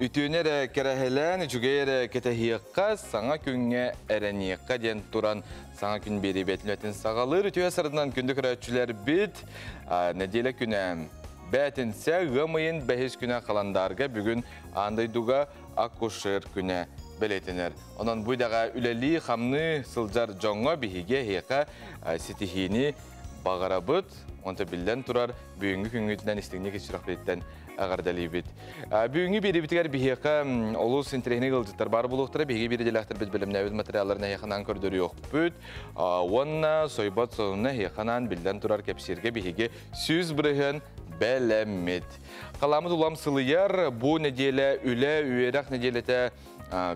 Үтүөнү эрэ кэрэһэлээн, үчүгэй эрэ кэтэһиэххэ, саҥа күҥҥэ эрэниэххэ диэн туран саҥа күн биэрии бэтин саҕалыыр. Үтүө сарынан күндү көрөөччүлэрбит, нэдиэлэ күнэ бээтинсэ, ыам ыйын бэһис күнэ халандаарга бүгүн аан дойдуга акушер күнэ бэлиэтэнэр. Онон бу идэҕэ үлэлии, хамныы сылдьар дьоҥҥо биһиги эһиэхэ ситиһиини баҕарабыт. Онто биллэн турар, бүгүҥҥү күҥҥүтүнэн истиҥник ис-сүрэхпититтэн эҕэрдэлиибит. Бүгүҥҥү биэриибитигэр биһиэхэ олус интэриэһинэй ыалдьыттар баар буолуохтара. Биһиги биир идэлээхтэрбит бэлэмнээбит материалларын эһиэхэ көрдөрүөхпүт. Уонна сойбот сонуна эһиэхэ биллэн турар кэпсииргэ биһиги 100% бэлэммит. Халаамыт улам сылыйар, бу нэдиэлэ үлэ, үөрэх нэдиэлэтэ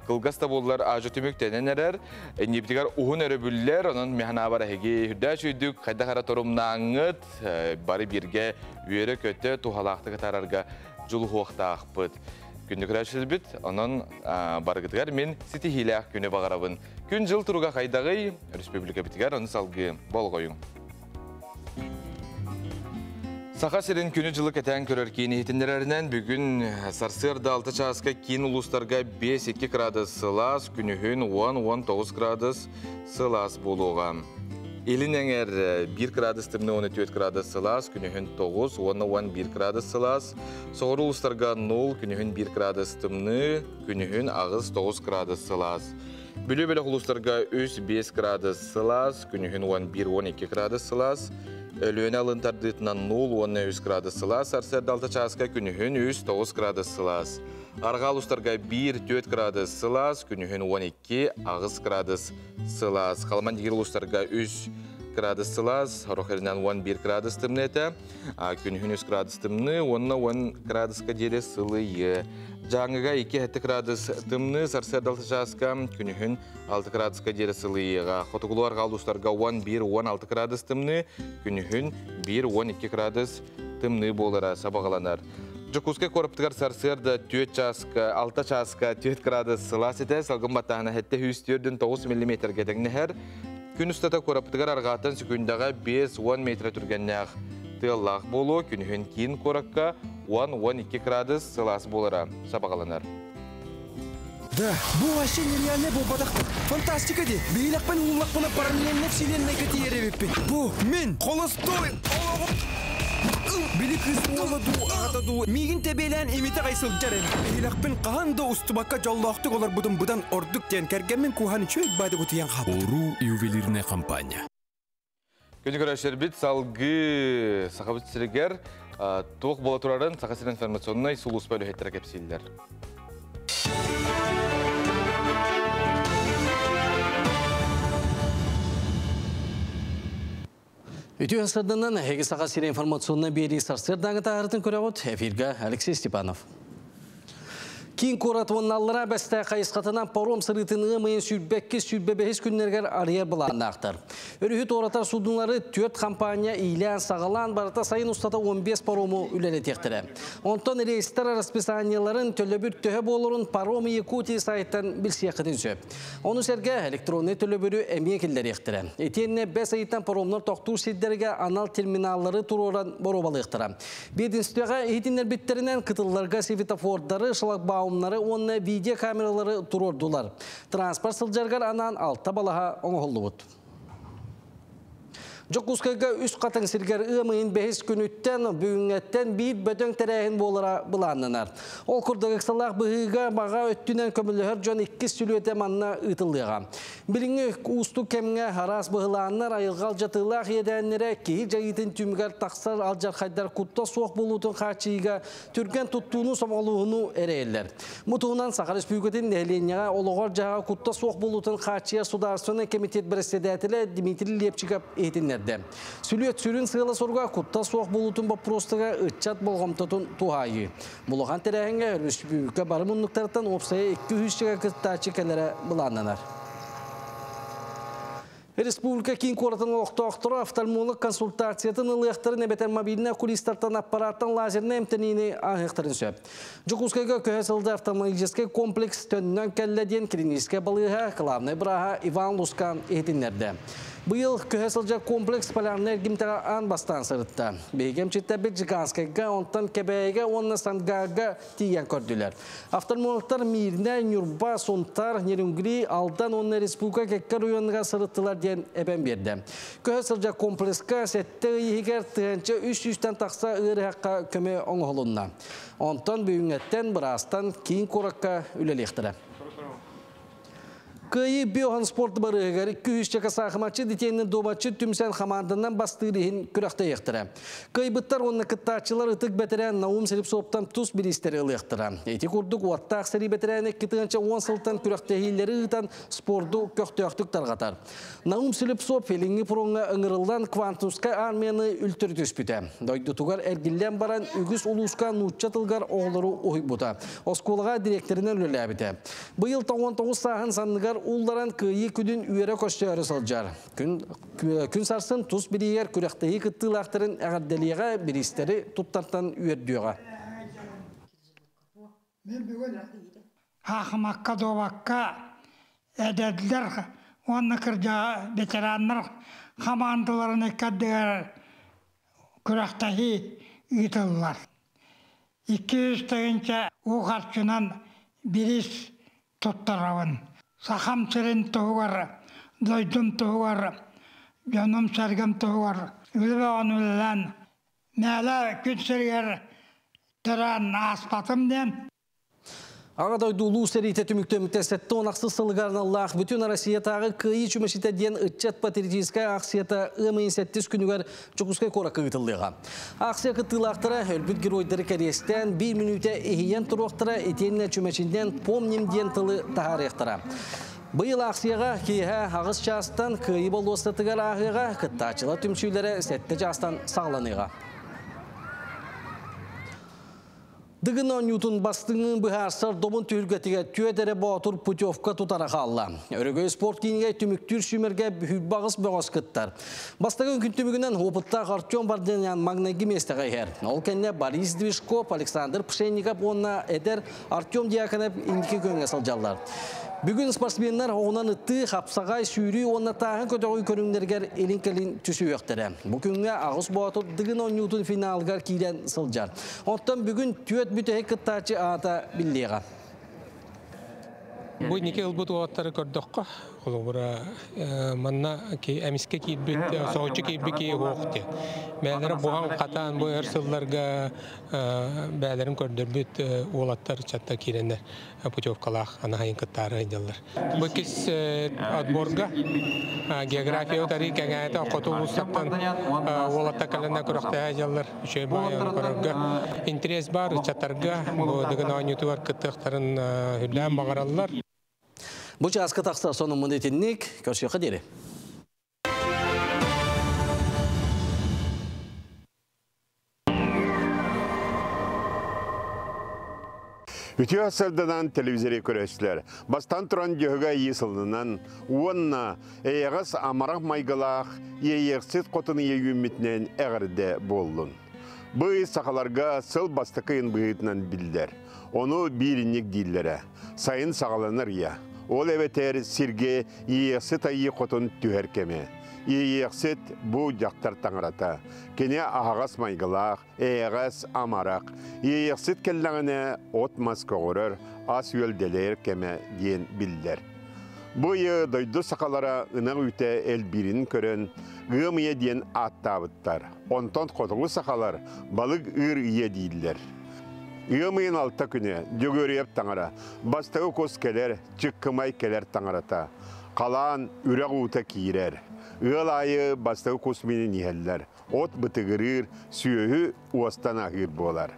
кылгас да буоллар аажы түмүктэнэн эрэр. Иннибитигэр уһун өрөбүллэр, онон механабар эһиги үрдээч үйдүк, хайдах ара торумнааңҥыт, бары бирге үөрэ-көтө туһалаахтык атаарарга дьулуһуохтаахпыт. Күндү көрөөччүлэрбит, онон барыгытыгар мин ситиһиилээх күнү баҕарабын. Күн-дьыл туруга хайдаҕый? Республикабытыгар ону салгыы болҕойуҥ. Саха сирин күнү-дьылы кэтээн көрөр киин иһитиннэрэринэн бүгүн сарсыарда 6 чааска киин улуустарга 5-2 градус сылаас, күнүһүн 10-19 градус сылаас буолуоҕа. Илин эҥэр 1 градус тымныы 14 градус сылаас, күнүһүн 9 уонна 11 градус сылаас. Соҕуруу улуустарга 0, күнүһүн 1 градус тымныы, күнүһүн 8-9 градус сылаас. Бүлүү бөлөх улуустарга 3-5 градус сылаас, күнүһүн 11-12 градус сылаас. Өлүөнэ алын тардыытынан 0-13 градус сылаас, сарсыарда 6 чааска күнүһүн 3-9 градус сылаас. Арҕаа улуустарга 1-4 градус сылаас, күнүһүн 12-8 градус сылаас. Халыман дигир улуустарга 3 градус сылаас, Орохеринэн 11 градус тымныы этэ. Күнүһүн 3 градус тымныы, 10 градуска диэри сылыйы. Дьааҥыга 2 градус тымныы, сарсыарда 6 чааска күнүһүн 6 градуска диэри сылыйыаҕа. Хотугулуу арҕаа улуустарга 11-16 градус тымныы, күнүһүн 1-12 градус тымныы буолара сабаҕаланар. Дьокуускай куораппытыгар сарсыарда 4 чааска, 6 чааска 4 градус сылаас этэ, салгын баттааһына 749 миллиметргэ тэҥнэһэр. Күн устата куораппытыгар арҕааттан секундаҕа 5-10 метр түргэннээх тыаллаах буолуо, күнүһүн киин куоракка 10-12 градус сылаас буолара сабаҕаланар. Да, бу вообще нереальный буолбатах. Фантастика дии. Биһилэхпин ууллахпына параллельно вселеннайга тиийэр эбиппин. Бу мин холостой олоҕум. Били кыыс уола дуу, аҕата дуу, миигин тэбиэлээн имитэ аҕай сылдьар эбит. Биһилэхпин хаһан да устубакка дьоллоохтук олорбутум быдан ордук диэн кэргэммин кууһан үчүгэй баады утуйан хаалбытым. Уруу ювелирная компания. Күнү көрөөччүлэрбит салгыы Сахабыт сиригэр туох буола турарын Саха сирин информационнай сулууспа үлэһиттэрэ кэпсииллэр. Үтүө сырдынан эһиги Саха сирин информационнай биэрии сарсыардааҥы таһаарытын көрөҕүт. Эфиргэ Алексей Степанов. Киин куорат уонна Аллараа Бэстээх хайысхатынан паром сырыытын ыам ыйын 22-25 күннэригэр арыйар былааннаахтар. Өрүһү туоратар судуннары түөрт компания иилээн-саҕалаан барыта сайын устата 15 парому үлэлэтиэхтэрэ. Онтон рейстэр расписаниеларын төлөбүр төһө буоларын Паром Якутии сайтан билсиэххитин сөп. Ону сэргэ электроннай төлөбүрү эмиэ киллэриэхтэрэ. Итиэннэ бэс ыйыттан паромнар тохтуур сирдэргэ анал терминаллары туруоран боруобалыахтара. Биэдинситиэҕэ иһитиннэрбиттэринэн кытылларга светофордары, шлагбаумнары уонна видеокамералары туруордулар. Транспорт сылдьарыгар анаан алта балаһа оҥоһуллубут. Дьокуускайга үс хатыҥ сиргэр ыам ыйын бэһис күнүттэн бүгүҥҥэттэн биир бөдөҥ тэрээһин буолара былааннанар. Ол курдук ыксалаах быһыыга баҕа өттүнэн көмөлөһөр дьон иккис сүлүөтэ манна ыытыллыаҕа. Билиҥҥи уустук кэмҥэ араас быһылааннар, айылҕа алдьатыылаах иэдээннэрэ киһи дьайыытын түмүгэр тахсар алдьархайдар куттал суох буолуутун хааччыйыыга түргэн туттууну сомоҕолууһуну эрэйэллэр. Бу туһунан Саха Республикатын нэһилиэнньэҕэ олоҕор-дьаһаҕа куттал суох буолуутун хааччыйар судаарыстыбаннай комитет бэрэссэдээтэлэ Дмитрий Лепчиков иһитиннэрдэ. Сүлүөт сүрүн сыала-соруга куттал суох буолуутун боппуруостарыгар ыччат болҕомтотун туһаайыы. Улахан тэрээһиҥҥэ өрөспүүбүлүкэ бары муннуктарыттан уопсайа 200 кыттааччы кэлэрэ былааннанар. Республика киин куоратын олохтоохторо офтальмолог консультациятын ылыахтарын эбэтэр мобильнай окулистартан аппараттан лазернай эмтэниини ааһыахтарын сөп. Дьокуускайга көһө сылдьар офтальмологическай комплекс төннөн кэллэ диэн клиническэй балыыһа главнай бырааһа Иван Лускан иһитиннэрдэ. Быйыл көһө сылдьар комплекс полярнай эргимтэҕэ аан бастаан сырытта. Биһиги эмчиттэрбит Жиганскайга, онтон Кэбээйигэ уонна Сангарга тиийэн көрдүлэр. Офтальмологтар Миирнэ, Ньурба, Сунтар, Нерюнгри, Алдан уонна республика кэккэ оройуонугар сырыттылар диэн эбэн биэрдэ. Көһө сылдьар комплекска сэттэ ый иһигэр 1300-тэн тахса ыарыһахха көмө оҥоһулунна. Онтон бүгүҥҥэттэн быраастан киин куоракка үлэлиэхтэрэ. Кыайыы биохан спорт барыһыгар 200 чака саахыматчы дитиэнин дуобатчы түмсэн хамаанданан бастыыр иһин күрэхтэһиэхтэрэ. Кыайбыттар уонна кыттааччылар ытык бэтэрээн Наум Слепцовтан тус бириистэри ылыахтара. Ити курдук уоттаах сэрии бэтэрээнэ 2010 сылтан күрэхтэһиилэри ыытан спорду көхтөөхтүк тарҕатар. Наум Слепцов Илиҥҥи фроҥҥа ыҥырыллан Квантунскай армияны үлтүрү түспүтэ. Дойдутугар эргиллэн баран үгүс улууска нуучча тылгар оҕолору уһуйбута. Оскуолаҕа дириэктэринэн үлэлээбитэ. Быйыл 99 сааһын санныгар улларан Кыайыы күнүн үөрэ көрсөөрү сылдьар. Күн, күн сарсын тус бириигэр күрэхтэһии кыттыылаахтарын эҕэрдэлиэҕэ, бириистэри туттартан үөрдүөҕэ. Мен бүгүн хаахымакка дуобакка эдэрдэр уонна кырдьаҕа ветераннар хамаандаларын иккэрдигэр күрэхтэһии ыытыллар. 200 тыһыынча уу харчынан бириис туттарабын. Сахам сирин туһугар, дойдум туһугар, дьонум-сэргэм туһугар үлэ бөҕөнү үлэлээн мээлэ күн сиригэр төрөөн ааспатым диэн. Аҕа дойду улуу сэриитэ түмүктэммитэ 76 сылыгар аналлаах Бүтүн Россиятааҕы Кыайыы чүмэчитэ диэн ыччат патриотическай аахсыйата ыам ыйын сэттис күнүгэр Дьокуускай куоракка ыытыллыаҕа. Аахсыйа кыттыылаахтара өлбүт геройдары кэриэстээн биир мүнүүтэ иһийэн туруохтара итиэннэ чүмэчинэн «Помним» диэн тылы таһаарыахтара. Быйыл аахсыйаҕа киэһэ аҕыс чаастан Кыайыы болуоссатыгар ааһыаҕа, кыттааччылар түмсүүлэрэ сэттэ чаастан саҕаланыаҕа. Дыгын оонньуутун бастыҥын быһаарсар добун түһүлгэтигэр түөрт эрэ боотур путевка тутара хаалла. Өрөгөй спорт киинигэр түмүктүүр сүүмэргэ бүһүрбаҕыс бөҕөс кыттар. Бастакы күн түмүгүнэн опыттаах Артем Варданян маҥнайгы миэстэҕэ иһэр. Ол кэннэ Борис Движков, Александр Пшенников уонна эдэр Артем Дьяконов инники күөҥҥэ сылдьаллар. Бүгүн спортсменнар оҕунан ыттыы, хапсаҕай, сүүрүү уонна тааһын көтөҕүү көрүҥнэригэр илин-кэлин түсүһүөхтэрэ. Бу күҥҥэ аҕыс боотур Дыгын оонньуутун финалыгар киирэн сылдьар. Оттон бүгүн түөрт бүтэһик кыттааччы аата биллиэҕэ. Бу инники ылбыт уолаттары көрдөххө, холобура, манна эмискэ киирбит, соһуччу киирбит киһи уох диэн. Бэйэлэрэ буһан-хатаан бу өр сылларга бэйэлэрин көрдөрбүт уолаттар чатта киирэннэр путевкалаах анаһайын кыттаары сылдьаллар. Бу иккис отборга география утары кэҥээтэ хоту улуустартан уолаттар кэлэннэр күрэхтэһэ сылдьаллар. Үчүгэй баайы көрөргө интерес бар ыччаттарга бу Дыгын оонньуутугар кыттыахтарын үрдээн баҕараллар. Бу чааска тахсар сонуммун итинник көрсүөххэ диэри. Үтүө сырданан телевизори көрөчүлэр. Бастан туран дьөһөгө айыы сылынан уонна эйэҕэс амарах майгылаах иэйиэхсит хотун ийэ үүммүтүнэн эҕэрдэ буоллун. Бу ый сахаларга сыл бастакы ыйын быһыытынан биллэр. Ону бииринньик дииллэрэ. Сайын саҕаланар ыйа. Ол эбэтэр сиргэ иэйиэхсит айыы хотун түһэр кэмэ. Иэйиэхсит бу дьахтар таҥарата. Кини аһаҕас майгылаах, эйэҕэс, амарах. Иэйиэхсит кэллэҕинэ от-мас көҕөрөр, ас-үөл дэлэйэр кэмэ диэн биллэр. Бу ыйы дойду сахалара ынах үүтэ элбиирин көрөн, ыам ыйа диэн ааттаабыттар. Онтон хотугу сахалар балык ыыр ыйа дииллэр. Ыам ыйын алта күнэ Дьөгүөрүйэп таҥара, бастакы кус кэлэр, чыккымай кэлэр таҥарата. Халаан үрэх уута киирэр. Ыал аайы бастакы кус миинин иһэллэр. От бытыгырыыр, сүөһү уостан аһыыр буолар.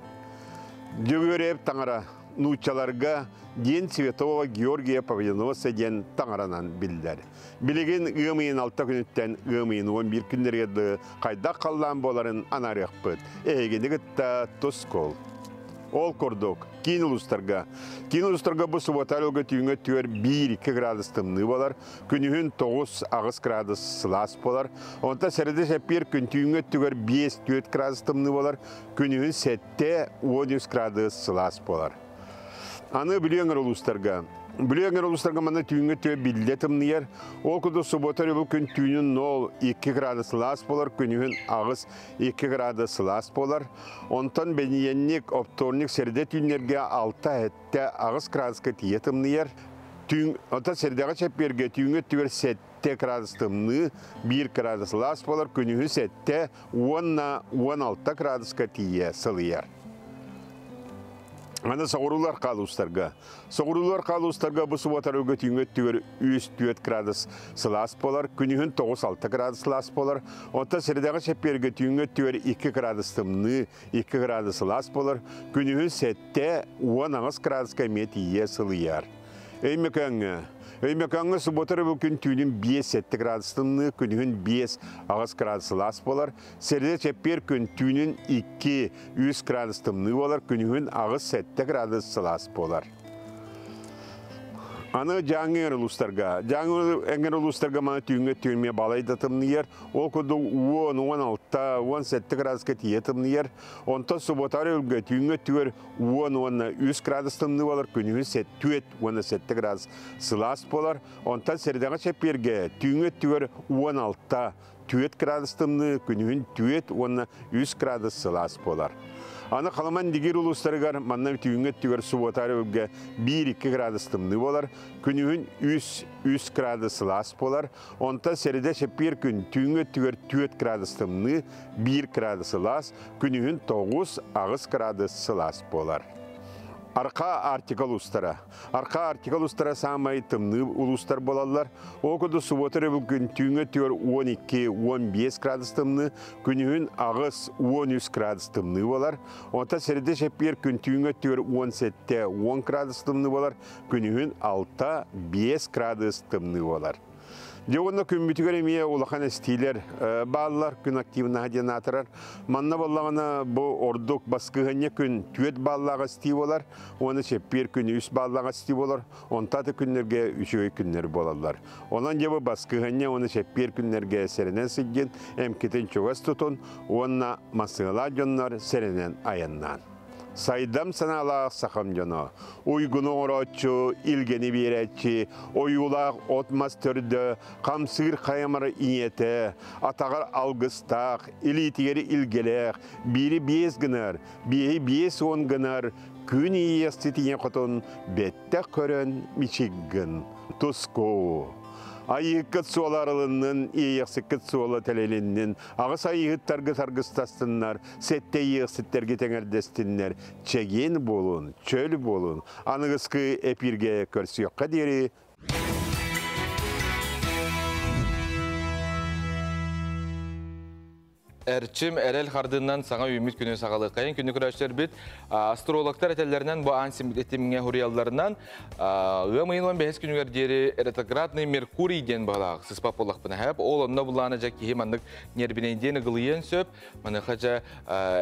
Дьөгүөрэп таҥара нууччаларга День Святого Георгия Победоносца диэн таҥаранан биллэр. Билигин ыам ыйын алта күнүттэн ыам ыйын 11 күннэригэр дылы хайдах халлаан буоларын анаарыахпыт. Эһигини кытта тускул. Ол курдук, киин улуустарга. Киин улуустарга бу субуота өлгө түүҥҥэ түөр 1-2 градус тымныы буолар, күнүһүн 9-8 градус сылаас буолар. Онтон сэрэдэ сэппиэр күн түүҥҥэ өттүгэр 5-4 градус тымныы буолар, күнүһүн 7-13 градус сылаас буолар. Аны Бүлүү өҥөр улуустарга. Бүлүү эҥэр улуустарга манна түүҥҥү өттүгэр биллэ тымныйар. Ол курдук субуота өрөбүл күн түүнүн 0-2 градус сылаас буолар, күнүһүн 8-2 градус сылаас буолар. Онтон бэнийэнник, оптуорньук сэрдэ түүннэргэ 6-7-8 градуска тиийэ тымныйар. Түүн, оттон сэрдэҕэ чэппиэргэ түүҥҥү өттүгэр 7 градус тымныы, 1 градус сылаас буолар, күнүһүн 7 уонна 16 градуска тиийэ сылыйар. Аны соҕуруулар хаалуустарга. Соҕуруулар хаалуустарга бу субуотарга түүҥҥү өттүгэр 3-4 градус сылаас буолар, күнүһүн 9-6 градус сылаас буолар. Онтон средаҕа чэппиэргэ түүҥҥү өттүгэр 2 градус тымныы, 2 градус сылаас буолар, күнүһүн 7-18 градуска эмиэ тиийэ сылыйар. Өймөкөөҥҥө. Өймөкөөҥҥө субуота өрөбүл күн түүнүн 5-7 градус тымныы, күнүһүн 5-8 градус сылаас буолар. Сэрдэ чэппиэр күн түүнүн 2-3 градус тымныы буолар, күнүһүн 8-7 градус сылаас буолар. Аны Дьааҥы эҥэр улуустарга. Дьааҥы эҥэр улуустарга маны түүҥҥэ түүнмэ балай да тымныйар. Ол курдук 10, 16, 17 градуска тиийэ тымныйар. Онтон субуотаары өлгө түүҥҥэ өттүгэр 10 уонна 3 градус тымныы буолар, күнүһүн 4 уонна 7 градус сылаас буолар. Онтон сэрдэҕэ чэппиэргэ түүҥҥэ өттүгэр 16 4 градус тымныы, күнүһүн 4 уонна 3 градус сылаас буолар. Аны Халыман Дигир улуустарыгар манна түүҥҥү өттүгэр субуотаары өлгө 1-2 градус тымныы буолар, күнүһүн 3-3 градус сылаас буолар. Онтон сэрэдэ чэппиэр күн түүҥҥү өттүгэр 4 градус тымныы, 1 градус сылаас, күнүһүн 9-8 градус сылаас буолар. Арка Арктика улуустара. Арка Арктика улуустара саамай тымныы улуустар буолаллар. Ол курдук субуота өрөбүл күн түүҥҥү өттүгэр 12-15 градус тымныы, күнүһүн 8-13 градус тымныы буолар. Онтон сэрэдэ чэппиэр күн түүҥҥү өттүгэр 17-10 градус тымныы буолар, күнүһүн 6-5 градус тымныы буолар. Дьэ уонна күммүтүгэр эмиэ улахан эстиилэр бааллар, күн активнаһа диэн аатырар. Манна буоллаҕына бу ордук баскыһыанньа күн 4 бааллаах эстии буолар, уонна чэппиэр күн 3 бааллаах эстии буолар, онтон аты күннэргэ үчүгэй күннэр буолаллар. Онон дьэ бу баскыһыанньа уонна чэппиэр күннэргэ сэрэнэн сылдьын, эмкитин чугас тутун уонна массыыналаах дьоннор сэрэнэн айаннаан. Сайдам санаалаах сахам дьоно, уйгуну оҥорооччу, илгэни биэрээччи, ойуулаах от-мас төрдө, хамсыыр хайамар ийэтэ, атаҕар алгыстаах, илиитигэр илгэлээх, биири биэс гынар, биэһи 50 гынар, күн иэстит ийэ хотун бэттэх көрөн мичик гын, туску. Айыыккыт суола арылыннын, иэйэхсиккит суола тэлэлиннин, аҕыс айыыһыттаргыт аргыстастыннар, сэттэ иэйэхситтэргит эҥэрдэстиннэр, чэгиэн буолун, чөл буолун, аныгыскы эпииргэ көрсүөххэ диэри. Эрчим эрэл хардыынан саҥа үүммүт күнү саҕалыаххайын күнү көрөөччүлэрбит астрологтар этэллэринэн бу аан ситимҥэ хуруйалларынан ыам ыйын 15 күнүгэр диэри ретроградный Меркурий диэн баһылаах сыспат буоллахпына хэп ол онно булаана дьэ киһи маннык нервинэйдиэн ыгылыйыан сөп маныаха дьэ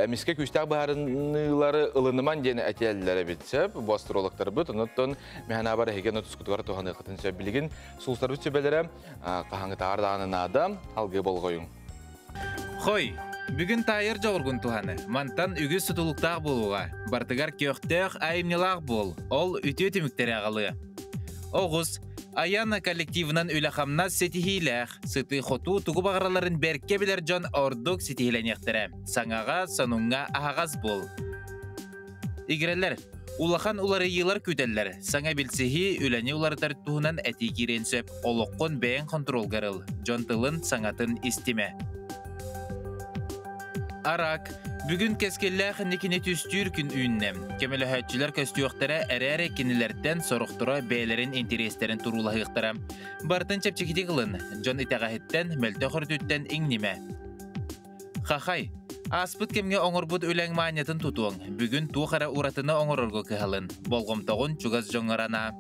эмискэ күүстээх быһаарыныылары ылыныман диэн этэллэр эбит сөп бу астрологтарбыт оннуттан мэхэнабар эһиги тускутугар туһаныаххытын сөп билигин сулустарбыт сүбэлэрэ хаһаҥытаар даҕаны наада алгыы болҕойуҥ. Хой, бүгүн таайар дьоҕургун туһаны. Мантан үгүс тутулуктаах буолуоҕа. Бартыгар көхтөөх, айымньылаах буол. Ол үтүө түмүктэри аҕалыа. Оҕус, айан коллективынан үлэ-хамнас ситиһиилээх, сытыы-хотуу тугу баҕаралларын бэркэ билэр дьон ордук ситиһилэниэхтэрэ. Саҥаҕа, сонуҥҥа аһаҕас буол. Игирэлэр, улахан уларыйыылар күүтэллэр. Саҥа билсиһии үлэни уларытар туһунан этии киириэн сөп. Олоххун бэйэҥ хонтуруолгар ыл. Дьон тылын, саҥатын истимэ. Арак, бүгүн кэскиллээх инникини түстүүр күн үүннэ. Көмөлөһөөччүлэр көстүөхтэрэ эрээри кинилэртэн сорохторо бэйэлэрин интэриэстэрин туруулаһыахтара. Барытын чэпчэкитик ылын, дьон итэҕэһиттэн, мөлтөх өрүтүттэн иҥнимэ. Хахай, ааспыт кэмҥэ оҥорбут үлэҥ маанньатын тутуоҥ. Бүгүн туох эрэ уратыны оҥорорго кыһалын. Болҕомтоҕун чугас дьоҥҥор анаа.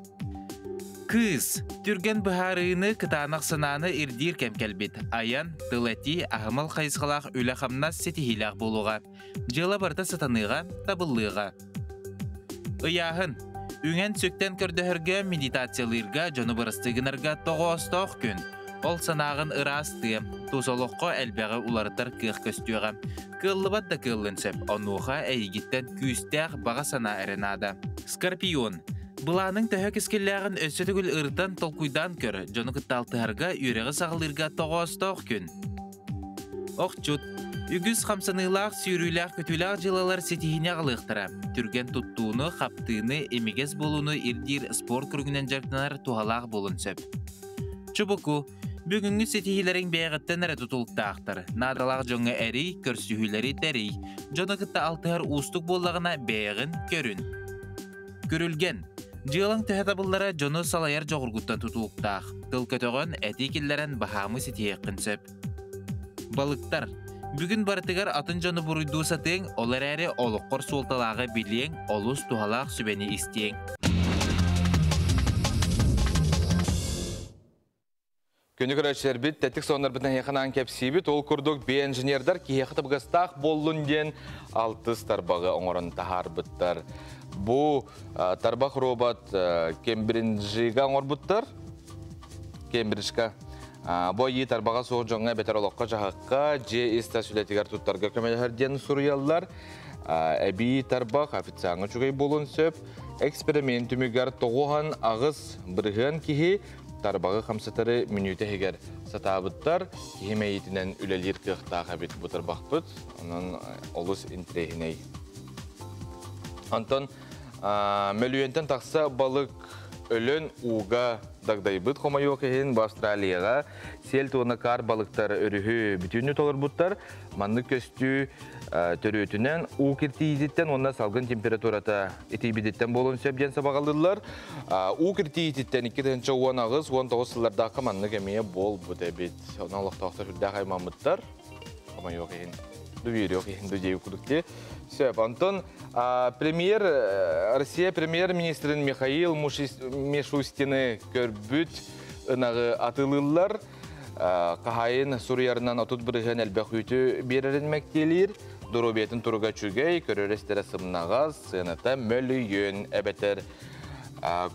Кыыс, түргэн быһаарыыны, кытаанах санааны ирдиир кэм кэлбит. Айан, тыл этии, аһымал хайысхалаах үлэ-хамнас ситиһиилээх буолуоҕа. Дьыала барыта сатаныаҕа, табыллыаҕа. Ыйааһын. Үҥэн-сүктэн көрдөһөргө, медитациялыырга, дьону бырастыы гынарга тоҕоостоох күн. Ол санааҕын ыраастыа, тус олоххо элбэҕи уларытар кыах көстүөҕэ. Кыаллыбат да кыаллын сөп, онуоха эйигиттэн күүстээх баҕа санаа эрэ наада. Скорпион. Былааныҥ төһө кэскиллээҕин өссө төгүл ырытан, толкуйдаан көр, дьону кытта алтыһарга, үөрэҕи саҕалыырга тоҕоостоох күн. Охчут. Үгүс хамсаныылаах, сүүрүүлээх-көтүүлээх дьыалалар ситиһиини аҕалыахтара. Түргэн туттууну, хаптыыны, имигэс буолууну ирдиир спорт көрүҥүнэн дьарыктанар туһалаах буолуон сөп. Чубуку. Бүгүҥҥү ситиһиилэриҥ бэйэҕиттэн эрэ тутулуктаахтар. Наадалаах дьоҥҥо эрий, көрсүһүүлэри тэрий. Дьону кытта алтыһар уустук буоллаҕына бэйэҕин көрүн. Күрүлгэн. Дьыалаҥ төһө табыллара дьону салайар дьоҕургуттан тутулуктаах. Тыл көтөҕөн, этии киллэрэн баһаамы ситиһиэххин сөп. Балыктар. Бүгүн барытыгар атын дьону буруйдуу сатыаҥ, ол эрээри олоххор суолталааҕы билиэҥ, олус туһалаах сүбэни истиэҥ. Күнү көрөөччүлэрбит тэттик соннорбутун эһиэхэ кэпсиибит. Ол курдук биоинженердар киһиэхэ табыгастаах буоллун диэн алтыс тарбаҕы оҥорон таһаарбыттар. Бу тарбах робот Кембриджига оҥорбуттар. Кембриджка. Бу айыы тарбаҕа суох дьоҥҥо эбэтэр олоххо-дьаһахха, дьиэ ис-тас үлэтигэр туттарга көмөлөһөр диэн суруйаллар. Эбии тарбах официаҥҥа үчүгэй буолуон сөп. Эксперимент түмүгэр 98% киһи тарбаҕы хамсатары мүнүүтэ иһигэр сатаабыттар. Киһи мэйиитинэн үлэлиир кыахтаах эбит бу тарбахпыт. Онон олус интэриэһинэй. Онтон мөлүйүөнтэн тахса балык өлөн ууга дагдайбыт хомойуох иһин бу Австралияҕа сиэл туона каар балыктар өрүһү бүтүннүү толорбуттар. Маннык көстүү төрүөтүнэн уу киртийиититтэн уонна салгын температурата итийбититтэн буолуон сөп диэн сабаҕалыыллар. Уу киртийиититтэн 2018-19 сыллардаахха маннык эмиэ буолбут эбит. Онон олохтоохтор сүрдээх аймаммыттар. Хомойуох иһин, дүбүөрүөх иһин дуу курдук дии. Сөп. Онтон премьер, Россия премьер-министрин Михаил Мишустины көрбүт ынаҕы атылыыллар. Хаһайын суруйарынан 30% элбэх үүтү биэрэрин мэктиэлиир. Доруобуйатын туруга үчүгэй, көрөр-истэрэ сымнаҕас, сыаната мөлүйүөн эбэтэр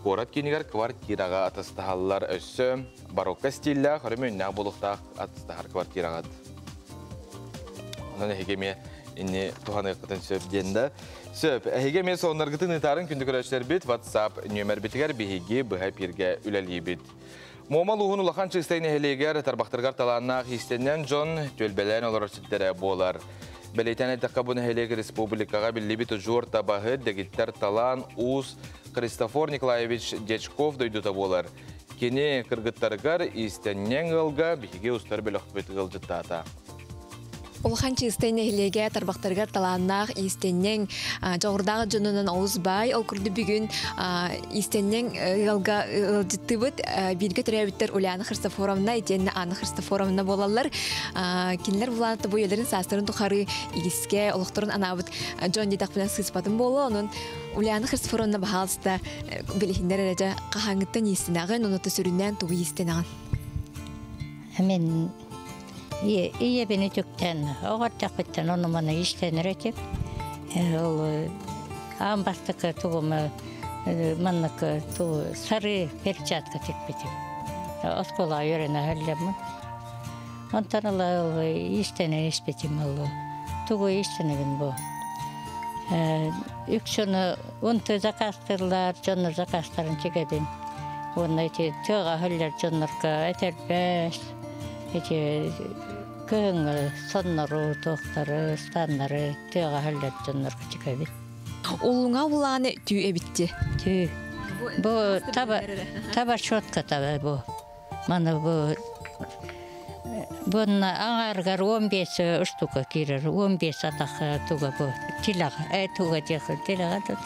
куорат киинигэр квартираҕа атастаһаллар. Өссө барокко стиллээх, өрөмүөннээх буолуохтаах атастаһар квартираҕыт. Онон эһиги эмиэ инни туһаныаххытын сөп диэн да. Сөп. Эһиги эмиэ сонуннаргытын ыытаарын күндү көрөөччүлэрбит WhatsApp нүөмэрбитигэр биһиги быһа эпииргэ үлэлиибит. Муома улууһун Улахан Чыыстай нэһилиэгэр тарбахтарыгар талааннаах иистэнньэн дьон түөлбэлээн олорор сирдэрэ буолар. Бэлиэтээн эттэххэ, бу нэһилиэк республикаҕа биллибит удьуор табаһыт, дэгиттэр талаан уус Христофор Николаевич Дьячков дойдута буолар. Кини кыргыттарыгар иистэнньэҥ ыалга биһиги устар бөлөхпүт ыалдьыттаата. Улахан Чыыстай нэһилиэгэ тарбахтарыгар талааннаах иистэнньэҥ дьоҕурдаах дьонунан олус баай. Ол курдук бүгүн иистэнньэҥ ыалга ыалдьыттыыбыт. Бииргэ төрөөбүттэр Ульяна Христофоровна итиэннэ Анна Христофоровна буолаллар. Кинилэр булаанта бу үйэлэрин саастарын тухары иискэ олохторун анаабыт дьон диэтэхпинэ сыыспатым буолуо. Онон Ульяна Христофоровна баһаалыста билиһиннэр эрэ дьэ хаһааҥҥыттан иистэнэҕин, онута сүрүннээн тугу иистэнэҕин? Мин ийэбин үтүктэн, оҕо эрдэхпиттэн ону-маны истэнэр этим. Ол аан бастакы тугум маннык ту сары перчатка тикпитим. Оскуолаҕа үөрэнэ сылдьаммын. Онтон ыла ол иистэнэн испитим ол тугу иистэнэбин бу. Үксүн унту заказтыыллар, дьоннор заказтарын тигэбин. Уонна ити тыаҕа сылдьар дьоннорго этэрбэс, ити кыһыҥҥы соннору, туохтары, станнары тыаҕа сылдьар дьоннорго тигэбин. Улуҥа улааны түү эбитти. Түү. Бу таба таба четко таба бу. Маны бу Бунна аҥаарыгар 15 штука киирэр, 15 атах туга бу тилэҕэ, туга диэх тилэҕэ да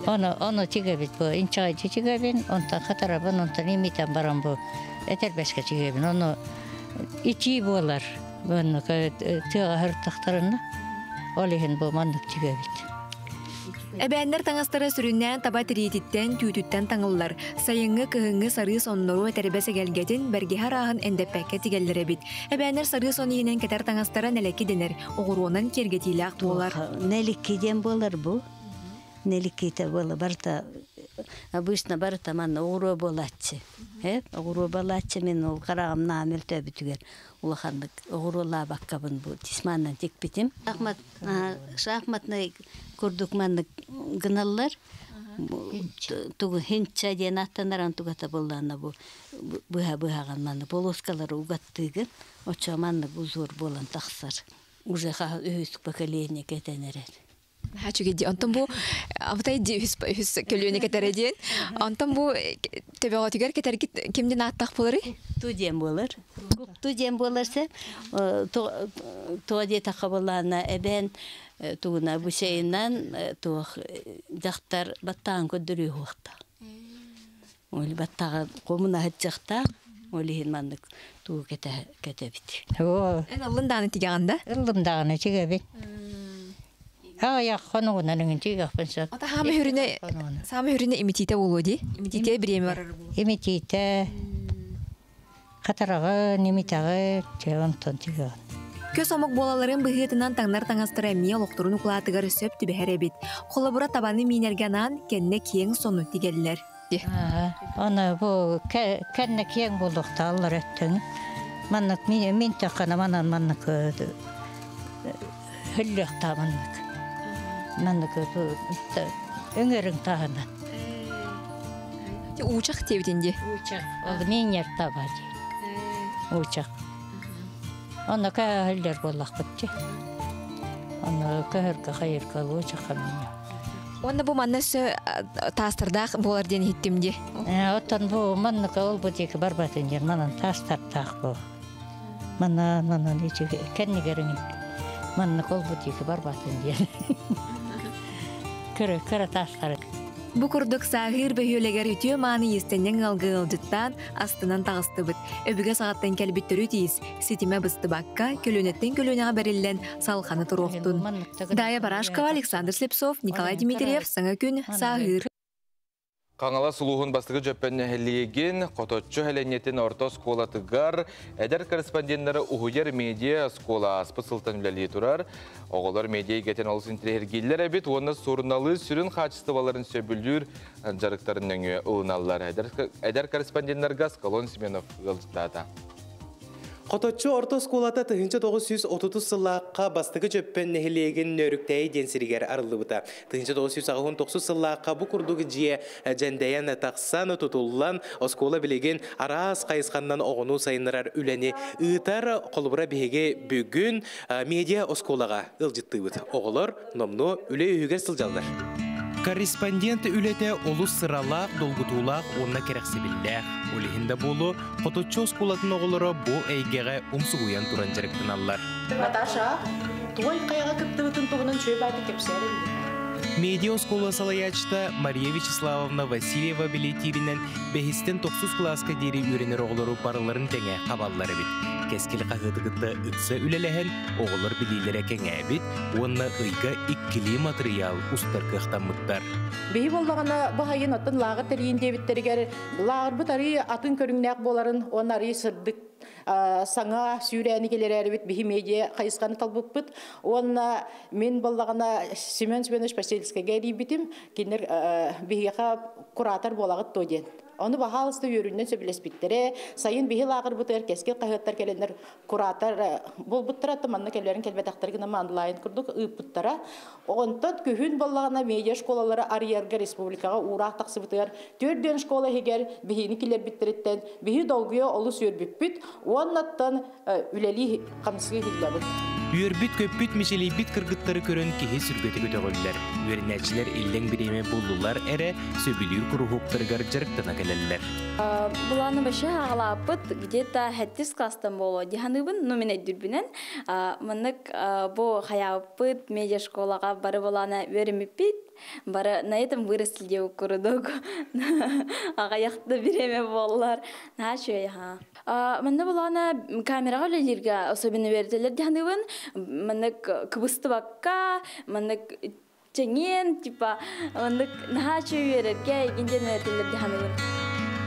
Ону ону тигэбит бу инчэҕэйди тигэбин, онтон хатарабын, онтон имитэн баран бу этэрбэскэ тигэбин. Ону итии буолар. Оннук тыаҕа сырыттахтарына, ол иһин бу маннык тигэбит. Эбээннэр таҥастара сүрүннээн таба тириититтэн, түүтүттэн таҥыллар. Сайыҥҥы, кыһыҥҥы сарыы соннору этэрбэс эгэлгэтин, бэргэһэ арааһын эндэппэккэ тигэллэр эбит. Эбээннэр сарыы сон иһинэн кэтэр таҥастара нэлэки дэнэр, оҕуруонан киэргэтиилээх буолар. Нэликки диэн буолар бу. Нэликкитэ буола барыта обычно барыта манна оҕуруо буолааччы. Э, оҕуруо буолааччы мин ол хараҕым наам өлтөөбүтүгэр улаханнык оҕуруолаабаккабын бу тисманнан тикпитим. Шахмат шахматнай курдук маннык гыналлар. Тугу хинча диэн аттанаран тугата буллаана бу быһа быһаҕан манна полоскалары угаттыыгын оччо маннык узор буолан тахсар. Уже үһүс поколение кетен эрэр. Хачуги ди онтон бу абытай ди үһүс үһүс көлүөнэ кетере диэн. Онтон бу төбөҕөтүгэр кетергит кимдин ааттах булары? Ту диэн буолар. Ту диэн буоларса туа дии тахабылаана эбэн тугуна бу шейынан туох дьахтар баттаан көрдөрүү хуохта. Ол баттаҕа комуна хатчахта ол иһин маннык тугу кете кетебит. Эн ыллын дааны тигәгән да? Ыллым дааны тигәбит. Аяқ хонугунан иҥин тигәхпин сөп. Ата хаама хүрүнэ саама хүрүнэ имитите болуо ди. Имитите биреме барар бу. Имитите хатарагы, нимитагы, чегон тон тигән. Көс омук буолаларын быһыытынан таҥнар таҥастара эмиэ олохторун укулаатыгар сөп түбэһэр эбит. Холобура табаны миинэргэ кэннэ киэҥ сону тигэллэр. Аны бу кэннэ киэҥ буолуохтааллар өттүн. Маннык мин таххана манан маннык хөллүөхтаа маннык. Маннык өҥөрүҥ таһынан. Уучах диэбитин ди. Уучах. Ол минер таба ди. Уучах. Онно көһөллөр буоллахпыт. Онно көһөргө хайырга уучах минер. Онна бу манна сө таастардаах буолар диэн иһиттим ди. Оттон бу маннык ол бу диэки барбатын диэн манан таастардаах бу. Манан манан ичи кэннигериҥ маннык ол бу диэки барбатын диэн. Кыра кыра таастар. Бу курдук сааһыыр бөһүөлэгэр үтүө мааны иистэнньэҥ ыалгы ыалдьыттаан астынан таҕыстыбыт. Өбүгэ саҕаттан кэлбит төрүт иис ситимэ быстыбакка көлүөнэттэн көлүөнэҕэ бэриллэн салҕана туруохтун. Дая Барашкова, Александр Слепцов, Николай Дмитриев, Саҥа күн, Сааһыыр. Қаңала сулуһун бастыгы жөппен нәһилиэгин Хоточчу хәленнетин орто оскуолатыгар эдэр корреспонденттары уһуйар медиа оскуола аспыт сылтан үлэлии турар. Оҕолор медиа эйгэтин олус интэриэһиргииллэр эбит уонна суруналыыс сүрүн хаачыстыбаларын сөбүлүүр дьарыктарын нөҥүө ылыналлар. Эдэр корреспонденттарга Аскалон Семенов ыалдьыттаата. Хоточчу орто оскуолата 1930 сыллаахха бастакы Дьөппөн нэһилиэгин Нөөрүктээйи диэн сиригэр арыллыбыта. 1989 сыллаахха бу курдук дьиэ дьэндэйэн тахсан тутуллан оскуола билигин араас хайысханнан оҕону сайыннарар үлэни ыытар. Холобура биһиги бүгүн медиа оскуолаҕа ыалдьыттыыбыт. Оҕолор номнуо үлэ үөһүгэр сылдьаллар. Корреспондент үлэтэ олус сыралаах, долгутуулаах уонна кэрэхсэбиллээх. Ол иһин да буолуо, Хоточчу оскуолатын оҕолоро бу эйгэҕэ умсугуйан туран дьарыктаналлар. Наташа, той хайаҕа кыттыбытын туһунан чүөй бааты кэпсээр Медиа оскуола салайааччыта Мария Вячеславовна Васильева бэлиэтииринэн бэһистэн тохсус кылааска диэри үөрэнэр оҕолору барыларын тэҥэ хабаллар эбит. Кэскил хаһыаты кытта ыкса үлэлэһэн оҕолор билиилэрэ кэҥээбит уонна ыйга иккилии матырыйаал устар кыахтаммыттар. Биһи буоллаҕына бу сайын оттон лааҕыр тэрийин диэбиттэригэр лааҕырбыт арыы атын көрүҥнээх буоларын уонна арыы сырдык саҥа сүүрээни кэлэрээрибит биһи медиа хайысханы талбыппыт. Уонна мин буоллаҕына Семен Семенович Посельскайга эрийбитим, кинилэр биһиэхэ куратор буолаҕыт дуо диэн. Ону баһаалыста үөрүүнэн сөбүлэспиттэрэ. Сайын биһи лааҕырбытыгар Кэскил хаһыаттар кэлэннэр куратор буолбуттара, манна кэлэрин кэлбэтэхтэр гына онлайн курдук ыыппыттара. Онтон күһүн буоллаҕына медиа школалары арыйарга республикаҕа уураах тахсыбытыгар төрдүөн школа иһигэр биһини киллэрбиттэриттэн биһи долгуйа олус үөрбүппүт. Уоннаттан үлэлии хамсыы иһиллэбит. Үөрбүт-көппүт мичилийбит кыргыттары көрөн киһи сүргэтэ көтөҕүллэр. Үөрэнээччилэр иллэҥ бириэмэ буллулар эрэ сөбүлүүр куруһуоктарыгар дьарыктана кэлэллэр. Буланы вообще аҕалааппыт где-то хэттис класстан буолуо диһаныбын, ну мен өйдүрбүнэн. Маннык бу хаябыппыт медиа школаҕа бары булана үөрэмиппит. Бары на этом выросли деп курдук. Аҕыйахта биреме буоллар. Наһаа үчүгэй аһаа. Манна булана камераҕа үлэлииргэ особенно үөрэтэллэр диһаныбын. Маннык кыбыстыбакка, маннык чэҥиэн, типа, маннык наһаа үчүгэй үөрэргэ игин диэн үөрэтэллэр диһаныбын.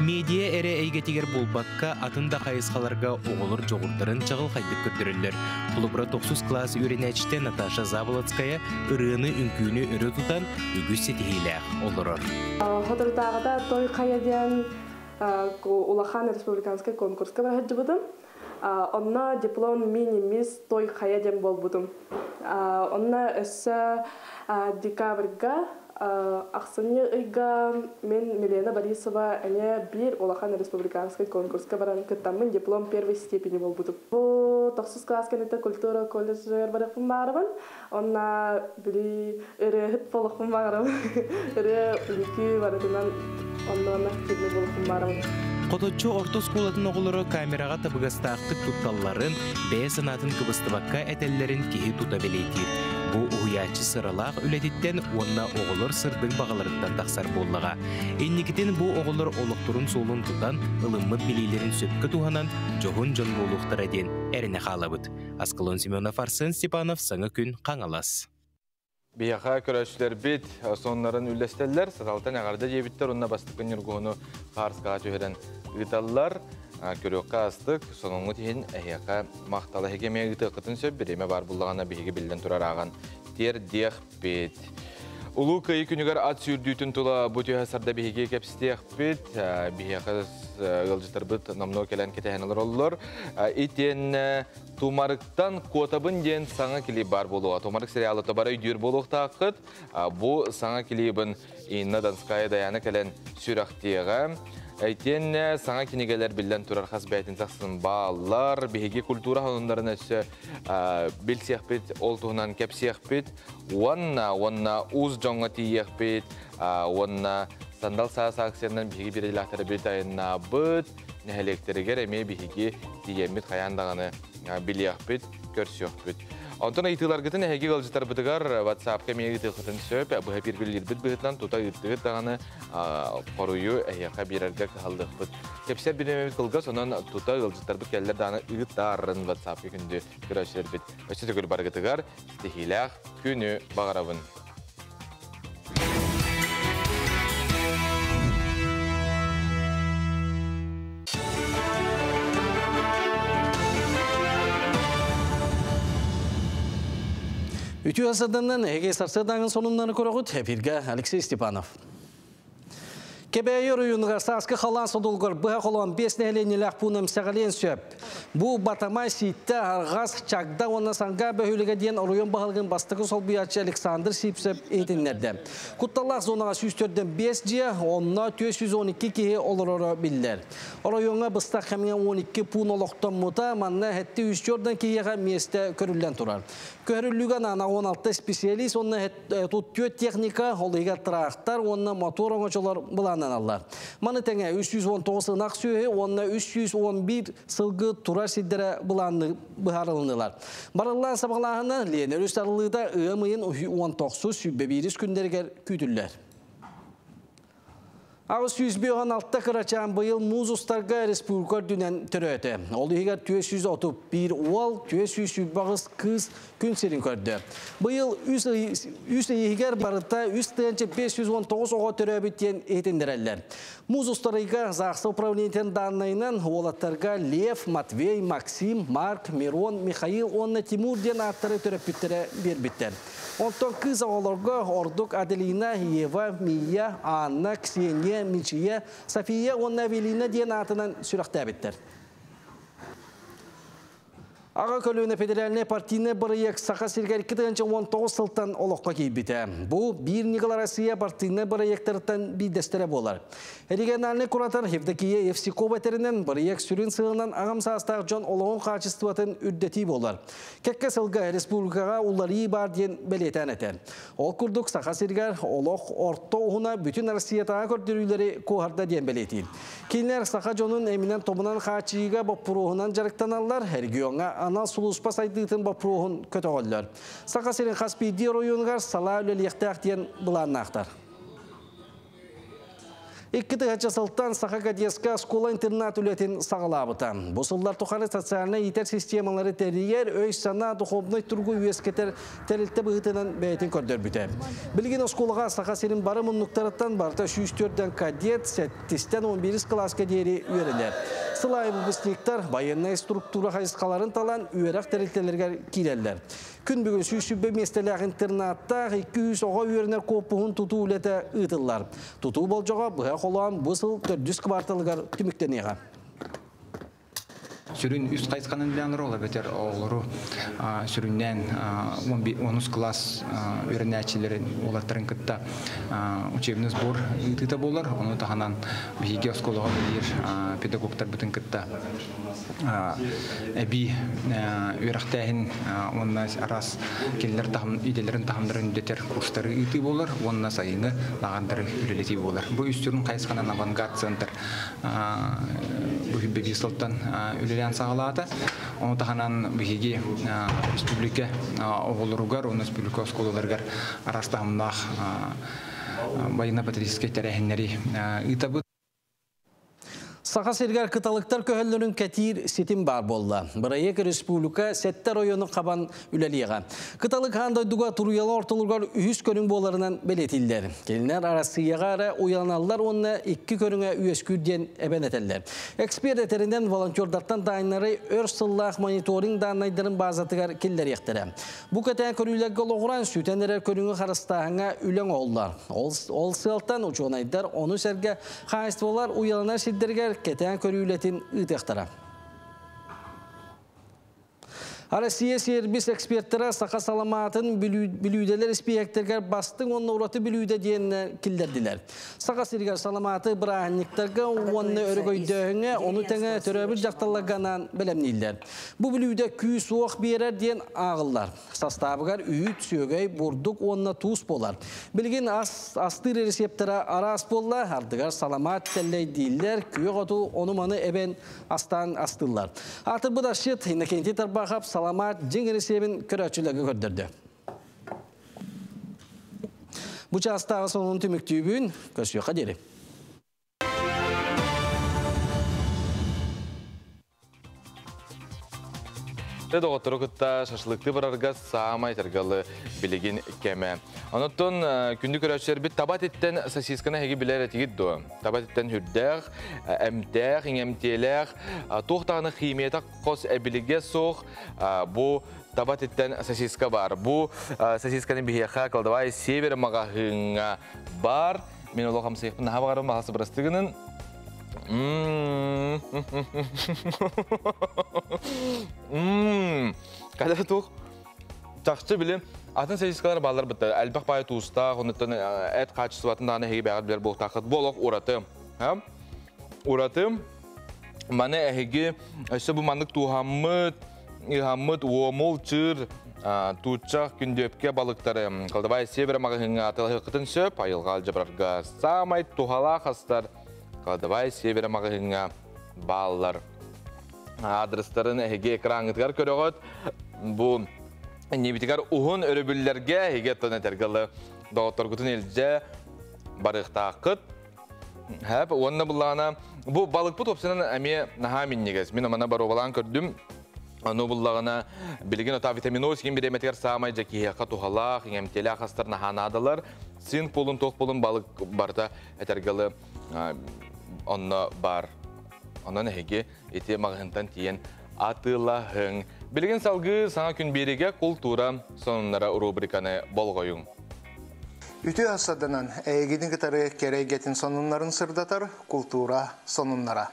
Медиа эрэ эйгэтигэр буолбакка атын да хайысхаларга оҕолор дьоҕурдарын чаҕылхайдык көрдөрөллөр. Холобура тохсус кылаас үөрэнээччитэ Наташа Заболоцкая ырыаны үҥкүүнү өрө тутан үгүс ситиһиилээх олорор. Соторутааҕыта Той Хайа диэн улахан республиканскай конкурска бараһыдьыбытым. Онно диплом мини-мисс Той Хайа диэн буолбутум. Онно өссө декабрьга Ахсынньы ыйга мин Милена Борисова эмиэ биир улахан республиканскай конкурска баран кыттаммын диплом первой степени буолбутум. Бу тохсус класс кэнниттэн культура колледжыгар барыахпын баарабын. Онно били ырыаһыт буолуохпун баҕарабын. Ырыа, үҥкүү барытынан онно активный буолуохпун баарабын. Хоточчу орто оскуолатын оҕолоро камераҕа табыгастаахтык тутталларын, бэйэ санаатын кыбыстыбакка этэллэрин киһи тута бэлиэтиир. Бу уһуйааччы сыралаах үлэтиттэн уонна оҕолор сырдык баҕаларыттан тахсар буоллаҕа. Инникитин бу оҕолор олохторун суолун тутан, ылыммыт билиилэрин сөпкө туһанан, дьоһун дьон буолуохтара диэн эрэнэ хаалабыт. Аскалон Семенов, Арсен Степанов, Саҥа күн, Хаҥалас. Биһиэхэ көрөөччүлэрбит соннарын үллэстэллэр, саталтан эҕэрдэ диэбиттэр уонна бастакы ньургуһуну хаарыскаҕа түһэрэн ыыталлар. Көрүөххэ астык, сонуҥҥут иһин эһиэхэ махтал. Эһиги эмиэ ыытыаххытын сөп, бириэмэ баар буллаҕына биһиги биллэн турар ааҕан тиэрдиэхпит. Улуу Кыайыы күнүгэр ат сүүрдүүтүн тула бу түһэ сарда биһиги кэпсэтиэхпит. Биһиэхэ ыалдьыттарбыт номнуо кэлэн кэтэһэн олороллор. Итиэннэ Тумарыктан куотабын диэн саҥа клип баар буолуоҕа. Тумарык сериалы тобара өйдүүр буолуохтааххыт. Бу саҥа клибын Инна Донская Даяна кэлэн сүрэхтиэҕэ. Итиэннэ саҥа кинигэлэр биллэн турар хас бэйэтин тахсын бааллар. Биһиги культура хонуннарын өссө билсиэхпит, ол туһунан кэпсиэхпит. Уонна, уонна уус дьоҥҥо тиийиэхпит. Уонна Сандал саас акциянан биһиги бириэлээхтэрбит айаннаабыт. Нэһилиэктэригэр эмиэ биһиги тиийэммит хайаан даҕаны билиэхпит, көрсүөхпүт. Онтон ыйытыыларгытын эһиги ыалдьыттарбытыгар WhatsApp-ка эмиэ ыытыаххытын сөп. Быһа биирбилиирбит быһыытынан тута ыыттыгыт даҕаны хоруйу эһиэхэ биэрэргэ кыһаллыахпыт. Кэпсэр бириэмэбит кылгас, онон тута ыалдьыттарбыт кэллэр даҕаны ыытааррын WhatsApp-ка күндү көрөөччүлэрбит. Өссө төгүл барыгытыгар ситиһиилээх күнү баҕарабын. Үтүө сарданнан эһиги сарсыардааҥын сонуннары көрөҕүт. Эфиргэ Алексей Степанов. Кэбээйи оройуонугар сааскы халаан содулугар быһа холоон 5 нэһилиэнньэлээх пуун эмсэҕэлиэн сөп. Бу Батамай, Сииттэ, Арҕас, Чагда уонна Сангаа бөһүөлэгэ диэн оройуон баһылыгын бастакы солбуйааччы Александр Сивцев иһитиннэрдэ. Кутталлаах зонаҕа 104 дьиэ, онно 412 киһи олороро биллэр. Оройуоҥҥа быстах кэмҥэ 12 пуун олохтоммута, манна 704 киһиэхэ миэстэ көрүллэн турар. Көһөрүллүүгэ анаан 16 специалист уонна 34 техника, ол иһигэр тыраахтар уонна мотуор оҥочолор былааннаналлар. Маны тэҥэ 319 ынах сүөһү уонна 311 сылгы турар сирдэрэ былаанны быһаарылыннылар. Барыллаан сабаҕалааһына Лена өрүс арыллыыта ыам ыйын 19 сүүрбэ күннэригэр күүтүллэр. 856 кырачаан быйыл муус устарга республика үрдүнэн төрөөтө. Ол иһигэр 431 уол, 428 кыыс күн сирин көрдө. Быйыл үс ый иһигэр барыта 3519 оҕо төрөөбүт диэн иһитиннэрэллэр. Муус устарыйга ЗАГС управлениетын дааннайынан уолаттарга Лев, Матвей, Максим, Марк, Мирон, Михаил уонна Тимур диэн ааттары төрөппүттэрэ биэрбиттэр. Онтон кыыс оҕолорго ордук Аделина, Ева, Мия, Анна, Ксения, Мичия, София уонна Авелина диэн аатынан сүрэхтээбиттэр. Аҕа көлүөнэ федеральнай партийнай бырайыак Саха сиригэр 2019 сылтан олоххо киирбитэ. Бу биир ньыгыл Россия партийнай бырайыактарыттан биирдэстэрэ буолар. Региональный куратор Евдокия Евсикова этэринэн, бырайыак сүрүн сыалынан аҕам саастаах дьон олоҕун хаачыстыбатын үрдэтии буолар. Кэккэ сылга республикаҕа уларыйыы баар диэн бэлиэтээн этэр. Ол курдук Саха сиригэр олох орто уһуна бүтүн Россиятааҕы көрдөрүүлэри куоһарда диэн бэлиэтиир. Кинилэр саха дьонун эминэн-томунан хааччыйыыга боппуруоһунан дьарыктаналлар, региоҥҥа анал сулууспа сайдыытын боппуруоһун көтөҕөллөр. Саха сирин хас биирдии оройуонугар салаа үлэлиэхтээх диэн былааннаахтар. 2000 сылтан Саха кадетскай оскуола-интернат үлэтин саҕалаабыта. Бу сыллар тухары социальнай иитэр системалары тэрийэр, өй-санаа, духовнай туругу үөскэтэр тэрилтэ быһыытынан бэйэтин көрдөрбүтэ. Билигин оскуолаҕа Саха сирин бары муннуктарыттан барыта 104 кадет, 7-тэн 11 кылааска диэри үөрэнэр. Сыл аайы выпускниктар байыаннай структура хайысхаларын талан үөрэх тэрилтэлэригэр киирэллэр. Күн бүгүн 120 миэстэлээх интернаттаах 200 оҕо үөрэнэр куорпуһун тутуу үлэтэ ыытыллар. Тутуу болдьоҕо быһа холоон бу сыл төрдүс кварталыгар түмүктэниэҕэ. Сүрүн үс хайысханан билэн ол эбэтэр оҕолору сүрүннээн 10 класс үөрэнээччилэрин уолаттарын кытта учебный сбор ыытыыта буолар. Ону таһынан биһиги оскуолаҕа үлэлиир педагогтарбытын кытта эбии үөрэхтээһин уонна араас кинилэр идэлэрин таһымнарын үрдэтэр курстары ыытыы буолар уонна сайыҥҥы лааҕырдары үлэлэтии буолар. Бу үс сүрүн хайысханан Авангард центр бу биир сылтан үлэлээн саҕалаата. Ону таһынан биһиги республика оҕолоругар уонна республика оскуолаларыгар араас таһымнаах военно-патриотическай тэрээһиннэри ыытабыт. Саха сиригэр кыталыктар көһөллөрүн кэтиир ситим баар буолла. Бырайыак республика сэттэ оройуону хабан үлэлиэҕэ. Кыталык аан дойдуга туруйала ортолугар үһүс көрүҥ буоларынан бэлиэтиллэр. Кинилэр Арассыыйаҕа эрэ уйаланаллар уонна икки көрүҥэ үөскүүр диэн эбэн этэллэр. Эксперт этэринэн волонтердартан дааннары өр сыллаах мониторинг дааннайдарын базатыгар киллэриэхтэрэ. Бу кэтээн көрүүлэргэ олоҕуран сүтэн эрэр көрүҥү харыстааһыҥҥа үлэ оҥоһуллар. Ол, ол сыалтан учуонайдар ону сэргэ хаһаайыстыбалар уйаланар сирдэригэр кэтээн көрүү үлэтин ыытыахтара. Россия сервис эксперттэрэ саха саламаатын бүлүүдэлэр испииһэктэригэр бастыҥ уонна ураты бүлүүдэ диэн киллэрдилэр. Саха сиригэр саламааты бырааһынньыктарга уонна өрөгөйдөөһүҥҥэ, ону тэҥэ төрөөбүт дьахталларга анаан бэлэмнииллэр. Бу бүлүүдэ күүс-уох биэрэр диэн ааҕыллар. Састаабыгар үүт, сүөгэй, бурдук уонна туус буолар. Билигин ас астыыр рецептэрэ араас буолла, ардыгар саламаат тэллэйдииллэр, күөх оту ону-маны эбэн астаан астыыллар. Аатырбыт асчыт Иннокентий Тарбахов саламаат дьиҥ рецебин көрөөччүлэргэ көрдөрдө. Бу чаастааҕы сонун түмүктүүбүн, көрсүөххэ диэри. Доҕоттору кытта шашлыктыы барарга саамай таргалы билигин кэмэ. Онотон күндү көрөөччүлэрбит таба этиттэн сосисканы эһиги билэр этигит дуо? Таба этиттэн үрдээх, эмтээх, иҥэмтиэлээх, туох даҕаны химията хос эбилигэ суох бу таба этиттэн сосиска бар. Бу сосисканы биһиэхэ кладовая север маҕаһыыҥҥа бар. Мин олох хамсыйыхпын наһаа баҕарабын баҕасы бырастыгынын. Когда туох чахчы били атын сосискалар баалар бытта элбэх баай туустаах, онуттан эт хаачыстыбатын даҕаны эһиги бэҕэт билэр буолтааххыт. Бу олох ураты. Ураты маны эһиги өссө бу маннык тууһаммыт, ыһаммыт уомул, чыыр, тууччах, күндүөпкэ балыктары кладовая севера маҕаһыыҥҥа атыылаһыаххытын сөп. Айылҕа алдьабарга саамай туһалаах астар кладовая севера маҕаһыыҥҥа бааллар. Адрестарын эһиги экраҥҥытыгар көрөҕүт. Бу иннибитигэр уһун өрөбүллэргэ эһиги оттон этэргэ доҕотторгутун илдьэ барыахтааххыт. Хэп, уонна буллаҕына бу балыкпыт уопсайынан эмиэ наһаа минньигэс. Мин амана боруобалаан көрдүм. Ону буллаҕына билигин ота витаминоз ким бириэмэтигэр саамай дьэ киһиэхэ туһалаах, иҥэмтиэлээх астар наһаа наадалар. Цинк буолун, туох буолун балык барыта этэргэлы онно бар. Онон эһиги ити маҕаһыынтан тиийэн атыылаһыҥ. Билигин салгыы саҥа күн биэригэ култуура сонуннара рубриканы болҕойуҥ. Үтүө асаданан эйигини кытары кэрэ эйгэтин сонуннарын сырдатар култуура сонуннара.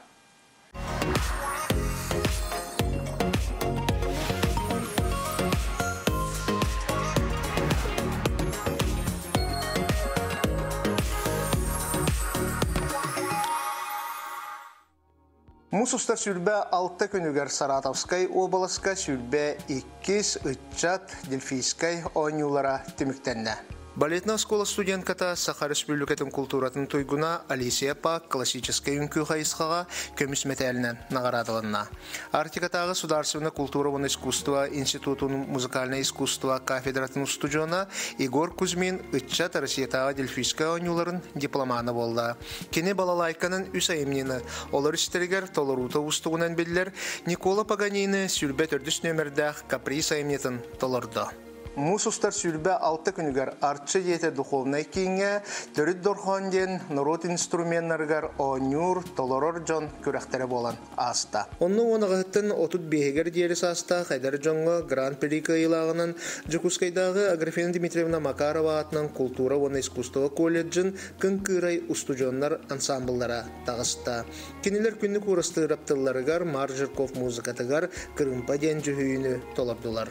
Муус устар 26 күнүгэр Саратовскай уобаласка 22 ыччат Дельфийскай оонньуулара түмүктэннэ. Балетная оскуола студентката Саха Республикатын култууратын туйгуна Алисия Пак классическай үҥкүү хайысхаҕа көмүс мэтээлинэн наҕараадаланна. Арктикатааҕы судаарыстыбаннай култуура уонна искусство институтун музыкальнай искусство кафедратын устудьуона Егор Кузьмин ыччат Россиятааҕы Дельфийскай оонньууларын дипломана буолла. Кини балалайканан үс айымньыны, олор истэригэр толоруута уустугунан биллэр Никола Паганини 24 нүөмэрдээх «Каприз» айымньытын толордо. Муус устар 26 күнүгэр Арчы дьиэтэ духовнай кииҥҥэ Төрүт дорҕоон диэн норуот инструменнарыгар оонньуур, толорор дьон күрэхтэрэ буолан ааста. Онно уон аҕыһыттан отут биэһигэр диэри саастаах эдэр дьоҥҥо Гран-при кыайыылааҕынан Дьокуускайдааҕы Аграфена Дмитриевна Макарова аатынан култуура уонна искусство колледжын Кыҥкыырай устудьуоннар ансаамбыллара таҕыста. Кинилэр күннүк уурастыырап тылларыгар Марк Жирков музыкатыгар Кырыымпа диэн дьүһүйүүнү толордулар.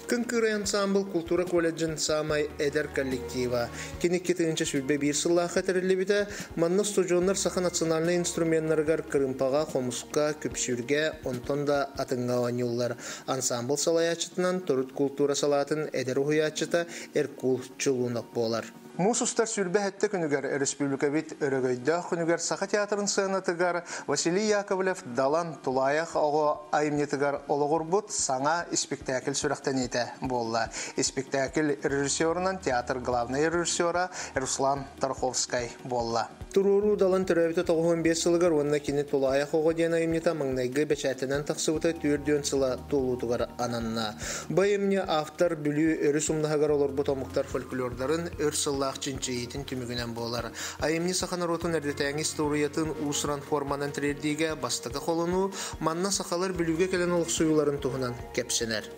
Кыҥкыырай ансаамбыл култуура колледжын саамай эдэр коллектива. Кини 2021 сыллаахха тэриллибитэ. Манна устудьуоннар саха национальнай инструменнарыгар кырыымпаҕа, хомуска, күпсүүргэ, онтон да атыҥҥа оонньууллар. Ансаамбыл салайааччытынан төрүт култуура салаатын эдэр уһуйааччыта Эркул Чулунов буолар. Муус устар 27 күнүгэр республикабыт өрөгөйдөөх күнүгэр Саха театрын сыанатыгар Василий Яковлев Далан Тулаайах оҕо айымньытыгар олоҕурбут саҥа испиктээкил сүрэхтэниитэ буолла. Испиктээкил режиссерунан театр главнай режиссера Руслан Тарховскай буолла. Туруоруу Далан төрөөбүтэ 95 сылыгар уонна кини Тулаайах оҕо диэн айымньыта маҥнайгы бэчээттэнэн тахсыбыта 40 сыла туолуутугар ананна. Бу айымньы автор Бүлүү өрүс умнаһыгар олорбут омуктар фольклордарын өр сыллаах чинчийиитин түмүгүнэн буолар. Айымньы саха норуотун эрдэтээҥи историятын уус-уран форманан тириэрдиигэ бастакы холонуу, манна сахалар Бүлүүгэ кэлэн олохсуйууларын туһунан кэпсэнэр.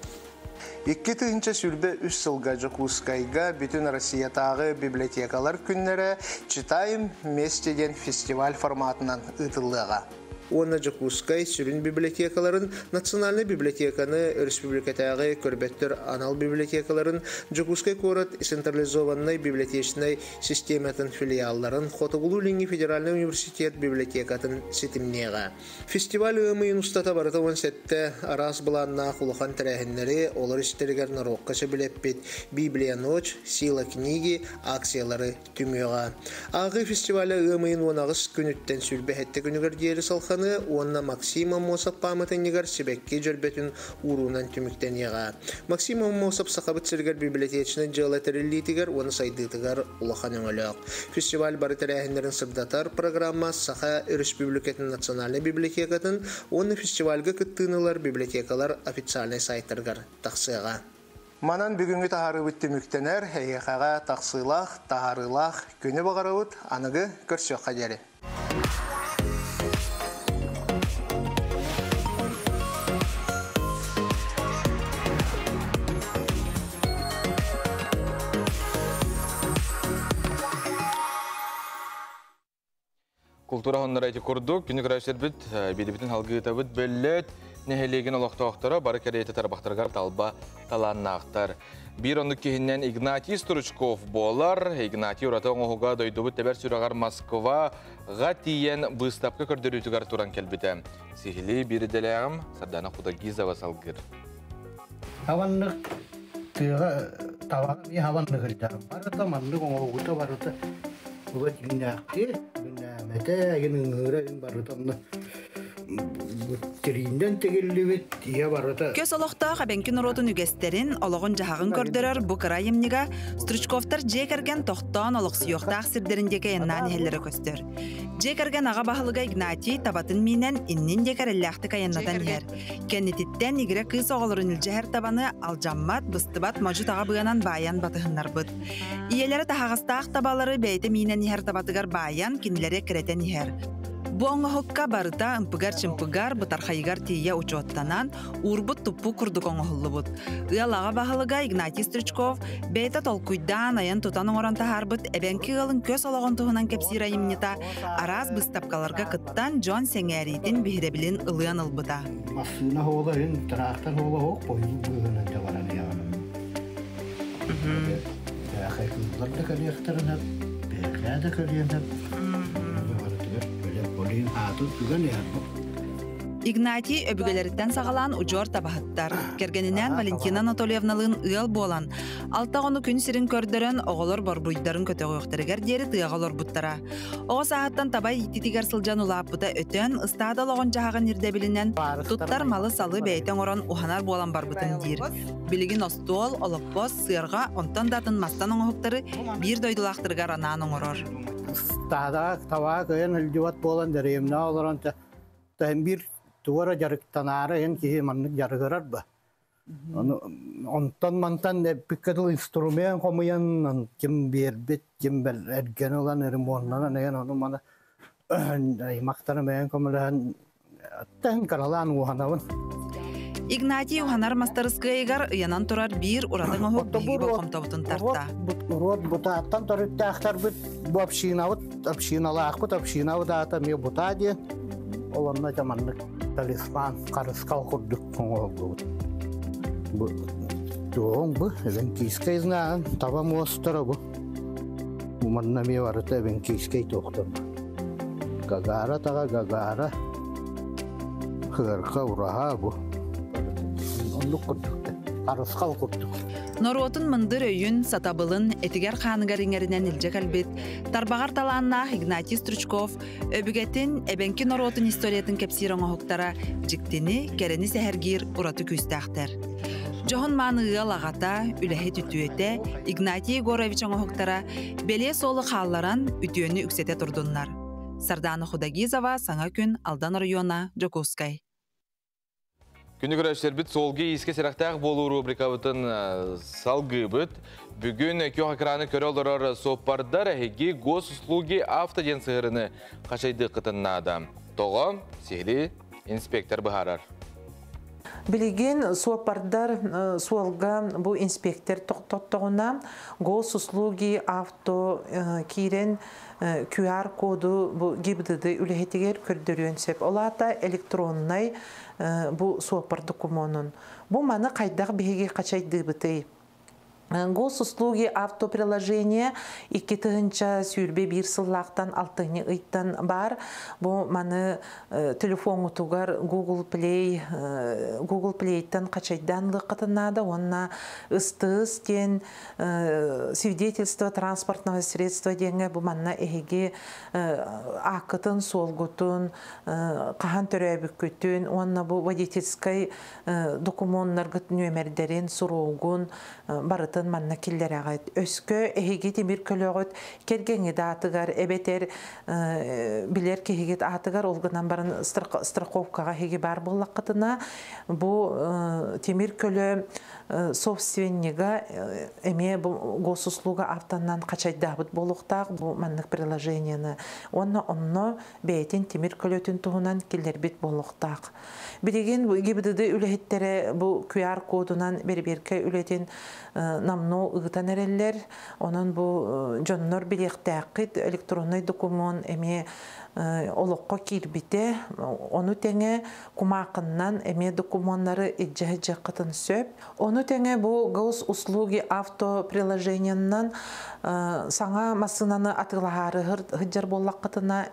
2023 сылга Дьокуускайга Бүтүн Россиятааҕы библиотекалар күннэрэ «Читаем вместе» диэн фестиваль форматынан ыытыллыаҕа. Уонна Дьокуускай сүрүн библиотекаларын, Национальнай библиотеканы, өрөспүүбүлүкэтээҕи көрбөттөр анал библиотекаларын, Дьокуускай куорат централизованнай библиотечнай систематын филиалларын, Хотугулуу-Илиҥҥи федеральнай университет библиотекатын ситимниэҕэ. Фестиваль ыам ыйын устата барыта 17 араас былааннаах улахан тэрээһиннэри, олор истэригэр норуокка сөбүлэппит «Библия ночь», «Сила книги» акциялары түмүөҕэ. Ааҕыы фестиваля ыам ыйын 18 күнүттэн 27 күнүгэр диэри салханы уонна Максим Аммосов пааматынньыгар сибэкки дьөрбөтүн ууруунан түмүктэниэҕэ. Максим Аммосов Сахабыт сиригэр библиотечнай дьыала тэриллиитигэр уонна сайдыытыгар улахан өҥөлөөх. Фестиваль бары тэрээһиннэрин сырдатар программа Саха Өрөспүүбүлүкэтин национальнай библиотекатын уонна фестивальга кыттыыны ылар библиотекалар официальнай сайтарыгар тахсыаҕа. Манан бүгүҥҥү таһаарыыбыт түмүктэнэр, эһиэхэҕэ тахсыылаах, таһаарыылаах күнү баҕарабыт, аныгы көрсүөххэ диэри. Култуура хонноро ити курдук, күнү көрөөччүлэрбит биирибитин халгыытабыт бөллөт нэһилиэгин олохтоохторо бары кэриэтэ тарбахтарыгар талба талааннаахтар. Биир оннук киһинэн Игнатий Стручков буолар. Игнатий ураты оҥоһуга дойдубут тэбэр сүрэҕэр Москваҕа тиийэн быыстапка көрдөрүүтүгэр туран кэлбитэ. Сиһилии биир идэлээҕим Сардана Худогизова салгыыр. Хаваннык тыаҕа табаҕа эмиэ хаваннык илдьэр. Барыта маннык оҥоһугута барыта тула дьиҥнээхтии, күннээмэтэ, эгин ыҥыыра эгин барыта онно тирииннэн тигиллибит ийэ барыта. Көс олохтоох эбэҥки норуотун үгэстэрин, олоҕун-дьаһаҕын көрдөрөр бу кыра айымньыга Стручковтар дьиэ кэргэн тохтоон олохсуйуохтаах сирдэрин диэки айаннаан иһэллэрэ көстөр. Дьиэ кэргэн аҕа баһылыга Игнатий табатын миинэн иннин диэки эрэллээхтик айаннатан иһэр. Кэннититтэн игирэ кыыс оҕолорун илдьэһэр табаны алдьаммат, быстыбат модьу-таҕа быанан баайан батыһыннарбыт. Ийэлэрэ таһаҕастаах табалары бэйэтэ миинэн иһэр табатыгар баайан кинилэри эккирэтэн иһэр. Бу оҥоһукка барыта ымпыгар-чымпыгар, бытархайыгар тиийэ учуоттанан, уурбут-туппут курдук оҥоһуллубут. Ыал аҕа баһылыга Игнатий Стручков бэйэтэ толкуйдаан, айан-тутан оҥорон таһаарбыт эбэҥки ыалын көс олоҕун туһунан кэпсиир айымньыта араас быыстапкаларга кыттан дьон сэҥээриитин, биһирэбилин ылыан ылбыта. Массыына хола иһин, трактор хола хоох хойуу быыһынан дьабаран иһэҕин. Бээхэй кыыллар да кэлиэхтэрин сөп, бээхээ да кэлиэн сөп. Барытыгар бэлэм полин аатын түгэн иһэр Игнатий өбүгэлэриттэн саҕалаан удьуор табаһыттар. Кэргэнинээн Валентина Анатольевналыын ыал буолан, алта оҕону күн сирин көрдөрөн, оҕолор борбуйдарын көтөҕүөхтэригэр диэри тыаҕа олорбуттара. Оҕо сааһыттан таба иитиитигэр сылдьан улааппыта өтөн, ыстаада олоҕун-дьаһаҕын ирдэбилинэн туттар малы-салы бэйэтэ оҥорон уһанар буолан барбытын диир. Билигин остуол, олоппос, сыарҕа, онтон да атын мастан оҥоһуктары биир дойдулаахтарыгар анаан оҥорор. Ыстаадаҕа табаҕа кыайан илдьибэт буолан дэриэбинэҕэ олорон тэһин биир тугу эрэ дьарыктанаары иһин киһи маннык дьарыгырар ба. Онтон мантан эппикке инструмент хомуйан ким биэрбит, ким эрген ылан ремоннанан эн ону маны аймактары бэйэн көмөлөһөн аттан каралаан уһанабын. Игнатий уһанар мастарыскыайыгар ыйанан турар биир ураты оҥоһук биһиги болҕомтобутун тарта. Уруот бутааттан төрүттээхтэрбит бу общинабыт, общиналаахпыт, общинабыт аата эмиэ бутаа диэн. Ол онно маннык талисман, харыскал курдук оҥоһуллубут. Бу туоҕуҥ бу эвенкийскэй знаан таба муостара бу. Бу манна эмиэ барыта эвенкийскэй туохтар. Гагара таҕа гагара хыарка ураһа бу. Оннук курдук. Харысхал курдук. Норуотун мындыр өйүн, сатабылын этигэр-хааныгар иҥэринэн илдьэ кэлбит тарбаҕар талааннаах Игнатий Стручков өбүгэтин, эбэҥки норуотун историятын кэпсиир оҥоһуктара дьиктини, кэрэни сэһэргиир ураты күүстээхтэр. Дьоһун мааны ыал аҕата, үлэһит үтүөтэ Игнатий Егорович оҥоһуктара бэлиэ суолу хаалларан үтүөнү үксэтэ турдуннар. Сардаана Худагизова, Саҥа күн, Алдан оройуона, Дьокуускай. Күнү көрөччүлэрбит суолга иискэ сэрэхтээх буолуу рубрикабытын салгыыбыт. Бүгүн күөх экраны көрө олорор суоппардар эһиги госуслуги авто диэн сыһырыны хачайдыаххытын наада. Тоҕо? Сиһили инспектор быһаарар. Билигин суоппардар суолга бу инспектор тохтоттоҕуна госуслуги авто киирэн QR коду бу ГИБДД үлэһитигэр көрдөрүөн сөп. Ол аата электроннай бу суоппар докумуонун. Бу маны хайдах биһиги хачайдыыбытый? Госуслуги автоприложение 2021 сыллаахтан алтынньы ыйтан баар. Бу маны телефоҥҥутугар Google Play Google Playтан хачайдаан ылыаххытын наада уонна ыстыыс диэн свидетельство транспортного средства диэҥҥэ бу манна эһиги ааккытын, суолгутун, хаһан төрөөбүккүтүн уонна бу водительскай докумуоннаргыт нүөмэрдэрин, суругун барытын манна киллэрэҕит. Өскө эһиги тимир көлөҕүт кэргэҥҥит аатыгар эбэтэр билэр киһигит аатыгар ол гынан баран страховкаҕа эһиги баар буоллаххытына бу тимир көлө собственнига эмиэ бу госуслуга автонан хачайдаабыт буолуохтаах бу маннык приложениены уонна онно бэйэтин тимир көлөтүн туһунан киллэрбит буолуохтаах. Билигин ГИБДД үлэһиттэрэ бу QR кодунан бэрэбиэркэ үлэтин намно ыытан эрэллэр. Онон бу дьоннор билиэхтээххит электроннай докумуон эмиэ олоххо киирбитэ. Ону тэҥэ кумаахыннан эмиэ докумуоннары илдьэ сылдьыаххытын сөп. Ону тэҥэ бу госуслуги авто приложениеннан саҥа массыынаны атыылаһаары сылдьар буоллаххытына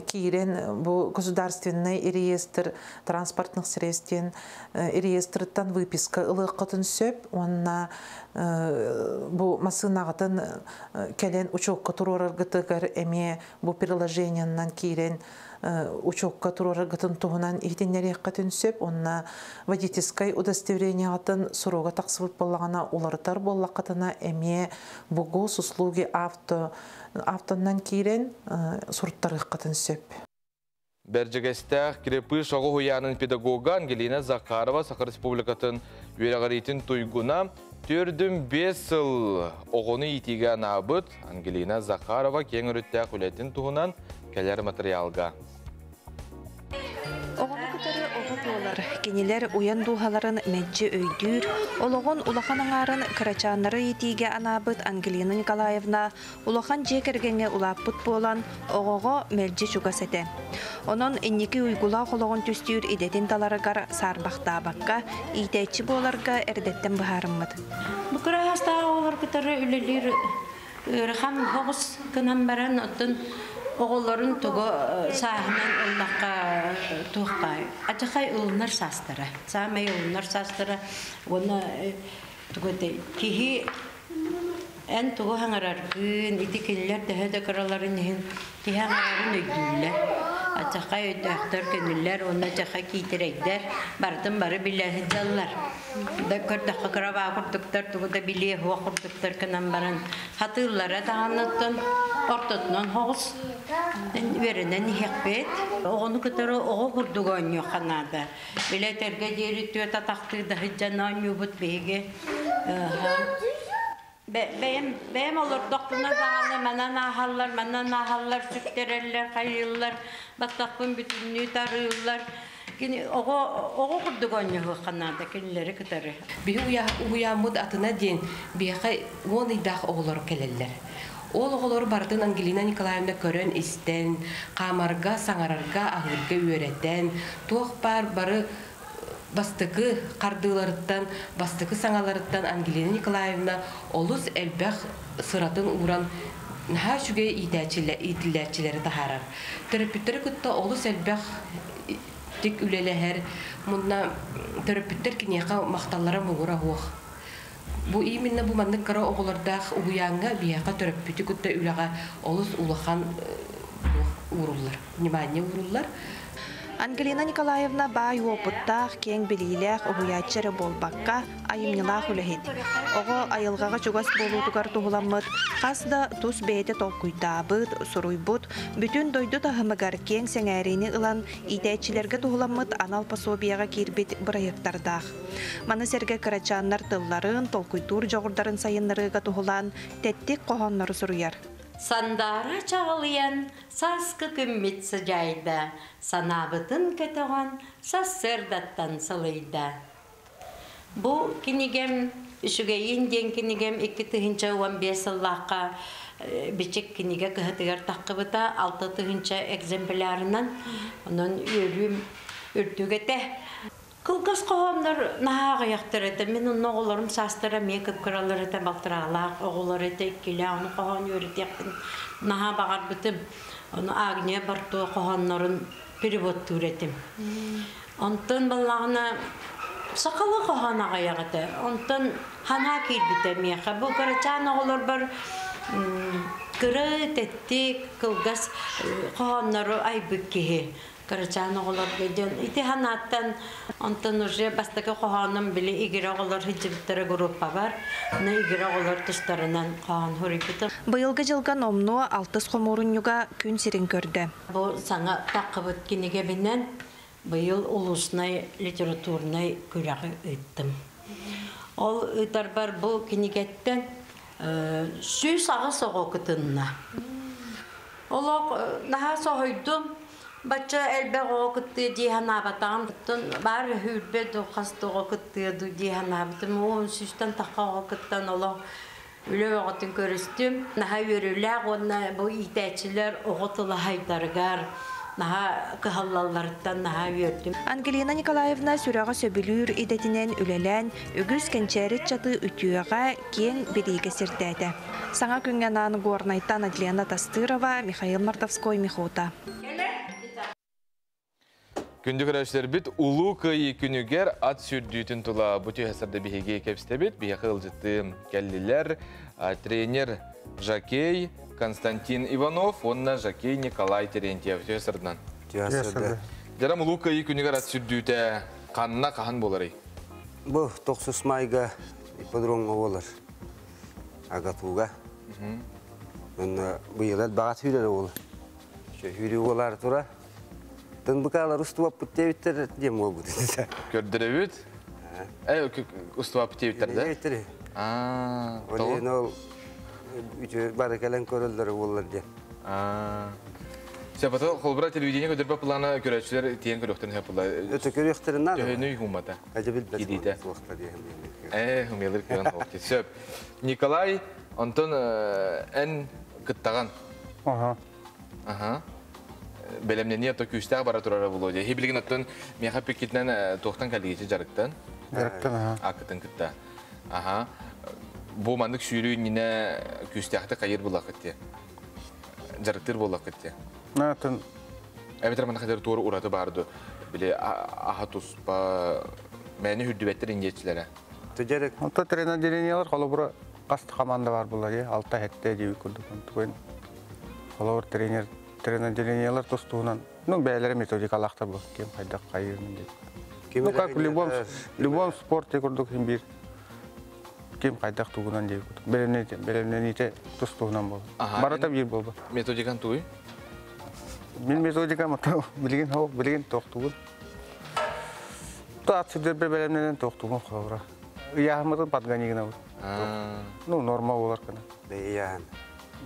киирэн бу государственный реестр транспортных средств диэн реестрыттан выписка ылыаххытын сөп уонна бу массыынаҕытын кэлэн учуокка туруораргытыгар эмиэ бу приложениеннан киирэн учуокка туруораргытын туһунан иһитиннэриэххитин сөп уонна водительскай удостоверениеҕытын суруга тахсыбыт буоллаҕына уларытар буоллаххытына эмиэ бу госуслуги авто автоннан киирэн суруттарыаххытын сөп. Бэрдьигэстээх Крепыш оҕо уһуйаанын педагога Ангелина Захарова Саха Республикатын үөрэҕириитин туйгуна 4-5 сыл оҕону иитиигэ анаабыт Ангелина Захарова киэҥ өрүттээх үлэтин туһунан кэлэр матырыйаалга. Оҕону кытары оҕо буолар, кинилэр уйан дууһаларын мэлдьи өйдүүр, олоҕун улахан аҥаарын кырачааннары иитиигэ анаабыт Ангелина Николаевна улахан дьиэ кэргэҥҥэ улааппыт буолан, оҕоҕо мэлдьи чугас этэ. Онон инники уйгулаах олоҕун түстүүр идэтин таларыгар саарбахтаабакка, иитээччи буоларга эрдэттэн быһаарыммыт. Бу кыраһастаах оҕолор кытары үлэлиир ыарахан оҕус гынан баран, оттон оҕолорун тугу сааһынан ыллахха туохха ачахай ылынар саастара. Саамай ылынар саастара уонна тугу киһи эн тугу хаҥараргын, ити кинилэр төһө да кыраларын иһин киһи хаҥарарын өйдүүллэр. Ачаха өйдөөхтөр көнүллэр, онно чаха киитирэйдэр, барытын бары билэ сылдьаллар. Да көрдөххө кырабаа курдуктар, тугу да билиэ хуох курдуктар кынан баран хатыыллара даҕаныттан ортотунан хоҕус үөрэнэн иһиэхпит. Оҕону кытары оҕо курдук оонньуохха наада. Билэтэргэ диэри түөт атахтыы да сылдьан оонньуубут биһиги. Бэйэм бэйэм олордохпуна даҕаны манан ааһаллар, манан ааһаллар, сүктэрэллэр, хайыыллар, баттахпын бүтүннүү тарыыллар. Кини оҕо оҕо курдук оонньоһуохха наада кинилэри кытары. Биһи уһуйааммыт атына диэн биһиэхэ уон ыйдаах оҕолор кэлэллэр. Ол оҕолору барытын Ангелина Николаевна көрөн-истэн, хаамарга, саҥарарга, аһыырга үөрэтэн, туох баар бары бастакы хардыыларыттан, бастакы саҥаларыттан Ангелина Николаевна олус элбэх сыратын ууран наһаа үчүгэй иитиллээччилэри таһаарар. Төрөппүттэри кытта олус элбэх тик үлэлэһэр, мунна төрөппүттэр киниэхэ махталлара муҥура суох. Бу именно бу маннык кыра оҕолордоох уһуйааҥҥа биһиэхэ төрөппүтү кытта үлэҕэ олус улахан ууруллар, внимание ууруллар. Ангелина Николаевна баай уопуттаах, киэҥ билиилээх уһуйааччы эрэ буолбакка, айымньылаах үлэһит. Оҕо айылҕаҕа чугас буолуутугар туһуламмыт хас да тус бэйэтэ толкуйдаабыт, суруйбут, бүтүн дойду таһымыгар киэҥ сэҥээриини ылан, иитээччилэргэ туһуламмыт анал пособиеҕа киирбит бырайыактардаах. Маны сэргэ кырачааннар тылларын, толкуйдуур дьоҕурдарын сайыннарыыга туһулаан тэттик хоһооннору суруйар. Сандаара чаҕылыйан сааскы күммүт сыдьаайда, санаабытын көтөҕөн сарсыардаттан сылыйда. Бу кинигэм үчүгэйин диэн кинигэм 2015 сыллаахха бичик кинигэ кыһатыгар таххыбыта 6 тыһыынча экземплярынан. Онон үөрүүм үрдүк этэ. Кылгас хоһооннор наһаа аҕыйахтар этэ. Мин онно оҕолорум саастара эмиэ кып-кыралар этэ, балтыраалаах оҕолор этэ, иккилээх, ону хоһоон үөрэтиэхпин наһаа баҕарбытым. Ону Агния Бартуо хоһооннорун переводтуур этим. Онтон баллаҕына сахалыы хоһоон аҕыйах этэ. Онтон ханаа киирбитэ миэхэ. Бу кырачаан оҕолорбор кыра тэттик, кылгас хоһооннору айбыт киһи кырачаан оҕолорго диэн ити ханааттан онтон уже бастакы хоһоонум били игирэ оҕолор сылдьыбыттара группабар но игирэ оҕолор тустарынан хоһоон суруйбутум. Быйылгы дьылга номнуо алтыс хомуурунньуга күн сирин көрдө. Бу саҥа таххыбыт кинигэбинэн быйыл улуснай литературнай күрэҕи ыыттым. Ол ыытарбар бу кинигэттэн 108 оҕо кытынна. Олох наһаа соһуйдум. Бачча элбэх оҕо кыттыа дии санаабатаҕым. Баар үһүрбэ ду хас да оҕо кыттыа ду дии санаабытым. 10 сүүстэн тахха оҕо кыттан олох үлэ оҕотун көрүстүм. Наһаа үөрүүлээх уонна бу иитээччилэр оҕо тылаһайдарыгар наһаа кыһаллалларыттан наһаа үөрдүм. Ангелина Николаевна сүрэҕэ сөбүлүүр идэтинэн үлэлээн, үгүс кэнчээри ыччаты үтүөҕэ, киэҥ билиигэ сирдээтэ. Саҥа күҥҥэ анаан Горнайтан Адлена Тастырова, Михаил Мартовской, Михута. Күндү көрөөччүлэрбит, Улуу Кыайыы күнүгэр ат сүүрдүүтүн тула бу түһэсэрде биһиги кэпсэтэбит. Биһиэхэ ыалдьыттыы кэллилэр тренер жокей Константин Иванов уонна жокей Николай Терентьев. Түһэсэрдинэн. Түһэсэрде. Жарам Улуу Кыайыы күнүгэр ат сүүрдүүтэ ханна хаһан буоларый? Бу 9 майга ипподромҥа буолар. АГАТУга. Онно быйыл баҕат сүүрэр ол. Сүүрүү буолар тура. Тын быкаалар устубаппыт диэбиттэр диэн буолбут. Көрдөрөбүт. Устубаппыт диэбиттэр да? Диэбиттэр. Аа, Ол ол үтүө бары кэлэн көрөллөр буоллар диэн. Аа. Сепата холбура телевидение көдөрбө плана көрөөччүлэр тиэн көрөхтөн хөппула. Өтө көрүөхтэрин наада. Төһөнүй хумата. Ажа билбэт. Кидите. Суохта диэн. Хумялыр көрөн хоқти. Сөп. Николай, онтон эн кыттаган. Аха. Аха. Белемнени то күстәк бара турара Володя. Хи билген оттон меха пикитнен туохтан калигичи жарыктан. Жарыктан, аха. Акытын кытта. Аха. Бу маннык сүүрүү нине күстәхте кайыр булакытты. Жарыктыр булакытты. Натын. Эбетер мана хадер туор ураты барды. Биле аха туспа мәне хүрдүбеттер индиечилere. Түжәрек. Онто тренер делениялар холобура каст команда бар булар, е, алта хетте диби курдук. Туген холобур тренер Тренотделениялар тостуунан, ну, бээлери методикалаахтар бу, ким хайдах хайыырын диэн. Ну, как в любом, любом спорте курдук бир ким хайдах тугунан диэн курдук. Белемнените тостуунан бол. Барата бир болбу. Методикан туй? Мин методикам ата билигин хоо, билигин тохтугун. Та сидер белемненен тохтугун ховра. Ыяхмытын подгонигина. Ну, норма болар кына. Бэйяхан.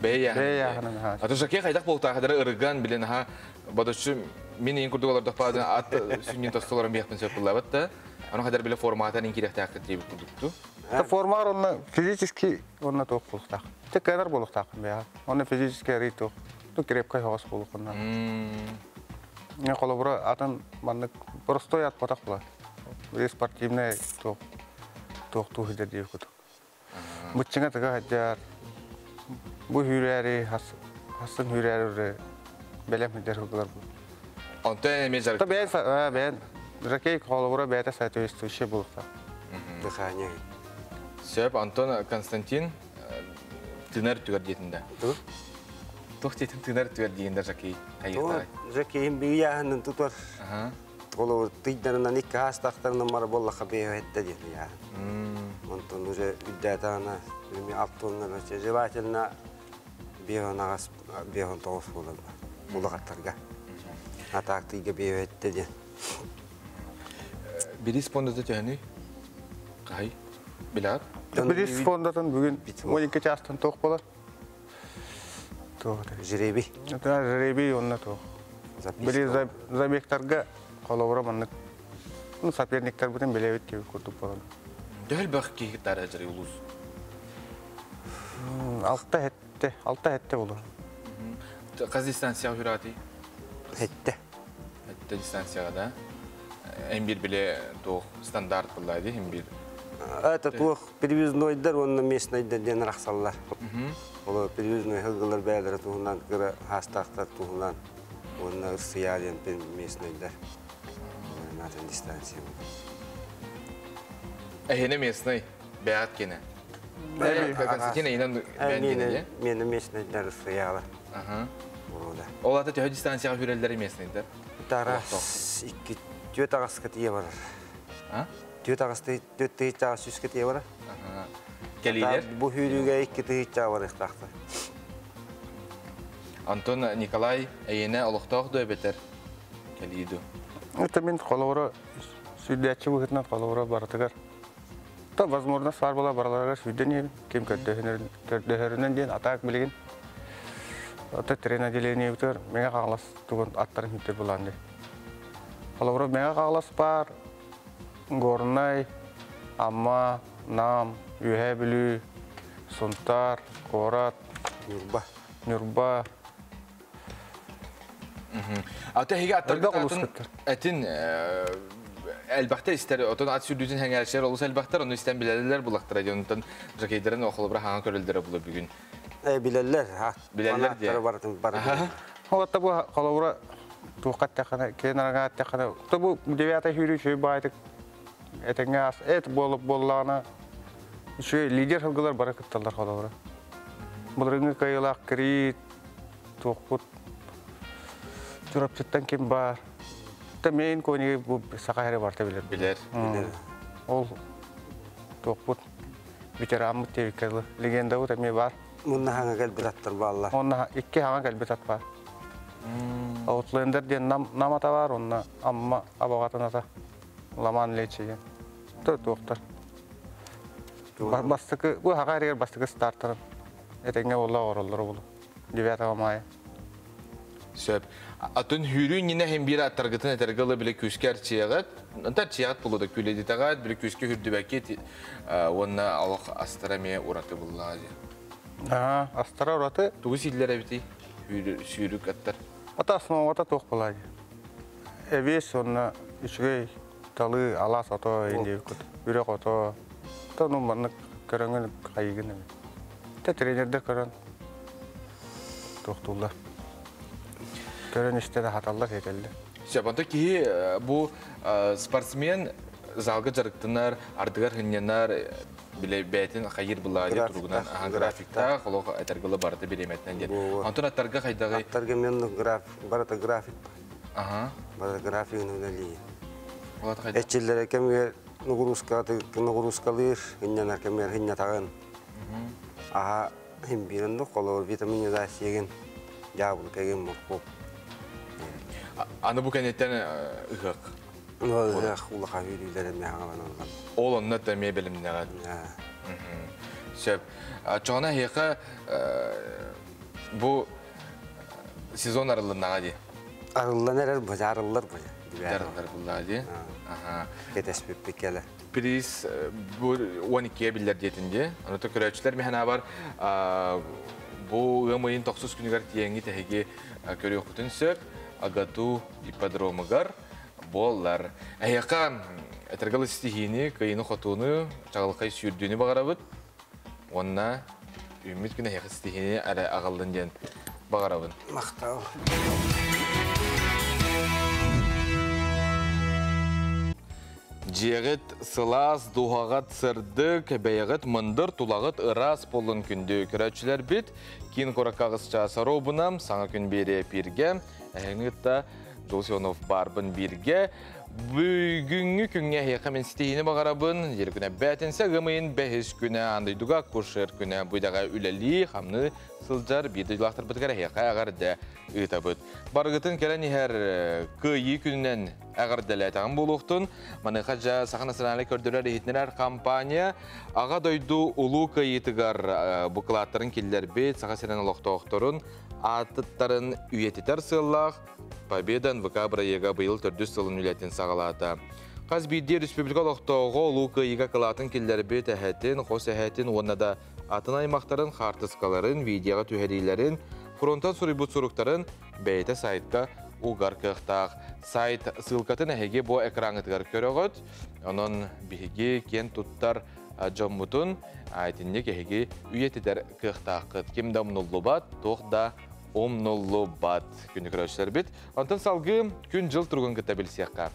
Бэйяхан. Аты жаке хайдах болта хадары ырыган билен ха бадочу мен ең курдук олар дападан ат сүннен тостолорун бияктан сөп буллабат да. Аны хадар биле форматан ин кирек такы дип курдукту. Та формар онна физически онна тоқ болуқтақ. Тек кайдар болуқтақ бия. Онна физически ари тоқ. Ту крепкай хогос болуқна. Не колобура атын маннык простой ат потақ була. Бир спортивный тоқ тоқ ту хидер дип курдук. Бутчыңа тыга хаджар. Бу хүрәри хасын хүрәри белем хидер хыгылар бу. Онтон эме жарык. Та бәйн бәйн жакей колобура бәйта соответствующий болуқта. Дыхание. Сөп Антон Константин тынар түгер диетинде. Тох тетин тынар түгер дегендер жакей кайыкта. Жакейин бияханын тутар. Олор тыйдарынан икки хастактарынан мара боллаха бейхетте ден я. Онтон уже үддәтана, эми алтоннар желательно бейхон агас бейхон тоғыз болар. Булагаттарга. Атак тыйга бейхетте ден. Бирис фондаты төһөнүй? Кай? Билат? Бирис фондатын бүгүн 12 частан тоқ болар. Жреби. Да, жреби онна тоқ. Били забегтарга колобура маннык. Ну, соперниктер бүтүн билебит деп курдук болот. Дөл бак кийиктар ажыры улус. Алта хетте, алта хетте болор. Каз дистанция хүрати? Хетте. Хетте дистанцияга да. Эм бир биле тоқ стандарт булайды, эм бир. Это туох перевезнойдар, онна местныйдар ден рахсаллар. Оло перевезной хылгылар бәлері туһунан, кыра хастақтар туһунан, онна ырсыя ден местныйдар. Натын дистанция. Эхене местный, бәят кене. Константин инан бәян кене, Мені местныйдар ырсыялар. Ол аты төһө дистанцияга хүрелдери местныйдар. Тарас икки төт ағасқа тие барар. Төт ағасты төт тыйчаға сүске тие барар. Келилер? Бу хүрүгө икки тыйчаға бар ыктакты. Антон Николай эйене олохтоох дөбетер келиду. Это мен колобура сүдәчи быһытынан колобура баратыгар. Та возможность бар була бараларга сүдән кем көрдөһөрүнөн ден атак билген. Ата трен отделение бутер мега кагалас тугун аттарын хүтер буланды. Колобура мега кагалас бар. Горнай, Амма, Нам, Үһә Бүлүү, Сунтар, Корат, Нюрба. Нюрба. Ата хиге аттар этин әлбәхтә истер, отон ат сүрдүтүн хәңәршер олус әлбәхтәр, оны истән биләләр булактыр, онтон жакейдерин охолобра хаңа көрөлдөрө булу бүгүн. Биләләр, ха. Биләләр дия. Бартын бар. Ота бу колобура туқат тахана, кенарга тахана. То бу девятый хүрү чөй байтык. Этеңе ас эт болуп боллана. Чөй лидер хылгылар бара кытталар колобура. Булрыңы кайылак кри туқпут. Турапчыттан ким бар. Та мен кони бу сахаре барта билер. Билер. Ол туқпут ветеранмыт тебиккелі. Легенда бу эме бар. Мунна хаңа кел бираттар балла. Онна икки хаңа кел бират бар. Аутлендер ден нам ата бар, онна амма абагатын ата. Ламан лечеген. Тө туқтар. Бастыкы, бу хага эргер бастыкы стартерын. Этеңе болла ороллор болу. 9 мая. Сөп. Атын хүрүү нине хем бир аттаргытын этергылы биле күскер чиягат, антар чиягат болу да күледи тагат, биле күскө хүрдүбәкке онна алох астара ме ураты булла. Ага, астара ураты. Тугу силлер эбити сүйрүк аттар. Ата основата тоқ булады. Эбес онна үчүгей талы алас ото инди күт. Үрек ото. Та ну маннык көрөңөн кайыгын эми. Те тренерде көрөн токтулар. Көрөн иште да хаталлар хетелди. Сөп, онто ки бу спортсмен залга жарыктынар, ардыгар хыннянар, биле бәйтин хайыр була деп туругунан графикта холох этергылы барыты биреметнен деп. Антон аттарга хайдагы? Аттарга мен граф, барыта график. Ага. Барыта графигин үлели. Эчиллер кемгер нугуруска нугурускалыр, хыннянар кемгер хыннятагын. Аха, хим биринди колор витамин да сеген, жабыл кеген моркоп. Аны бу кенеттен ыгык. Ыгык улаха үйлерин мехаңалан. Ол онны да мебелимнеге. Сөп. Чоғына хеқа бу сезон арылыннаға ди. Арыллан әрер бұ, арыллар бұ. Арыллар бұлла ди. Кетес бүппекелі. Приз бу 12-ге биллер диетинде. Аны көрәчләр механа бар. Бу ымыйын 90 күнігер тиеңі тәхеге көрі оқытын сөп. Агату ипподромыгар боллар. Әйяқа әтіргілі стихини, кыйыны хотуны, чағылқай сүйірдіні бағарабыт. Онна үміт күні әйяқа стихини әрі ағалдын ден бағарабын. Мақтау. Жегіт сылас, духағат сырдык, бәйғіт мындыр, тулағыт ырас болын күнді көрәтшілер бит. Кин коракағызча саробынам, саңа күн бере пирге, әңгітта Жолсионов барбын бирге. Бүгүнгү күнгө хеқа мен стихини бағарабын, жер күнә бәтінсе гымыйын бәхис күнә андайдуга куршер күнә бұйдаға үләли, хамны сылжар бирді жылақтыр бұтығар хеқа ағарды ұйтабыт. Барғытын кәлін ехер күйі күнінен ағардылайтаған болуқтын. Маныға жа Саха национальный көрдірер ехетнерер компания аға дойду улу күйітігар бұқылаттарын келдер бет, Саха сирен олықтоқтырын аттарын үйететер сыллақ, Победа НВК бұрайыға бұйыл түрді сылын үлетін сағалата. Қаз бейде республика олықтоғы улу күйіға қылатын келдер бет әхәтін, қос әхәтін, онна да атын аймақтарын, қартысқаларын, видеоға түхәдейлерін, фронтан сұрыбыт сұруқтарын бәйті сайтқа угар кықтақ. Сайт ссылкатын әхеге бо экраңытыгар көріғыт. Онын біхеге кен туттар жоммутун айтынне кехеге үйететер кықтақыт. Кем да умнуллубат, тоқ да умнуллубат. Күні көрәшілер бит. Онтан салғы күн жыл тұрғын кіта білсеққа.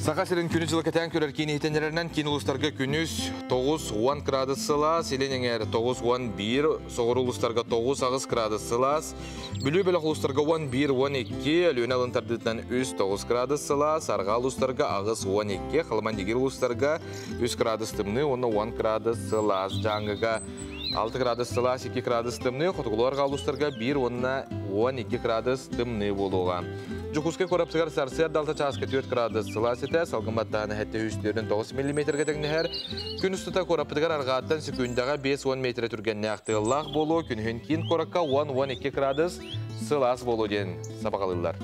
Саха сирин күні жылы кәтән көрер кейін етенлерінен кейін ұлыстарға күнүс 9-10 градус сылас, Еленеңер 9-11, Соғыр ұлыстарға 9-8 градус сылас, Бүлі бөлік ұлыстарға 11-12, Лөне алынтардытынан 3-9 градус сылас, Арға ұлыстарға ағыз 12, Қалман дегер ұлыстарға 3 градус тымны, 10 градус сылас, Жаңғыға 6 градус сылас, 2 градус тымны, Құтығыларға ұлыстарға 1-12 градус тымны болуға. Жукускай корапсыгар сарсыр далта часка 4 градус сылас ете, салгын баттағаны хәтті үстерін 9 мм тәңнәһәр. Күн ұстыта корапсыгар арғаттан секундаға 5-10 метр түрген нәқтығылақ болу, күн кейін коракка 10-12 градус сылас болу ден сабақалылар.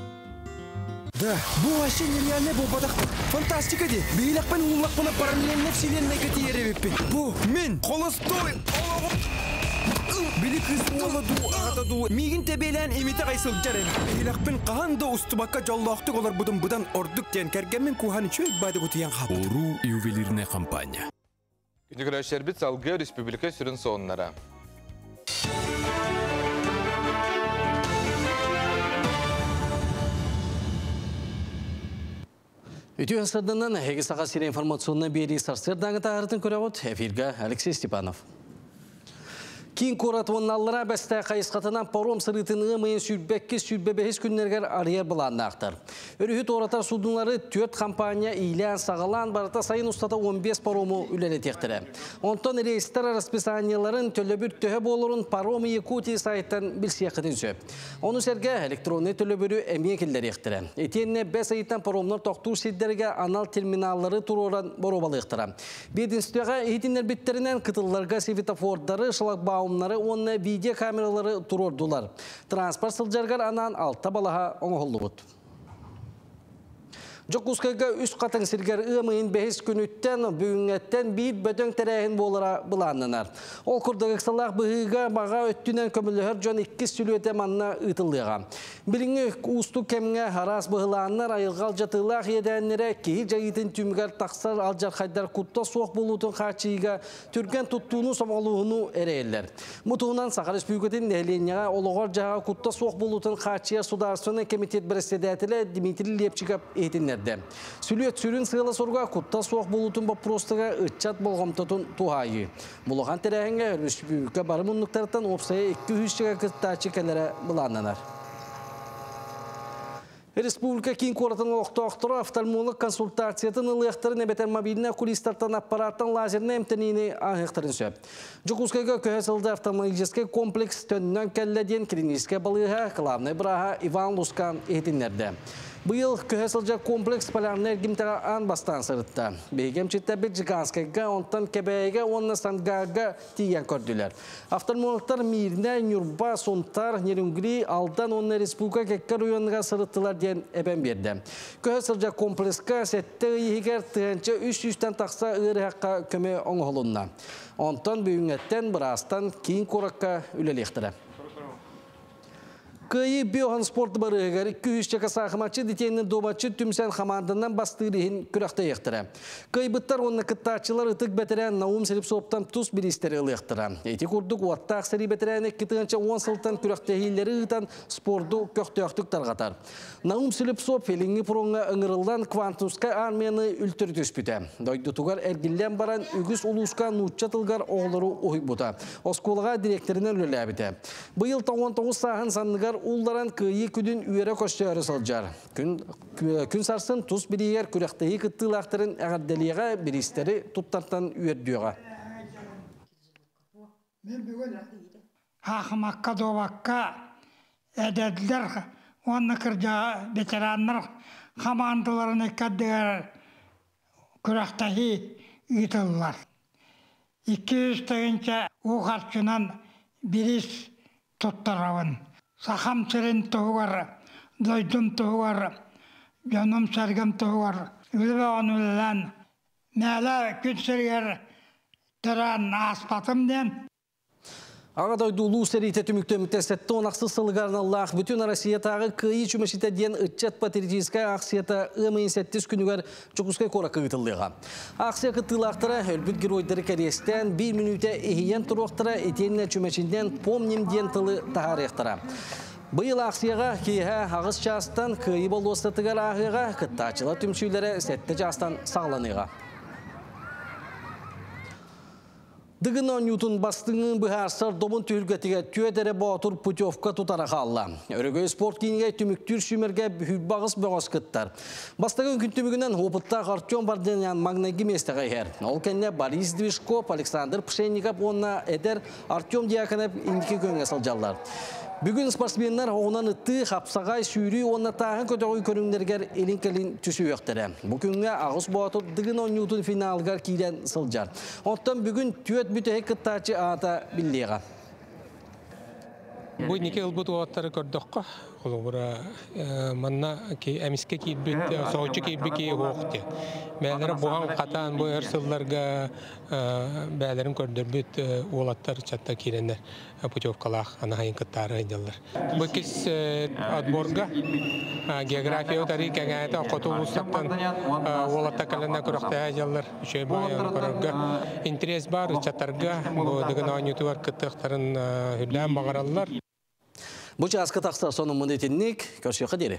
Да, бу вообще нереальный бу бадақ. Фантастика де. Бейлақпен уллақпына параллельно вселенной катиере беппе. Бу мен холостой Били кыз уола ду ағата ду мигин тебелен имите кайсыл жарен. Бейлақпен қахан да устубакка жоллоқтық олар бұдын бұдан ордук ден кәргенмен кухан чөй бады гутиян хап. Ору ювелирная компания. Күні көрәшер бит салгы республика сүрін соңынара. Үтүү сырдынан әгі сақа сире информационны бери сарсырдаңы тағыртын көрәғыт эфирге Алексей Степанов. Кин корат онналлара бәсті қайысқатынан паром сырытыныгы мыйын сүрбәкке сүрбәбәхис күннергер ария бұланнақтыр. Өріхі торатар судынлары 4 компания илән сағалан барыта сайын ұстата 15 парому үләлетектірі. Онтон рейстер расписанияларын төлөбүр төһө болурун паром Якутии сайттан билсияқытын сөп. Оны сәрге электронный төлөбүрү әмие келдер ектірі. Етенне бәс айттан паромнар тоқтур сиддерге анал терминаллары туроран боробалықтыра. Бединстіға етіннер биттерінен кытылларға светофордары, шлагбаумнары, онны видео камералары турордулар. Транспорт сылжаргар анан алта балаға оңғоллуғыт. Дьокуускайга Үс Хатыҥ сиргэр ыам ыйын бэһис күнүттэн бүгүҥҥэттэн биир бөдөҥ тэрээһин буолара былааннанар. Ол курдук ыксалаах быһыыга баҕа өттүнэн көмөлөһөр дьон иккис сүлүөтэ манна ыытыллыаҕа. Билиҥҥи уустук кэмҥэ араас быһылааннар, айылҕа алдьатыылаах иэдээннэрэ киһи дьайыытын түмүгэр тахсар алдьархайдар куттал суох буолуутун хааччыйыыга түргэн туттууну сомоҕолууһуну эрэйэллэр. Бу туһунан Саха Республикатын нэһилиэнньэҕэ олоҕор-дьаһаҕа кутта суох буолуутун хааччыйар судаарыстыбаннай кэмитиэт бэрэссэдээтэлэ Дмитрий Лепчиков иһитиннэрдэ. Сүлүөт сүрүн сыала-соруга куттал суох буолуутун боппуруостарыгар ыччат болҕомтотун туһаайыы. Улахан тэрээһиҥҥэ өрөспүүбүлүкэ бары муннуктарыттан уопсайа 200 кыттааччы кэлэрэ былааннанар. Республика киин куоратын олохтоохторо офтальмолог консультациятын ылыахтарын эбэтэр мобильнай окулистартан аппараттан лазернай эмтэниини ааһыахтарын сөп. Дьокуускайга көһө сылдьар офтальмологическай комплекс төннөн кэллэ диэн клиническэй балыыһа главнай бырааһа Иван Лускан иһитиннэрдэ. Быйыл көһө сылдьар комплекс полярнай эргимтэҕэ аан бастаан сырытта. Биһиги эмчиттэрбит Жиганскайга, онтон Кэбээйигэ уонна Сангарга тиийэн көрдүлэр. Офтальмологтар Миирнэ, Ньурба, Сунтар, Нерюнгри, Алдан уонна республика кэккэ оройуонугар сырыттылар диэн эбэн биэрдэ. Көһө сылдьар комплекска сэттэ ый иһигэр 1300-тэн тахса ыарыһахха көмө оҥоһулунна. Онтон бүгүҥҥэттэн быраастан киин куоракка үлэлиэхтэрэ. Кыайыы биохан спорт барыһыгар 200 чека саахыматчы дитиэнин дуобатчы түмсэн хамаанданан бастыыр иһин күрэхтэһиэхтэрэ. Кыайбыттар уонна кыттааччылар ытык бэтэрээн Наум Слепцовтан тус бириистэри ылыахтара. Ити курдук уоттаах сэрии бэтэрээнэ 2010 сылтан күрэхтэһиилэри ыытан спорду көхтөөхтүк тарҕатар. Наум Слепцов Илиҥҥи фроҥҥа ыҥырыллан Квантунскай армияны үлтүрү түспүтэ. Дойдутугар эргиллэн баран үгүс улууска нуучча тылыгар оҕолору уһуйбута. Оскуолаҕа дириэктэринэн үлэлээбитэ. Быйыл 99 сааһын санныгар уулларан Кыайыы күнүн үөрэ көрсөөрү сылдьар. Күн, күн сарсын тус бириигэр күрэхтэһии кыттыылаахтарын эҕэрдэлиэҕэ, бириистэри туттартан үөрдүөҕэ. Хаахымакка, дуобакка эдэрдэр уонна кырдьаҕа ветераннар хамаандаларын иккэрдигэр күрэхтэһии ыытыллар. 200 тыһыынча уу харчынан бириис туттарабын. Сахам сирин туһугар, дойдум туһугар, дьонум-сэргэм туһугар үлэ бөҕөнү үлэлээн, мээлэ күн сиригэр төрөөн ааспатым диэн. Аҕа дойду Улуу сэриитэ түмүктэммитэ 76 сылыгар аналлаах Бүтүн Россиятааҕы Кыайыы чүмэчитэ диэн ыччат патриотическай аахсыйата ыам ыйын сэттис күнүгэр Дьокуускай куоракка ыытыллыаҕа. Аахсыйа кыттыылаахтара өлбүт геройдары кэриэстээн биир мүнүүтэ иһийэн туруохтара итиэннэ чүмэчинэн «Помним» диэн тылы таһаарыахтара. Быйыл аахсыйаҕа киэһэ аҕыс чаастан Кыайыы болуоссатыгар ааһыаҕа, кыттааччылар түмсүүлэрэ сэттэ чаастан саҕаланыаҕа. Дыгын оонньуутун бастыҥын быһаарсар добун түһүлгэтигэр түөрт эрэ боотур путевка тутара хаалла. Өрөгөй спорт киинигэр түмүктүүр сүүмэргэ бүһүрбаҕыс бөҕөс кыттар. Бастакы күн түмүгүнэн опыттаах Артем Варданян маҥнайгы миэстэҕэ иһэр. Ол кэннэ Борис Движков, Александр Пшенников уонна эдэр Артем Дьяконов инники күөҥҥэ сылдьаллар. Бүгүн спортсменнар оҕунан ыттыы, хапсаҕай, сүүрүү уонна тааһын көтөҕүү көрүҥнэригэр илин-кэлин түсүһүөхтэрэ. Бу күҥҥэ аҕыс боотур Дыгын оонньуутун финалыгар киирэн сылдьар. Оттон бүгүн түөрт бүтэһик кыттааччы аата биллиэҕэ. Бу инники ылбыт уолаттары көрдөххө, холобура, манна эмискэ киирбит, соһуччу киирбит киһи уох диэн. Бэйэлэрэ буһан-хатаан бу өр сылларга бэйэлэрин көрдөрбүт уолаттар чатта киирэннэр путевкалаах анаһайын кыттаары сылдьаллар. Бу иккис отборга география утарыы кэҥээтэ хоту улуустартан уолаттар кэлэннэр күрэхтэһэ сылдьаллар. Үчүгэй баайы көрөргө интерес баар ыччаттарга бу Дыгын оонньуутугар кыттыахтарын үрдээн баҕараллар. Бу чааска тахсар сонуммун итинник көрсүөххэ диэри.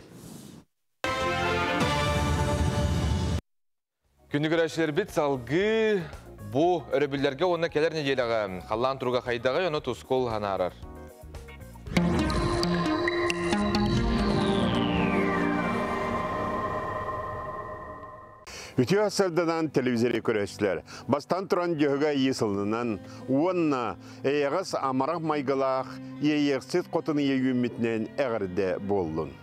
Күндү көрөөччүлэрбит салгыы бу өрөбүллэргэ уонна кэлэр нэдиэлэҕэ халлаан туруга хайдаҕый ону тускул анаарар. Үтүө сырданан телевизори көрөөччүлэр. Бастан туран дьөһөгө ийи сылынан уонна эйэҕэс амарах майгылаах иэйиэхсит хотун ийэ үүммүтүнэн эҕэрдэ буоллун.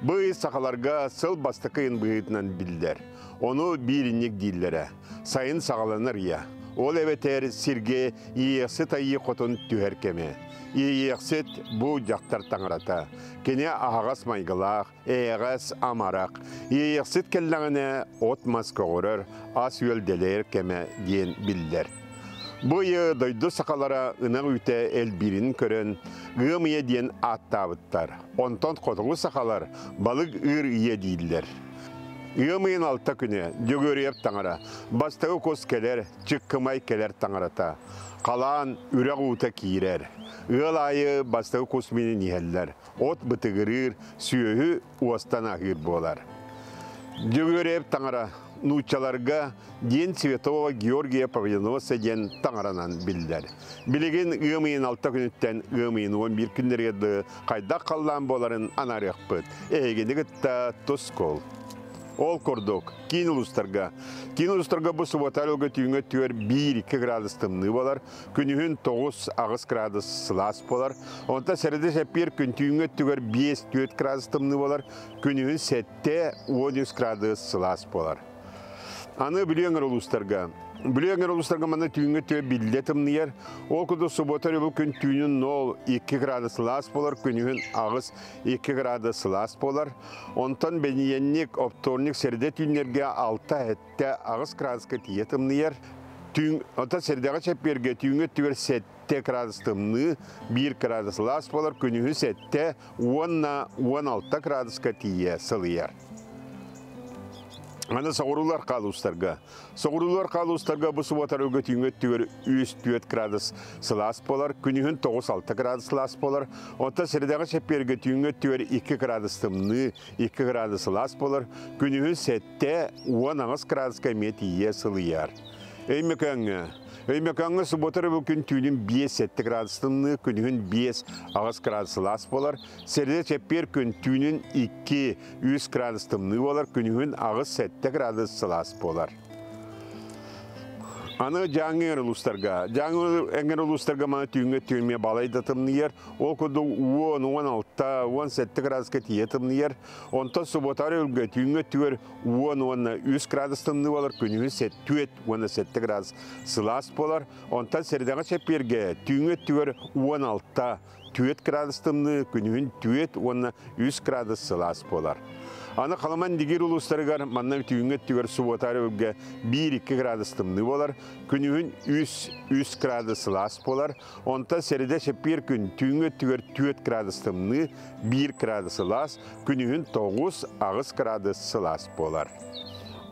Бу ый сахаларга сыл бастакы ыйын быһыытынан биллэр. Ону бииринньик дииллэрэ. Сайын саҕаланар ыйа. Ол эбэтэр сиргэ Иэйэхсит Айыы Хотун түһэр кэмэ. Иэйэхсит бу дьахтар таҥарата. Кини аһаҕас майгылаах, эйэҕэс, амарах. Иэйэхсит кэллэҕинэ от-мас көҕөрөр, ас-үөл дэлэйэр кэмэ диэн биллэр. Бу ыйы дойду сахалара ынах үүтэ элбиирин көрөн, ыам ыйа диэн ааттаабыттар. Онтон хотугу сахалар балык ыыр ыйа дииллэр. Ыам ыйын алта күнэ Дьөгүөрүйэп таҥара, бастакы кус кэлэр, чыккымай кэлэр таҥарата. Халаан үрэх уута киирэр. Ыал аайы бастакы кус миинин иһэллэр. От бытыгырыыр, сүөһү уостан аһыыр буолар. Дьөгүөрэп таҥара нууччаларга День Святого Георгия Победоносца диэн таҥаранан биллэр. Билигин ыам ыйын алта күнүттэн ыам ыйын 11 күннэригэр дылы хайдах халлаан буоларын анаарыахпыт. Эһигини кытта тускул. Ол курдук, киин улуустарга. Киин улуустарга бу субуота өлгө түүҥҥэ түөр 1-2 градус тымныы буолар, күнүһүн 9-8 градус сылаас буолар. Онтон сэрэдэ сэппиэр күн түүҥҥэ өттүгэр 5-4 градус тымныы буолар, күнүһүн 7-13 градус сылаас буолар. Аны Бүлүү өҥөр улуустарга. Бүлүү өҥөр улуустарга манна түүҥҥэ өттүгэр биллэ тымныйар. Ол курдук субуота өрөбүл күн түүнүн 0-2 градус сылаас буолар, күнүһүн 8-2 градус сылаас буолар. Онтон бэнийэнник, оптуорник, сэрдэ түүннэргэ 6-7-8 градуска тиийэ тымныйар. Түүн, онтон сэрдэҕэ чэппиэргэ түүҥҥэ өттүгэр 7 градус тымныы, 1 градус сылаас буолар, күнүһүн 7 уонна 16 градуска тиийэ сылыйар. Аны соҕуруулар хаалуустарга. Соҕуруулар хаалуустарга бу субуотар өгө өттүгэр 3-4 градус сылаас буолар, күнүһүн 9-6 градус сылаас буолар. Онтон средаҕа чэппиэргэ түүҥҥэ өттүгэр 2 градус тымныы, 2 градус сылаас буолар, күнүһүн 7-18 градуска эмиэ тиийэ сылыйар. Өймөкөөҥҥө. Өймөкөөҥҥө субуота өрөбүл күн түүнүн 5-7 градус тымныы, күнүһүн 5-8 градус сылаас буолар. Сэрдэ чэппиэр күн түүнүн 2-3 градус тымныы буолар, күнүһүн 8-7 градус сылаас буолар. Аны Дьааҥы эҥэр улуустарга. Дьааҥы эҥэр улуустарга маны түүҥҥэ түүнмэ балай да тымныйар. Ол курдук 10, 16, 17 градуска тиийэ тымныйар. Онтон субуотаары өлгө түүҥҥэ өттүгэр 10 уонна 3 градус тымныы буолар, күнүһүн 7 уонна 7 градус сылаас буолар. Онтон сэрэдэҕэ чэппиэргэ түүҥҥү өттүгэр 16 4 градус тымныы, күнүһүн 4 уонна 3 градус сылаас буолар. Аны Халыман Дигир улуустарыгар манна түүҥҥү өттүгэр субуотаары өлгө 1-2 градус тымныы буолар, күнүһүн 3-3 градус сылаас буолар. Онтон сэрэдэ чэппиэр күн түүҥҥү өттүгэр 4 градус тымныы, 1 градус сылаас, күнүһүн 9-8 градус сылаас буолар.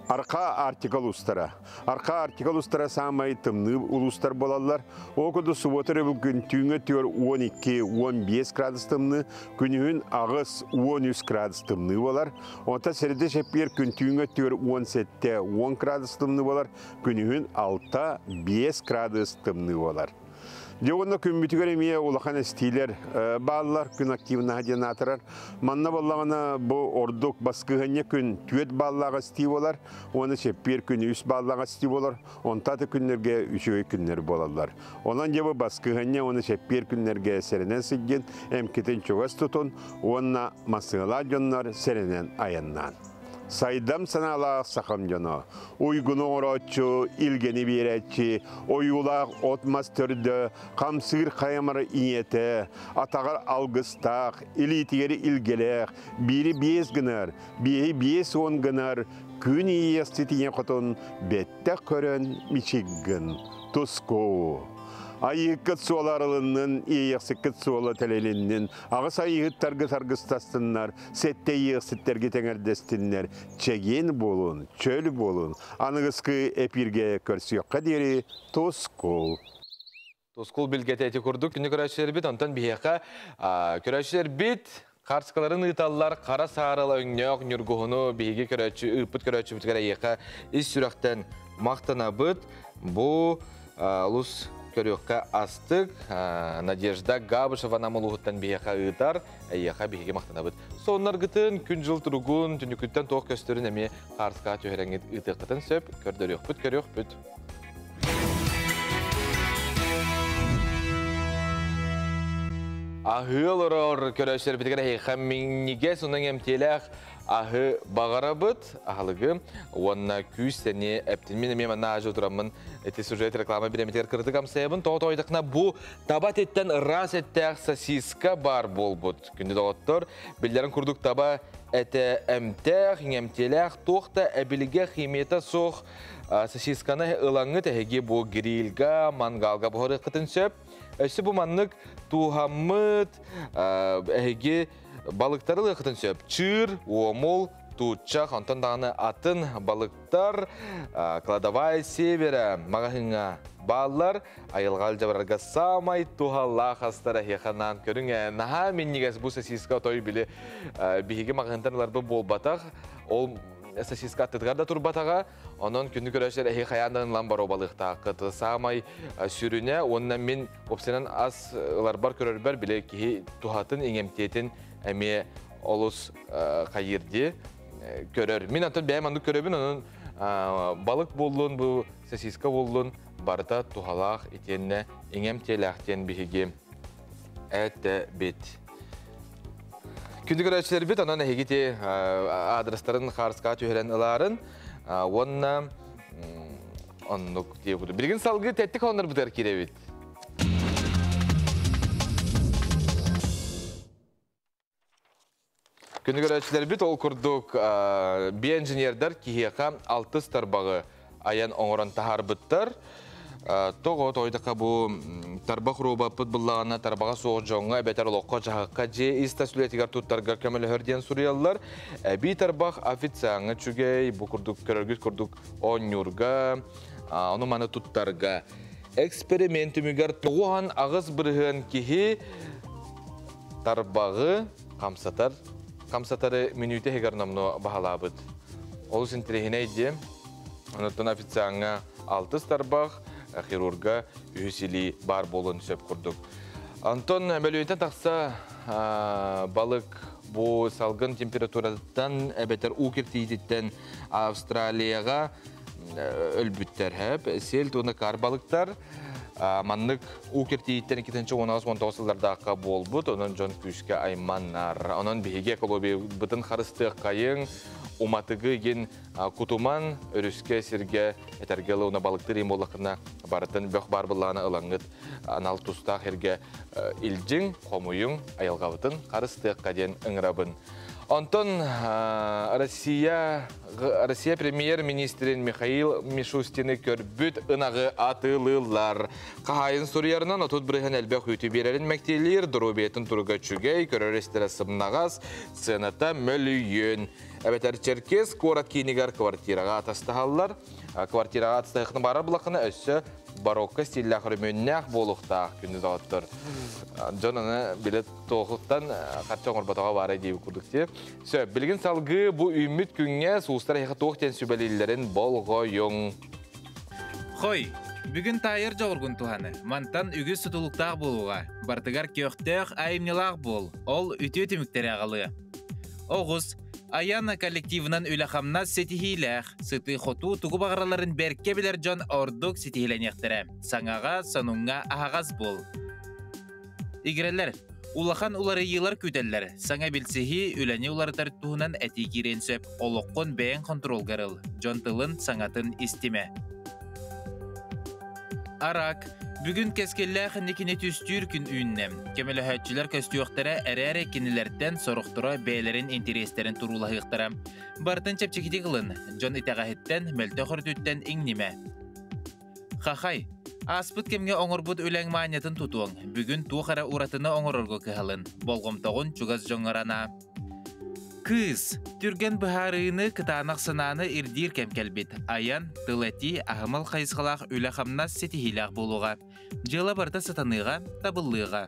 Арка Арктика улуустара. Арка Арктика улуустара саамай тымныы улуустар буолаллар. Ол курдук субуота өрөбүл күн түүҥҥү өттүгэр 12-15 градус тымныы, күнүһүн 8-13 градус тымныы буолар. Онтон сэрэдэ чэппиэр күн түүҥҥү өттүгэр 17-10 градус тымныы буолар, күнүһүн 6-5 градус тымныы буолар. Дьэ уонна күммүтүгэр эмиэ улахан эстиилэр бааллар, күн активнаһа диэн аатырар. Манна буоллаҕына бу ордук баскыһыанньа күн түөрт бааллаах эстии буолар, уонна чэппиэр күн үс бааллаах эстии буолар, онтон аты күннэргэ үчүгэй күннэр буолаллар. Онон дьэ бу баскыһыанньа уонна чэппиэр күннэргэ сэрэнэн сылдьын, эмкитин чугас тутун уонна массыыналаах дьоннор сэрэнэн айаннаан. Сайдам санаалаах сахам дьоно, уйгуну оҥорооччу, илгэни биэрээччи, ойуулаах от-мас төрдө, хамсыыр хайамар ийэтэ, атаҕар алгыстаах, илиитигэр илгэлээх, биири биэс гынар, биэһи 50 гынар, күн иэстит ийэ хотун бэттэх көрөн мичик гын, тускуу. Айыыккыт суола арылыннын, иэйэхсиккит суола тэлэлиннин, аҕыс айыыһыттаргыт аргыстастыннар, сэттэ иэйэхситтэргит эҥэрдэстиннэр, чэгиэн буолун, чөл буолун, аныгыскы эпииргэ көрсүөххэ диэри тускул. Тускул билгэтэ ити курдук күнү көрөөччүлэрбит, онтон биһиэхэ көрөөччүлэрбит харскаларын ыыталлар, хара саарала өҥнөөх ньургуһуну биһиги көрөөччү, ыыппыт көрөөччүбүтүгэр эйиэхэ ис сүрэхтэн махтанабыт. Бу олус көрүөххэ астык. Надежда Габышева нам улууһуттан биһиэхэ ыытар, эйиэхэ биһиги махтанабыт. Соннаргытын, күн-дьыл туругун, түнүкүттэн туох көстөрүн эмиэ хаарыскаҕа түһэрэҥҥит ыытыаххытын сөп, көрдөрүөхпүт, көрүөхпүт. Аһыы олорор көрөөччүлэрбитигэр эһиэхэ минньигэс уонна эмтиэлээх аһы баҕарабыт, аһылыгы уонна күүс сэниэ эптин. Мин эмиэ манна аажы утураммын эти сюжет реклама бириэмэтигэр кырытык амсайабын. Тоҕо тоойдахна бу таба этиттэн ыраас эттээх сосиска баар буолбут. Күндү доҕоттор, биллэрин курдук таба этэ эмтээх, иҥэмтиэлээх, туох да эбилигэ химията суох сосисканы ылаҥҥыт эһиги бу грильга, мангалга буһарыаххытын сөп. Өссө бу маннык тууһаммыт эһиги балыктары ылыаххытын сөп. Чыыр, уомул, тууччах, онтон даҕаны атын балыктар кладовая севера маҕаһыыҥҥа бааллар. Айылҕа алдьабарарга саамай туһалаах астар эһиэхэ анаан көрүҥ ээ. Наһаа минньигэс бу сосиска отой били биһиги маҕаһыынтан ыларбыт буолбатах. Ол сосиска аттытыгар да турбатаҕа. Онон күнү көрөөччүлэр эһи хайаан да ылан боруобалыахтааххыт. Саамай сүрүнэ уонна мин уопсайынан ас ыларбар көрөрбөр били киһи туһатын, иҥэмтиэтин эмиэ олус хайыыр дии көрөр. Мин антон бэйэм оннук көрөбүн, онон балык буоллун, бу сосиска буоллун, барыта туһалаах итиэннэ иҥэмтиэлээх диэн биһиги этэбит. Күндү көрөөччүлэрбит, онон эһиги ти адрестарын хаарыскаҕа түһэрэн ылаарын уонна оннук дии курдук. Билигин салгыы тэттик хоннорбутугар киирэбит. Күндү көрөөччүлэрбит, ол курдук биоинженердэр киһиэхэ алтыс тарбаҕы айан оҥорон таһаарбыттар. Тоҕо тойдахха бу тарбах робоппыт буллаҕына тарбаҕа суох дьоҥҥо эбэтэр олоххо дьаһахха дьиэ ис-тас үлэтигэр туттарга көмөлөһөр диэн суруйаллар. Эбии тарбах официаҥҥа үчүгэй, бу курдук көрөргүт курдук оонньуурга, ону-маны туттарга. Эксперимент түмүгэр 98% киһи тарбаҕы хамсатар, хамсатары мүнүүтэ иһигэр номнуо баһылаабыт. Олус интэриэһинэй диэ. Онуттан официаҥҥа алтыс тарбах, хирурга үһүс илии баар буолуон сөп курдук. Антон бөлүөтэн тахса балык бу салгын температураттан эбэтэр уу киртийиититтэн Австралияҕа өлбүттэр хэп. Сел туона кар балыктар маннык уу киртийииттэн 2018-19 сыллардаахха буолбут, онон дьон күүскэ айманнар. Онон биһиги экологиябытын харыстыаххайыҥ, уматыгы игин кутуман өрүскэ сиргэ этэргэ ылы балыктыр им буоллахына барытын бөх бар былаана ылаҥҥыт анал тустаах эргэ илдьиҥ, хомуйуҥ, айылҕабытын харыстыахха диэн ыҥырабын. Онтон Россия Россия премьер-министрин Михаил Мишустины көрбүт ынаҕы атыылыыллар. Хаһаайын суруйарынан 30% элбэх үүтү биэрэрин мэктиэлиир, доруобуйатын туруга үчүгэй, көрөр истэрэ сымнаҕас, сыаната мөлүйүөн. Эбэтэр Черкес куорат киинигэр квартираҕа атастаһаллар. Квартираҕа атастаһыахтан баарар булаххына өссө барокко стиллээх өрөмүөннээх буолуохтаах күндү доҕоттор. Дьон аны билэ туохуттан харчы оҥорботоҕо баара дии курдук дии. Сөп, билигин салгыы бу үүммүт күҥҥэ суустар эһиэхэ туох диэн сүбэлииллэрин болҕойуҥ. Хой, бүгүн таайар дьоҕургун туһаны. Мантан үгүс тутулуктаах буолуоҕа. Бартыгар көхтөөх, айымньылаах буол. Ол үтүө түмүктэри аҕалыа. Оҕус, Аяна коллективынан үлэ-хамнас ситиһиилээх, сытыы-хотуу тугу баҕаралларын бэркэ билэр дьон ордук ситиһилэниэхтэрэ. Саҥаҕа, сонуҥҥа аһаҕас буол. Игирэлэр, улахан уларыйыылар күүтэллэр. Саҥа билсиһии, үлэни уларытар туһунан этии киириэн сөп. Олоххун бэйэҥ хонтуруолгар ыл. Дьон тылын, саҥатын истимэ. Арак, бүгүн кэскиллээх инникини түстүүр күн үүннэ. Көмөлөһөөччүлэр көстүөхтэрэ эрээри кинилэртэн сорохторо бэйэлэрин интэриэстэрин туруулаһыахтара. Барытын чэпчэкитик ылын, дьон итэҕэһиттэн, мөлтөх өрүтүттэн иҥнимэ. Хахай, ааспыт кэмҥэ оҥорбут үлэҥ маанньатын тутуоҥ. Бүгүн туох эрэ уратыны оҥорорго кыһалын. Болҕомтоҕун чугас дьоҥҥор анаа. Кыыс, түргэн быһаарыыны, кытаанах санааны ирдиир кэм кэлбит. Айан, тыл этии, аһымал хайысхалаах үлэ-хамнас ситиһиилээх буолуоҕа. Дьыала барыта сатаныаҕа, табыллыаҕа.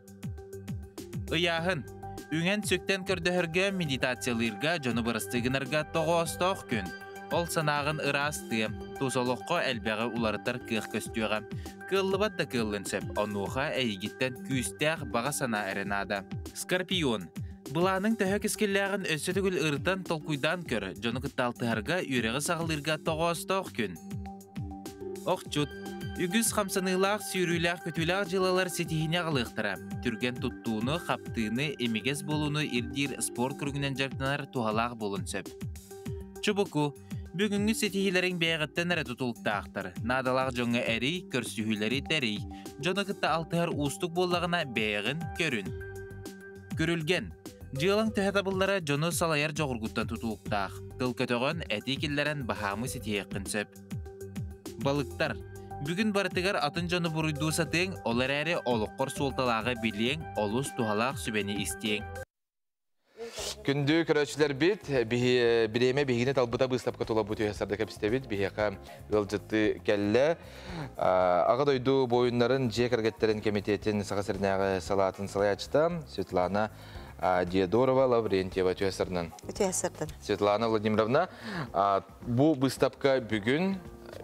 Ыйааһын. Үҥэн-сүктэн көрдөһөргө, медитациялыырга, дьону бырастыы гынарга тоҕоостоох күн. Ол санааҕын ыраастыа, тус олоххо элбэҕи уларытар кыах көстүөҕэ. Кыаллыбат да кыаллын сөп, онуоха эйигиттэн күүстээх баҕа санаа эрэ наада. Скорпион. Былааныҥ төһө кэскиллээҕин өссө төгүл ырытан, толкуйдаан көр, дьону кытта алтыһарга, үөрэҕи саҕалыырга тоҕоостоох күн. Охчут. Үгүс хамсаныылаах, сүүрүүлээх-көтүүлээх дьыалалар ситиһиини аҕалыахтара. Түргэн туттууну, хаптыыны, имигэс буолууну ирдиир спорт көрүҥүнэн дьарыктанар туһалаах буолуон сөп. Чубуку, бүгүҥҥү ситиһиилэриҥ бэйэҕиттэн эрэ тутулуктаахтар. Наадалаах дьоҥҥо эрий, көрсүһүүлэри тэрий. Дьону кытта алтыһар уустук буоллаҕына бэйэҕин көрүн. Күрүлгэн. Дьыалаҥ төһө табыллара дьону салайар дьоҕургуттан тутулуктаах. Тыл көтөҕөн, этии киллэрэн баһаамы ситиһиэххин сөп. Балыктар. Бүгүн барытыгар атын дьону буруйдуу сатыаҥ, ол эрээри олоххор суолталааҕы билиэҥ, олус туһалаах сүбэни истиэҥ. Күндү көрөөччүлэрбит, бириэмэ биһигини талбыта быыстапка тула бу түһэ сарда кэпсэтэбит. Биһиэхэ ыалдьытты кэллэ. Аҕа дойду буойуннарын дьиэ кэргэттэрин кэмитиэтин Саха сиринээҕи салаатын салайааччыта Светлана Диодорова Лаврентьева түһэ сарынан. Түһэ сардан. Светлана Владимировна, бу быыстапка бүгүн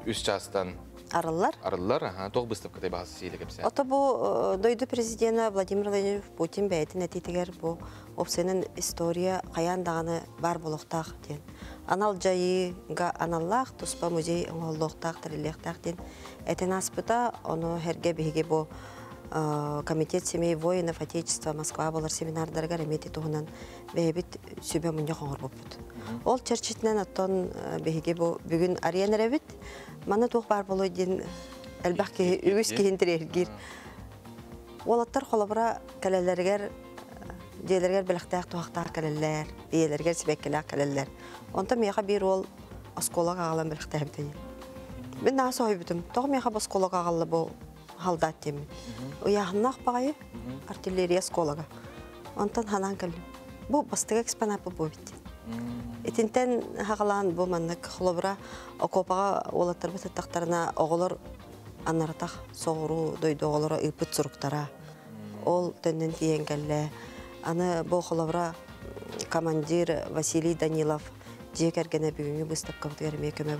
үс чаастан арыллар. Арыллар, аха, туох быыстапкатай баҕас сиилэ кэпсээн. Ото бу дойду президена Владимир Владимирович Путин бэйэтин этиитигэр бу опсайынан история хайаан даҕаны баар буолуохтаах диэн. Анал дьайыыга аналлаах туспа музей оҥоһуллуохтаах, тэриллиэхтээх диэн этэн ааспыта. Ону эргэ биһиги бу Комитет семей воинов Отечества Москва буолар семинардарыгар эмиэ ити туһунан бэйэбит сүбэ мунньах оҥорбуппут. Ол чэрчитинэн оттон биһиги бу бүгүн арыйан эрэбит. Манна туох баар буолуой диэн элбэх киһи, үгүс киһи интэриэһиргиир. Уолаттар холобура кэлэллэригэр дьиэлэригэр бэлэхтээх туһахтаах кэлэллэр, ийэлэригэр сибэккилээх кэлэллэр. Онтон миэхэ биир уол оскуолаҕа аҕалан бэлэхтээбитэ. Мин наһаа соһуйбутум. Тоҕо миэхэ бу оскуолаҕа аҕалла бу халдаат диэммин. Ыйааһыннаах баҕайы артиллерия оскуолага. Онтон ханаан кэллим. Бу бастакы экспонаппыт бу эбит. Итинтэн хаҕалаан бу маннык холобура окуопаҕа уолаттарбыт ыттахтарына оҕолор анаратах соҕуруу дойду оҕолоро ыыппыт суруктара. Ол төннөн тиийэн кэллэ. Аны бу холобура командир Василий Данилов дьиэ кэргэнэ бүгүҥҥү быыстапкабытыгар эмиэ көмө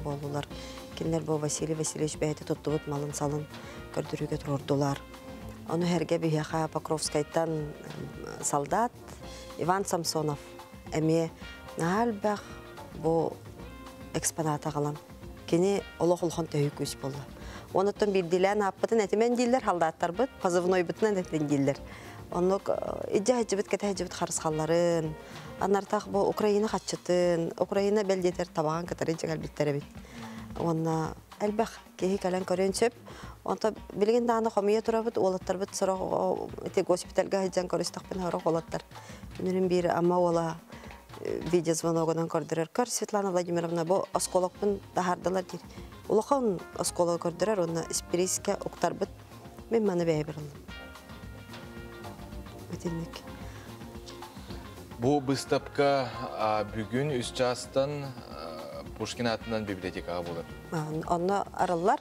буоллулар. Кинилэр бу Василий Васильевич бэйэтэ туттубут малын-салын көрдөрүүгэ туруордулар. Ону сэргэ биһиэхэ Покровскайтан солдат Иван Самсонов эмиэ наһаа элбэх бу экспонат аҕалан кини олох улахан төһүү күүс буолла. Онуттан биирдиилээн ааппытын этимэн дииллэр, халдааттарбыт, позывнойбутунан этин дииллэр. Оннук идьэ сылдьыбыт, кэтэ сылдьыбыт харысхалларын, анартах бу Украина хаччытын, Украина бэл диэтэр табаҕын кытары дьэ кэлбиттэр эбит. Уонна элбэх киһи кэлэн көрүөн сөп. Онто билигин даҕаны хомуйа турабыт, уолаттарбыт сорох ити госпитальга сылдьан көрүстэхпинэ сорох уолаттар үнүрүн биир ама уола видеозвоногунан көрдөрөр. Көр, Светлана Владимировна, бу осколокпун таһаардылар диир. Улахан оскуола көрдөрөр уонна испириискэ уктарбыт. Мин маны бэйэбэр ыллым. Итинник. Бу быыстапка бүгүн үс чаастан Пушкин аатынан библиотекаҕа буолар. Онно арыллар.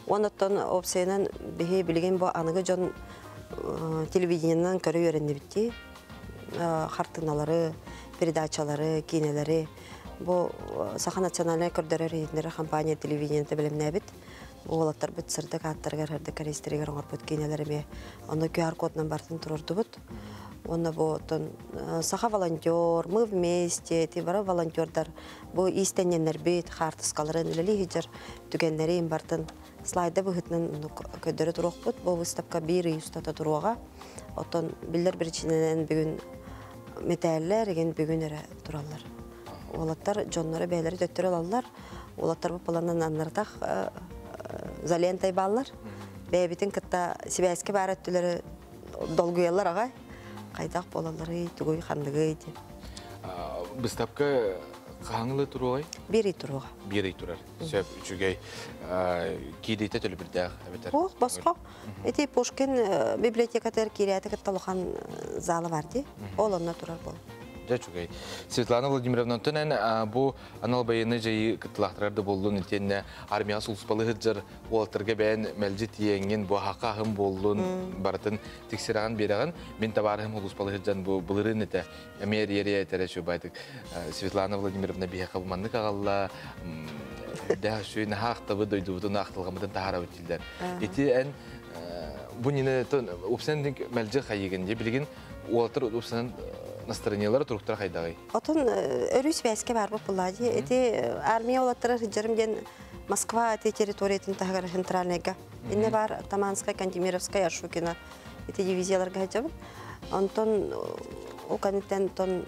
Онуттан опсайынан биһи билигин бу аныгы дьон телевидениенан көрө үөрэннибит хартыыналары, передачалары, киинэлэри бу Саха национальнай көрдөрөр иһитиннэрэр компания телевидениета бэлэмнээбит. Уолаттарбыт сырдык ааттарыгар, сырдык кэриэстэригэр оҥорбут киинэлэр эмиэ онно QR-кодунан барытын туруордубут. Уонна бу оттон Саха волонтер, мы вместе, ити бары волонтердар бу иистэнньэннэрбит хаартыскаларын үлэлии сылдьар түгэннэрин барытын слайда быһыытынан көрдөрө туруохпут. Бу выставка биир ый устата туруоҕа. Оттон биллэр причинэнэн бүгүн мэтээллэр игин бүгүн эрэ тураллар. Уолаттар дьонноро бэйэлэри төттөрү ылаллар. Уолаттарбыт баланан аннартах за лентой бааллар. Бэйэбитин кытта сибээскэ баар өттүлэри долгуйаллар аҕай. Хайдах буолалларый, тугуй, ханныгый диэн. Быыстапка хаһан туруоҕай? Биир ый туруоҕа. Биир ый турар. Сөп, үчүгэй. Киириитэ төлөбүрдээх эбэтэр? Ох, босхо. Ити Пушкин библиотекатыгар киирээти кытта улахан зала бар дии. Ол онно турар буол. Дьэ үчүгэй. Светлана Владимировна, онтон эн бу анал байыаннай дьайыы кыттылаахтарар да буоллун, итиэннэ армияҕа сулууспалыы сылдьар уолаттарга бэйэн мэлдьи тиийэҥҥин, бу аһаха аһым буоллун, барытын тиксэрэҕин биэрэҕин. Мин табаарыһым сулууспалыы сылдьан бу былырыын этэ, эмиэ эрийэ этэрэ үчүгэй Светлана Владимировна биһиэхэ бу маннык аҕалла, дээх үчүгэй наһаа ахтабыт, дойдубутун ахтылҕаммытын таһаарабыт дииллэр. Ити эн бу нина упсан мэлдьи хайыгын дии билигин уолаттар упсан настроениелара туруктара хайдаҕый? Отон өрүү сибээскэ барбыт буоллаа дии. Ити армия уолаттара сылдьарым диэн Москва ити территориятын таһыгар центральныйга. Инне бар Таманская, Кантемировская, Аршукина ити дивизияларга сылдьабын. Онтон ол кэнниттэн тон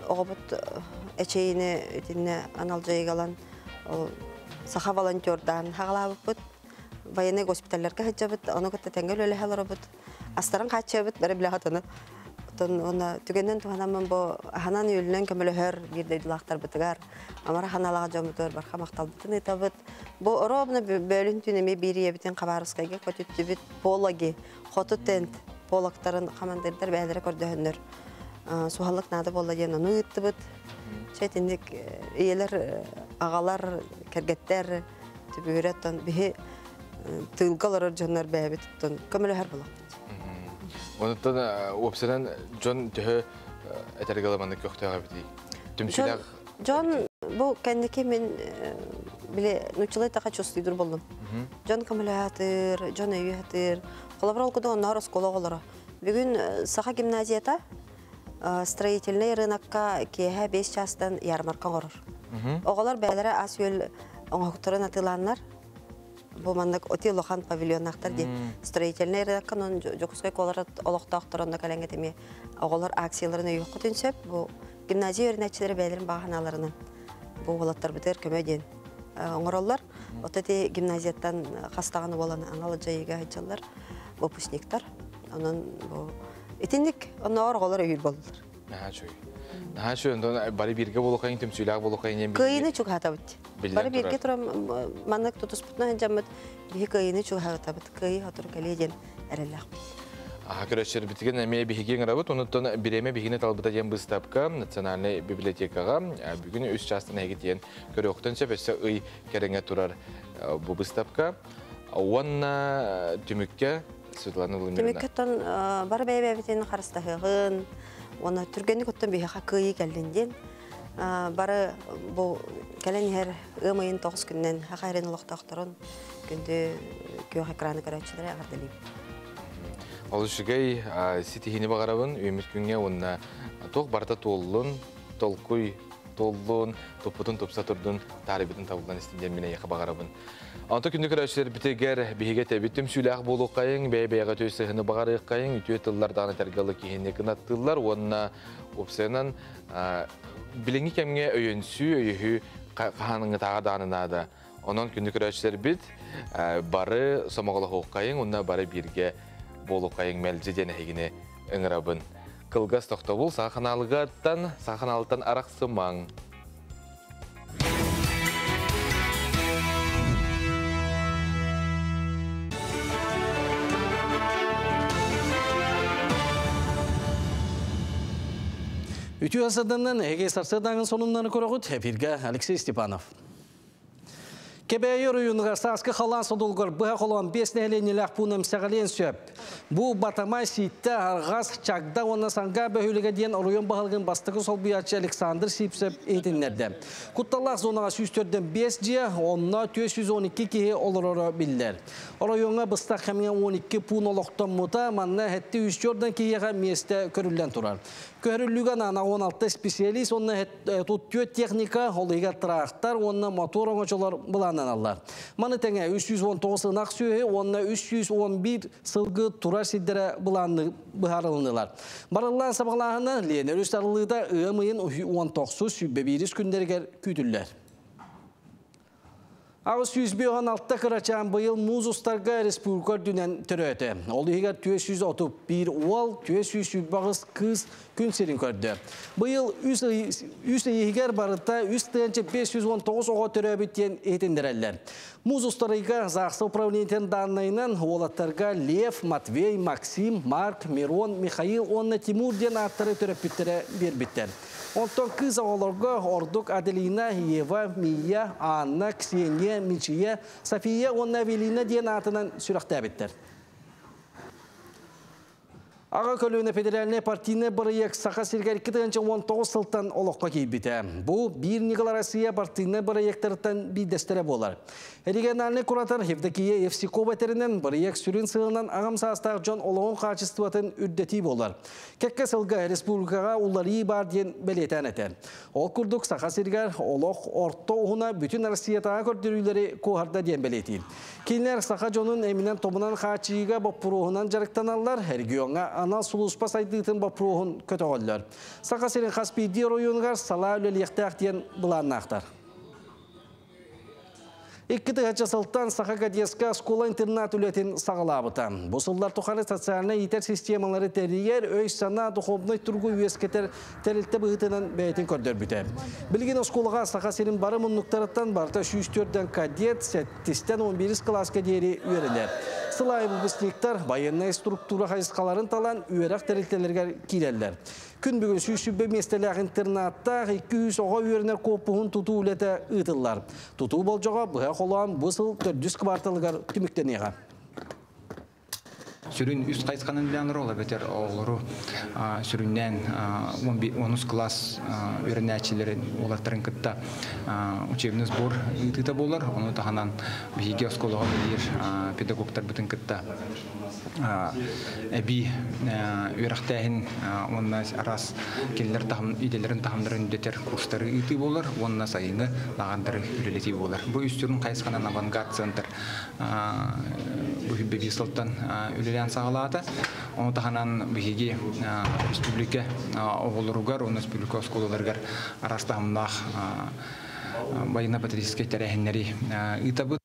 оҕобут эчэйини итиннэ анал дьайыгалан ол саха волонтердаан хаҕалаабыппыт. Военный госпиталларга сылдьабыт, ону кытта тэҥҥэ үлэлэһэ олоробут. Астарын хааччыйабыт, бары билэҕит ону. Оттон уонна түгэнинэн туһанаммын бу аһынан-үөлүнэн көмөлөһөр биир дойдулаахтарбытыгар, амара ханаалаах дьоммутугар барха махталбытын ыытабыт. Бу оруобуна бөөлүн түүн эмиэ биир ийэбитин Хабаровскайга көтүттүбүт пологи, хоту тент пологтарын хамандыырдар бэйэлэрэ көрдөһөннөр суһаллык наада буолла диэн ону ыыттыбыт. Чэ итинник ийэлэр, аҕалар, кэргэттэр түбүгүрэ оттон биһи тыылга олорор дьоннор бэйэбит оттон көмөлөһөр буолуохпут. Онуттан уопсайынан дьон төһө этэргэ ылыманнык көхтөөх эбитий? Түмсүүлээх Дьон бу кэнники мин били нуччалай таха чувствуйдур боллум. Дьон көмөлөһө дьон өйүү Холобур ол кудук онноор оскуола оҕолоро. Бүгүн Саха гимназията строительный рынокка киэһэ 5 чаастан ярмарка оҥорор. Оҕолор бэйэлэрэ ас-үөл оҥоһуктарын атыылааннар бу маннык оти улахан павильоннаахтар дии. Строительный рынокка онон Дьокуускай куоларат олохтоохторо онно кэлэҥҥэ эмиэ оҕолор акцияларын өйүөххүтүн сөп. Бу гимназия үөрэнээччилэрэ бэйэлэрин баҕа санааларынан бу уолаттарбытыгар көмө диэн оҥороллор. Ото ити гимназияттан хас даҕаны буолан анал дьайыыга сылдьаллар выпускниктар. Онон бу итинник оннооҕор оҕолор өйүүр буоллулар. Наһаа үчүгэй. Наһаа үчүгэй. Онтон бары бииргэ буолуоххайын, түмсүүлээх буолуоххайын диэн Кыайыыны чугаһатабыт. Бары бииргэ туран маннык тутуспутунан сылдьаммыт биһи кыайыыны чугаһатабыт. Кыайыы сотору кэлиэ диэн эрэллээхпит. Аха көрөччөрбүтүгэр эмиэ биһиги ыҥырабыт. Онуттан бириэмэ биһигини талбыта диэн быыстапка Национальнай библиотекаҕа бүгүн үс чаастан эһиги тиийэн көрүөхтэн сөп өссө ый кэриҥэ турар бу быыстапка. Уонна түмүккэ Светлана Владимировна. Түмүккэ оттон бары бэйэ-бэйэбитин харыстаһыаҕын уонна түргэнник оттон биһиэхэ кыайыы кэллин диэн бары бу кэлэн иһэр ыам ыйын 9 күнүнэн Саха сирин олохтоохторун күндү күөх экраны көрөөччүлэрэ эҕэрдэлиибин. Олус үчүгэй ситиһиини баҕарабын үүммүт күҥҥэ уонна туох барыта туоллун, толкуй туоллун, туппутун тупса турдун, таарыйбытын табыллан истин диэн мин эйиэхэ баҕарабын. Онто күндү көрөөччүлэрбитигэр биһиги этэбит түмсүүлээх буолуоххайыҥ, бэйэ-бэйэҕэ үтүө сыһыаны баҕарыаххайыҥ, үтүө тыллар даҕаны этэргэ киһини кынаттыыллар уонна уопсайынан билиҥҥи кэмҥэ өйөнсүү, өйөһүү хаһааныҥҥытааҕа даҕаны наада. Онон күндү көрөөччүлэрбит бары сомоҕолоһуоххайыҥ уонна бары бииргэ буолуоххайыҥ мэлдьи диэн эһигини ыҥырабын. Кылгас тохтобул Саха ханаалыгаттан, Саха ханаалыттан арахсымаҥ. Үтүө сарсыарданан эһиги сарсыардааҥы сонуннары көрөҕүт. Эфиргэ Алексей Степанов. Кэбээйи оройуонугар сааскы халаан содулугар быһа холоон 5 нэһилиэнньэлээх пуун эмсэҕэлиэн сөп. Бу Батамай, Сииттэ, Арҕас, Чагда уонна Сангаа бөһүөлэгэ диэн оройуон баһылыгын бастакы солбуйааччы Александр Сивцев иһитиннэрдэ. Кутталлаах зонаҕа 104 дьиэ, онно 412 киһи олороро биллэр. Оройуоҥҥа быстах кэмҥэ 12 пуун олохтоммута, манна 704 киһиэхэ миэстэ көрүллэн турар. Көһөрүллүүгэ анаан 16 специалист уонна 34 техника, ол иһигэр тыраахтар уонна мотуор оҥочолор былааннаналлар. Маны тэҥэ 319 ынах сүөһү уонна 311 сылгы турар сирдэрэ былаанны быһаарылыннылар. Барыллаан сабаҕалааһына Лена өрүс арыллыыта ыам ыйын 19 сүүрбэ күннэригэр күүтүллэр. 856 кырачаан быйыл муус устарга республика үрдүнэн төрөөтө. Ол иһигэр 431 уол, 428 кыыс күн сирин көрдө. Быйыл үс ый иһигэр барыта 3519 оҕо төрөөбүт диэн иһитиннэрэллэр. Муус устарыйга ЗАГС управлениетын дааннайынан уолаттарга Лев, Матвей, Максим, Марк, Мирон, Михаил уонна Тимур диэн ааттары төрөппүттэрэ биэрбиттэр. Онтон кыыс оҕолорго ордук Аделина, Ева, Мия, Анна, Ксения, Мичия, София уонна Авелина диэн аатынан сүрэхтээбиттэр. Аҕа көлүөнэ федеральнай партийнай бырайыак Саха сиригэр 2019 сылтан олоххо киирбитэ. Бу Биир ньыгыл Россия партийнай бырайыактарыттан биирдэстэрэ буолар. Региональнай куратор Евдокия Евсикова этэринэн, бырайыак сүрүн сыалынан аҕам саастаах дьон олоҕун хаачыстыбатын үрдэтии буолар. Кэккэ сылга республикаҕа уларыйыы баар диэн бэлиэтээн этэр. Ол курдук Саха сиригэр олох орто уһуна бүтүн Россиятааҕы көрдөрүүлэри куоһарда диэн бэлиэтиир. Кинилэр саха дьонун эминэн-томунан хааччыйыыга боппуруоһунан дьарыктаналлар, региоҥҥа анал сулууспа сайдыытын боппуруоһун көтөҕөллөр. Саха сирин хас биирдии оройуонугар салаа үлэлиэхтээх диэн былааннаахтар. 2000 сылтан Саха кадетскай оскуола-интернат үлэтин саҕалаабыта. Бу сыллар тухары социальнай иитэр системалары тэрийэр, өй-санаа, духовнай туругу үөскэтэр тэрилтэ быһыытынан бэйэтин көрдөрбүтэ. Билигин оскуолаҕа Саха сирин бары муннуктарыттан барыта 104 кадет, сэттистэн 11 кылааска диэри үөрэнэр. Сыл аайы выпускниктар байыаннай структура хайысхаларын талан үөрэх тэрилтэлэригэр киирэллэр. Күн бүгүн 120 миэстэлээх интернаттаах 200 оҕо үөрэнэр куорпуһун тутуу үлэтэ ыытыллар. Тутуу болдьоҕо быһа холоон бу сыл төрдүс кварталыгар түмүктэниэҕэ. Сүрүн үс хайысханан билэн ол эбэтэр оҕолору сүрүннээн онус класс үөрэнээччилэрин уолаттарын кытта учебный сбор ыытыыта буолар. Ону таһынан биһиги оскуолаҕа үлэлиир педагогтарбытын кытта эбии үөрэхтээһин уонна араас кинилэр идэлэрин таһымнарын үрдэтэр курстары ыытыы буолар уонна сайыҥҥы лааҕырдары үлэлэтии буолар. Бу үс сүрүн хайысханан Авангард центр бу биир сылтан үлэлээн саҕалаата. Ону таһынан биһиги республика оҕолоругар уонна республика оскуолаларыгар араас таһымнаах военно-патриотическай тэрээһиннэри ыытабыт.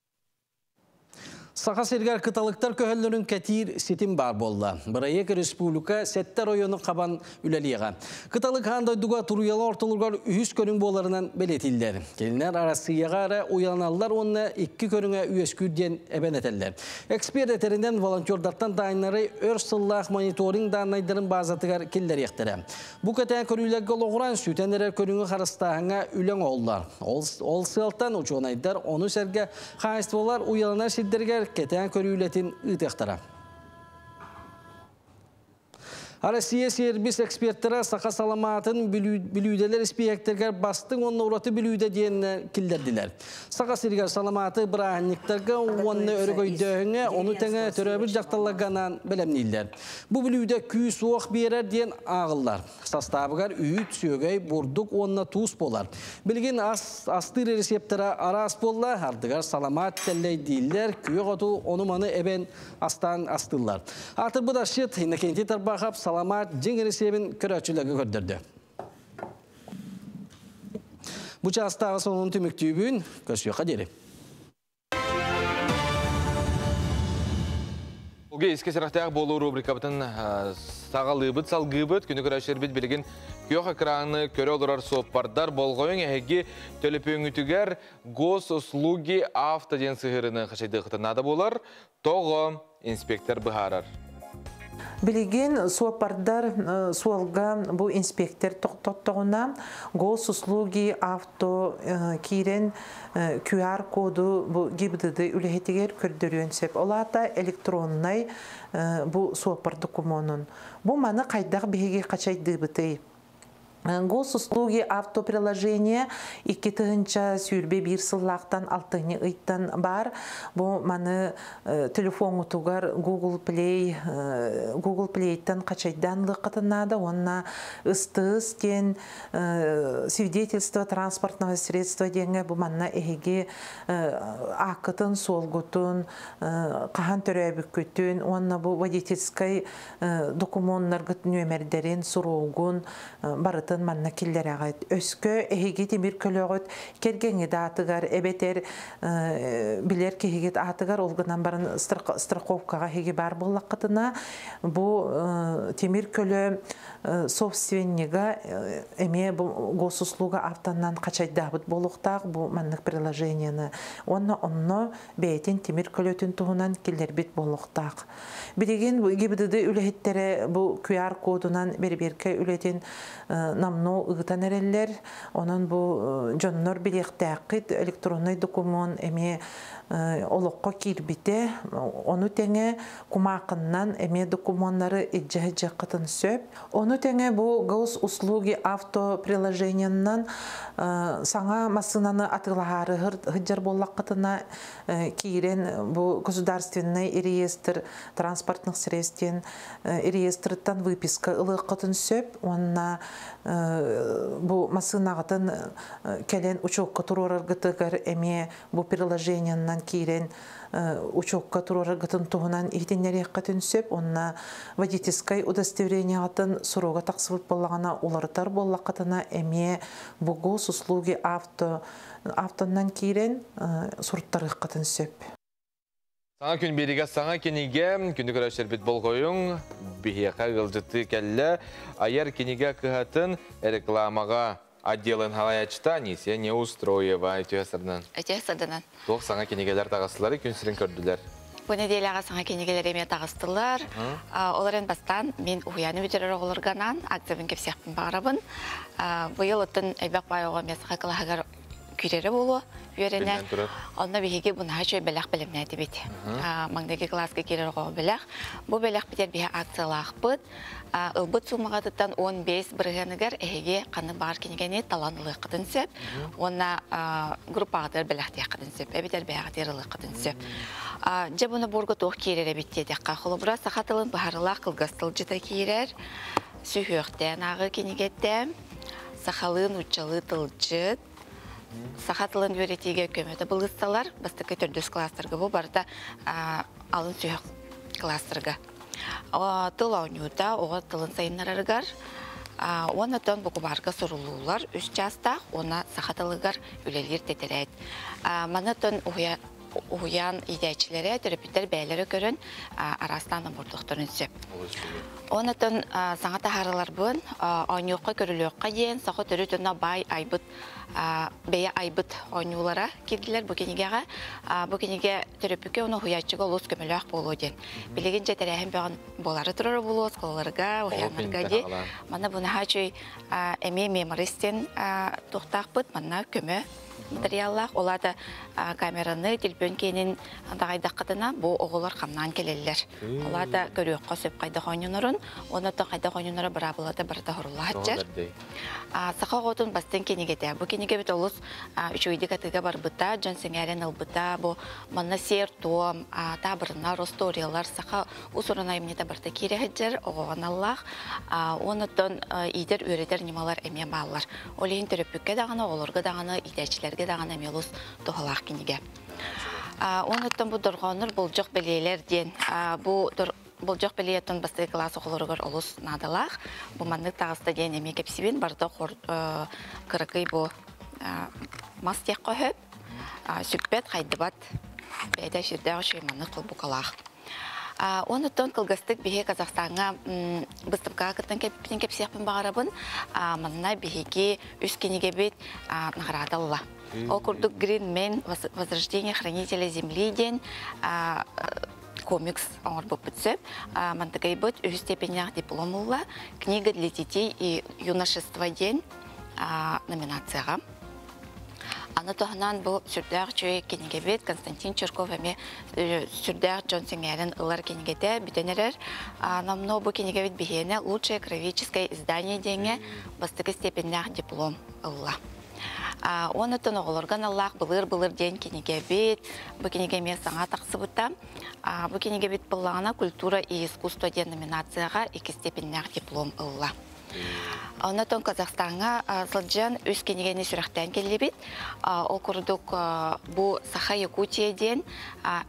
Саха сиригэр кыталыктар көһөллөрүн кэтиир ситим баар буолла. Бырайыак республика сэттэ оройуону хабан үлэлиэҕэ. Кыталык аан дойдуга туруйала ортолугар үһүс көрүҥ буоларынан бэлиэтиллэр. Кинилэр Арассыыйаҕа эрэ уйаналлар уонна икки көрүҥэ үөскүүр диэн эбэн этэллэр. Эксперт этэринэн волонтердартан дааннары өр сыллаах мониторинг дааннайдарын базатыгар киллэриэхтэрэ. Бу кэтээн көрүүлэргэ олоҕуран сүтэн эрэр көрүҥү харыстааһыҥҥа үлэ оҥоһуллар. Ол, ол сыалтан учуонайдар ону сэргэ хаһаайыстыбалар уйаланар сирдэригэр кэтээн көрүү үлэтин ыытыахтара. Россия сервис эксперттэрэ саха саламаатын бүлүүдэлэр испииһэктэригэр бастыҥ уонна ураты бүлүүдэ диэн киллэрдилэр. Саха сиригэр саламааты бырааһынньыктарга уонна өрөгөйдөөһүҥҥэ, ону тэҥэ төрөөбүт дьахталларга анаан бэлэмнииллэр. Бу бүлүүдэ күүс-уох биэрэр диэн ааҕыллар. Састаабыгар үүт, сүөгэй, бурдук уонна туус буолар. Билигин ас астыыр рецептэрэ араас буолла, ардыгар саламаат тэллэйдииллэр, күөх оту ону-маны эбэн астаан астыыллар. Аатырбыт асчыт Иннокентий Тарбахов саламаат дьиҥ рецебин көрөөччүлэргэ көрдөрдө. Бу чаастааҕы сонун түмүктүүбүн, көрсүөххэ диэри. Уге иске сэрахтээх буолуу рубрикабытын саҕалыыбыт, салгыыбыт. Күнү көрөөччүлэрбит билигин күөх экраны көрө олорор суоппардар болҕойуҥ эһиги төлөпүөҥҥүтүгэр госуслуги авто диэн сыһыарыны хачайдыаххытын наада буолар. Тоҕо инспектор быһаарар. Билигин суоппардар суолга бу инспектор тохтоттоҕуна госуслуги авто киирэн QR коду бу ГИБДД үлэһитигэр көрдөрүөн сөп. Ол аата электроннай бу суоппар докумуонун. Бу маны хайдах биһиги хачайдыыбытый? Госуслуги автоприложение 2021 сыллаахтан алтынньы ыйтан баар. Бу маны телефоҥҥутугар Google Play Google Playтан хачайдаан ылыаххытын наада уонна ыстыыс диэн свидетельство транспортного средства диэҥҥэ бу манна эһиги ааккытын, суолгутун, хаһан төрөөбүккүтүн уонна бу водительскай докумуоннаргыт нүөмэрдэрин, суругун барытын манна киллэрэҕит. Өскө эһиги тимир көлөҕүт кэргэҥҥит аатыгар эбэтэр билэр киһигит аатыгар ол гынан баран страховкаҕа эһиги баар буоллаххытына бу тимир көлө собственнига эмиэ бу госуслуга автонан хачайдаабыт буолуохтаах бу маннык приложениены уонна онно бэйэтин тимир көлөтүн туһунан киллэрбит буолуохтаах. Билигин ГИБДД үлэһиттэрэ бу QR кодунан бэрэбиэркэ үлэтин Намно ыытан эрэллэр. Онон бу дьоннор билиэхтээххит электроннай докумуон эмиэ олоххо киирбитэ. Ону тэҥэ кумаахыннан эмиэ докумуоннары илдьэ сылдьыаххытын сөп. Ону тэҥэ бу госуслуги авто приложениеннан саҥа массыынаны атыылаһаары сылдьар буоллаххытына киирэн бу государственный реестр транспортных средств диэн реестрыттан выписка ылыаххытын сөп уонна бу массыынаҕытын кэлэн учуокка туруораргытыгар эмиэ бу приложениеннан киирэн учуокка туруораргытын туһунан иһитиннэриэххитин сөп уонна водительскай удостоверениеҕытын суруга тахсыбыт буоллаҕына уларытар буоллаххытына эмиэ бу госуслуги авто автоннан киирэн суруттарыаххытын сөп. Саҥа күн биэригэ саҥа кинигэ, күнү көрөөччүлэрбит болҕойуҥ, биһиэхэ ыалдьыттыы кэллэ. Айар кинигэ кыһатын рекламаҕа отделын халайааччыта Анисия Неустроева үтүө сарынан. Үтүө сарынан. Туох саҥа кинигэлэр таҕыстылар, күн сирин көрдүлэр. Бу нэдиэлэҕэ саҥа кинигэлэр эмиэ таҕыстылар. Ол эрэн бастаан мин уһуйааны бүтэрэр оҕолорго анаан акциябын кэпсиэхпин баҕарабын. Быйыл оттон элбэх баай оҕо эмиэ саха кылааһыгар күүрэрэ буолуо үөрэнэ. Онно биһиги бунаһа үчүгэй бэлэх бэлэмнээтибит. Маҥнайгы кылааска киирэр оҕоҕо бэлэх. Бу бэлэхпитигэр биһи акциялаахпыт. Ылбыт суумаҕытыттан 15 бырыһыаныгар эһиги ханнык баҕар кинигэни талан ылыаххытын сөп. Уонна группаҕытыгар бэлэхтиэххитин сөп. Эбэтэр бэйэҕитигэр ылыаххытын сөп. Дьэ буну буурга туох киирэр эбит диэтэххэ, холобура саха тылын быһаарыылаах кылгас тылдьыта киирэр, сүһүөхтээн ааҕыы кинигэтэ, сахалыы нууччалыы тылдьыт, саха тылын үөрэтиигэ көмөтө былыысталар бастакы төрдүс класстарга бу барыта алын сүһүөх класстарга тыл оонньуута оҕо тылын сайыннарарыгар уонна тон букубаарга сурулуулар үс чаастаах уонна саха тылыгар үлэлиир тэтэрээт маны тон уһуйаан иитээччилэрэ төрөппүттэр бэйэлэрэ көрөн араастаан обордохторун сөп. Онотон саҥа таһаарыларбын оонньуохха көрүлүөххэ диэн саха төрүт уонна баай айбыт бэйэ айбыт оонньуулара киирдилэр бу кинигэҕэ. Бу кинигэ төрөппүккэ уонна уһуйааччыга олус көмөлөөх буолуо диэн. Билигин дьэ тэрээһин бөҕөн буолары турара буолуо оскуолаларга, уһуйааннарга дии. Манна бу наһаа үчүгэй эмиэ меморист диэн туохтаахпыт манна көмө материаллаах. Ол аата камераны телефон киэнин даҕайдаххытына бу оҕолор хамнаан кэлэллэр. Ол аата көрүөххэ сөп хайдах оонньонорун, уонна оттон хайдах оонньоноро быраабылата барыта хоруллааччар. Саха оҕотун бастыҥ кинигэтэ. Бу кинигэбит олус үчүгэйдик атыыга барбыта, дьон сэҥээрэн ылбыта. Бу манна сиэр-туом, таабырыннар, историялар, саха уус-уран айымньыта барыта киирэ сылдьар, оҕоҕо аналлаах. Уонна оттон иитэр-үөрэтэр ньымалар эмиэ бааллар. Ол иһин төрөппүккэ даҕаны, оҕолорго даҕаны, иитээччилэргэ даҕаны эмиэ олус туһалаах кинигэ. Онуттан бу дорҕооннор болдьох бэлиэлэр диэн бу болдьох бэлиэттэн бастакы кылаас оҕолоругар олус наадалаах. Бу маннык таҕыста диэн эмиэ кэпсибин. Барыта кыракый бу мас диэххэ сөп. Сүппэт, хайдыбат. Бэйэтэ сүрдээх үчүгэй маннык холбукалаах. Онуттан кылгастык биһи Казахстаҥҥа быыстапкаҕа кыттан кэлбиппитин кэпсиэхпин баҕарабын. Манна биһиги үс кинигэбит наҕараада ылла. Ол курдук Green Man Возрождение хранителя земли диэн комикс оҥорбуппут сөп. Мантыкайбыт үһүс степеннээх диплом ылла. Книга для детей и юношества диэн номинацияҕа. Аны туһунан бу сүрдээх үчүгэй кинигэбит Константин Чирков эмиэ сүрдээх дьон сэҥээрэн ылар кинигэтэ бүтэн эрэр. Номнуо бу кинигэбит биһиэнэ лучшее кровическое издание диэҥҥэ бастакы степеннээх диплом ылла. Уонна оҕолорго аналлаах былыр-былыр диэн кинигэбит. Бу кинигэ эмиэ саҥа тахсыбыта. Бу кинигэбит быллаҕына культура и искусство диэн номинацияҕа икки степеннээх диплом ылла. Оннотон Казахстаҥҥа сылдьан үс кинигэни сүрэхтээн кэллибит. Ол курдук бу Саха Якутия диэн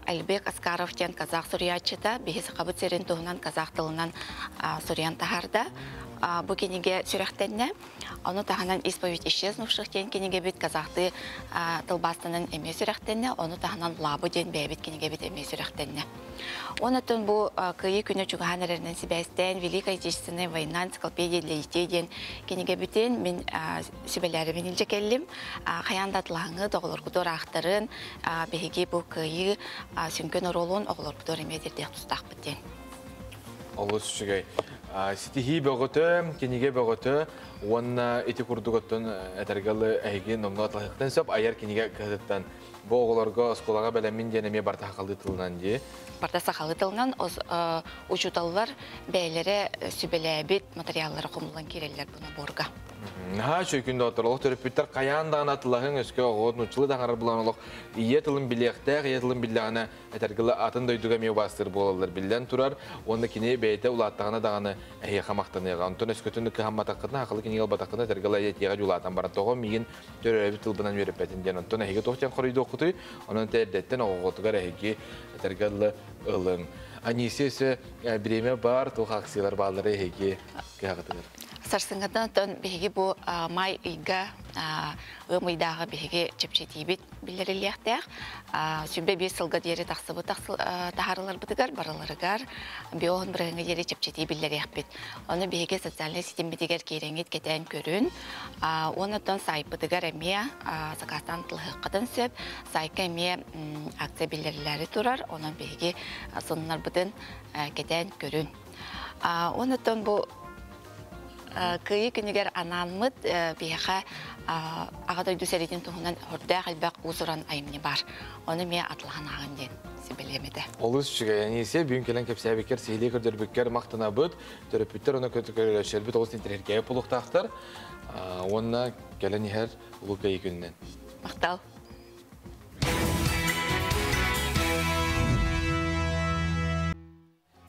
Альбек Аскаров диэн казах суруйааччыта биһи сахабыт сирин туһунан казах тылынан суруйан таһаарда. Бу кинигэ сүрэхтэннэ. Ону таһынан «Исповедь исчезнувших» диэн кинигэбит казахтыы тылбаастанан эмиэ сүрэхтэннэ. Ону таһынан «Лабы» диэн бэйэбит кинигэбит эмиэ сүрэхтэннэ. Онон бу Кыайыы күнэ чугаһаан эрэринэн сибээстээн Великая Отечественная война энциклопедия для детей диэн кинигэбитин мин сүбэлээрибин илдьэ кэллим. Хайаан да атылаһыҥҥыт оҕолоргутугар аахтарын, биһиги бу Кыайыы сүҥкэн оруолун оҕолорбутугар эмиэ тирдиэх тустаахпыт диэн. Олус үчүгэй. Ситиһии бөҕөтө, кинигэ бөҕөтө уонна ити курдук оттон этэргалы эһиги номнуо атылаһыктан сөп айар кинигэ кыһатыттан бу оҕолорго оскуолаҕа бэлэммин диэн эмиэ барта сахалыы тылынан дии. Барта сахалыы тылынан учууталлар бэйэлэрэ сүбэлээбит материаллара хомуллан киирэллэр бу наборга. Наһаа үчүгэй күн доҕоттор, олох төрөппүттэр хайаан даҕаны атылаһыҥ өскө оҕо нууччалыы да аҥарар булан олох ийэ тылын билиэхтээх, ийэ тылын биллэҕинэ этэргилэ атын дойдуга эмиэ убаастыыр буолаллар биллэн турар уонна кини бэйэтэ улааттаҕына даҕаны эһиэхэ махтаныаҕа. Онтон өскөтүн кыһамматаххытына, хахалы кинигэ ылбатаххытына этэргилэ этиэҕэ дьулаатан баран тоҕо миигин төрөөбүт тылбынан үөрэппэтин диэн. Онтон эһиги туох диэн хоруйдуоххутуй? Онон эрдэттэн оҕоҕутугар эһиги этэргэ дылы ылыҥ. Анисия өссө бириэмэ баар, туох акциялар бааллара эһиги кыһаҕытыгар? Сарсыҥҥыттан оттон биһиги бу май ыйга ыам ыйдааҕы биһиги чэпчэтиибит биллэриллиэхтээх. 25 сылга диэри тахсыбыт таһаарыларбытыгар барыларыгар биоһун бырыһыҥҥа диэри чэпчэтии биллэриэхпит. Ону биһиги социальнай ситиммитигэр киирэҥҥит кэтээн көрүн. Уонна оттон сайтпытыгар эмиэ сакаастаан тылыһыаххытын сөп. Сайтка эмиэ акция биллэриллээри турар. Онон биһиги сонуннарбытын кэтээн көрүн. Уонна оттон бу Кыайыы күнүгэр анааммыт биһиэхэ Аҕа дойду сэриитин туһунан хордөөх элбэх уус-уран айымньы баар. Ону эмиэ атылаһан ааҕын диэн сүбэлиэм этэ. Олус үчүгэй, Анисия, бүгүн кэлэн кэпсээбиккэр, сиһилии көрдөрбүккэр махтанабыт. Төрөппүттэр уонна көрөөччүлэрбит олус интэриэһиргээбит буолуохтаахтар. Уонна кэлэн иһэр Улуу Кыайыы күнүнэн. Махтал.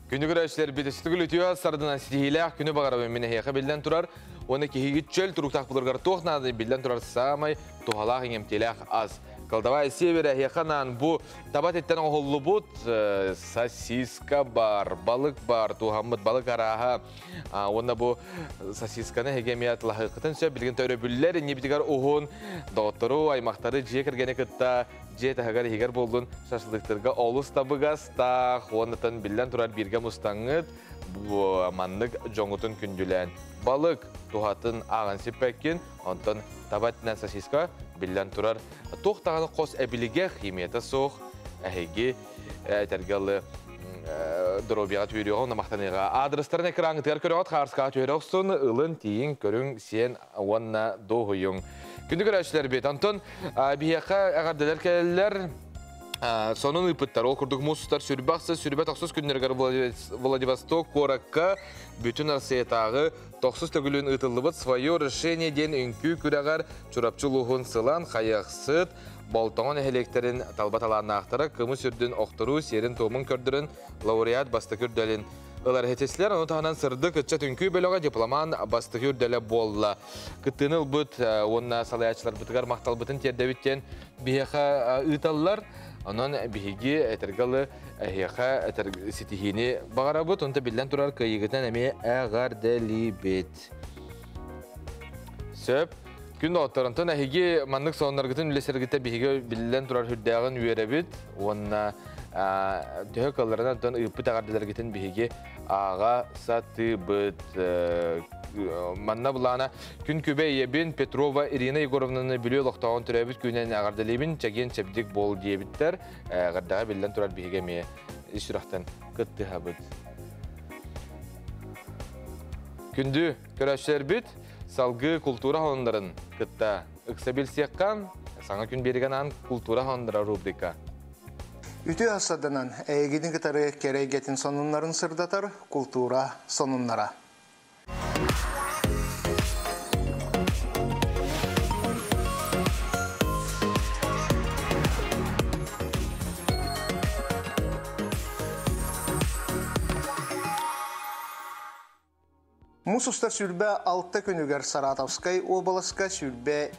Күнү көрөөччүлэрбит өстүгүл үтүө сардынан ситиһиилээх күнү баҕарабын мин эһиэхэ биллэн турар уонна киһигит чөл туруктаах буларгар туох нааданы биллэн турар саамай туһалаах иҥэмтиэлээх ас. Кладовая севера эһиэхэ анаан бу таба этиттэн оҥоһуллубут сосиска бар, балык бар, туһаммыт балык арааһа уонна бу сосисканы эһиги эмиэ атылаһыаххытын сөп. Билигин төрөбүллэр иннибитигэр уһун доҕоттору, аймахтары, дьиэ кэргэни кытта дьиэ таһыгар иһигэр буоллун шашлыктарга олус табыгастаах уоннатан биллэн турар бииргэ мустаҥҥыт маннык дьоҥҥутун күндүлээн балык туһатын ааҕан сиппэккин онтон таба этинэн сосиска биллэн турар туох даҕаны хос эбилигэ химията суох эһиги этэргэ ылы доруобуйаҕа түөрүөҕэ уонна махтаныаҕа аадырыстарын экраҥҥытыгар көрөҕүт хаарскаҕа түһэрэ охсун ылын тиийиҥ көрүҥ сиэн уонна дуоһуйуҥ күндү көрөөччүлэрбит онтон Биһиэхэ эҕэрдэлэр кэлэллэр. Сонун ыыппыттар. Ол курдук муус устар сүрбэ ахсыс, сүрбэ тохсус күннэригэр Владивосток куоракка бүтүн Россиятааҕы тохсус төгүлүн ыытыллыбыт «Свое решение» диэн үҥкүү күрэҕэр Чурапчы улууһун Сылан, Хайахсыт, Болтоҥо нэһилиэктэрин талба талааннаахтара кымыс үрдүн охторуу сиэрин-туомун көрдөрөн лауреат бастакы үрдэлин ылар иһитислэр. Ону таһынан сырдык ыччат үҥкүү бөлөҕө дипломан бастакы үрдэлэ буолла. Кыттыыны ылбыт уонна салайааччыларбытыгар махталбытын тиэрдэбит диэн биһиэхэ ыыталлар. Онон биһиги этэргэ ылы эһиэхэ ситиһиини баҕарабыт. Онто биллэн турар кыайыыгытынан эмиэ эҕэрдэлиибит. Сөп. Күн доҕоттор, онтон эһиги маннык сонуннаргытын үлэсэргитэ биһиги биллэн турар үрдээҕин үөрэбит уонна төһө кыалларынан онтон ыыппыт эҕэрдэлэргитин биһиги ааҕа сатыыбыт. Манна былаана күн күбэ ийэбин Петрова Ирина Егоровнаны Бүлүү олохтооҕун төрөөбүт күнүнэн эҕэрдэлиибин, чэгиэн чэбдик буол диэбиттэр. Эҕэрдэҕэ биллэн турар биһиги эмиэ ис сүрэхтэн кыттыһабыт. Күндү көрөөччүлэрбит, Салгыы култуура хоһооннорун кытта ыкса билсиэххэ, саҥа күн биэригэ анаан култуура хоһоонноро рубрика. Үтүө асаданан эйигини кытары кэрэ эйгэтин сонуннарын сырдатар култуура сонуннара. Муус устар 26 күнүгэр Саратовскай уобаласка 22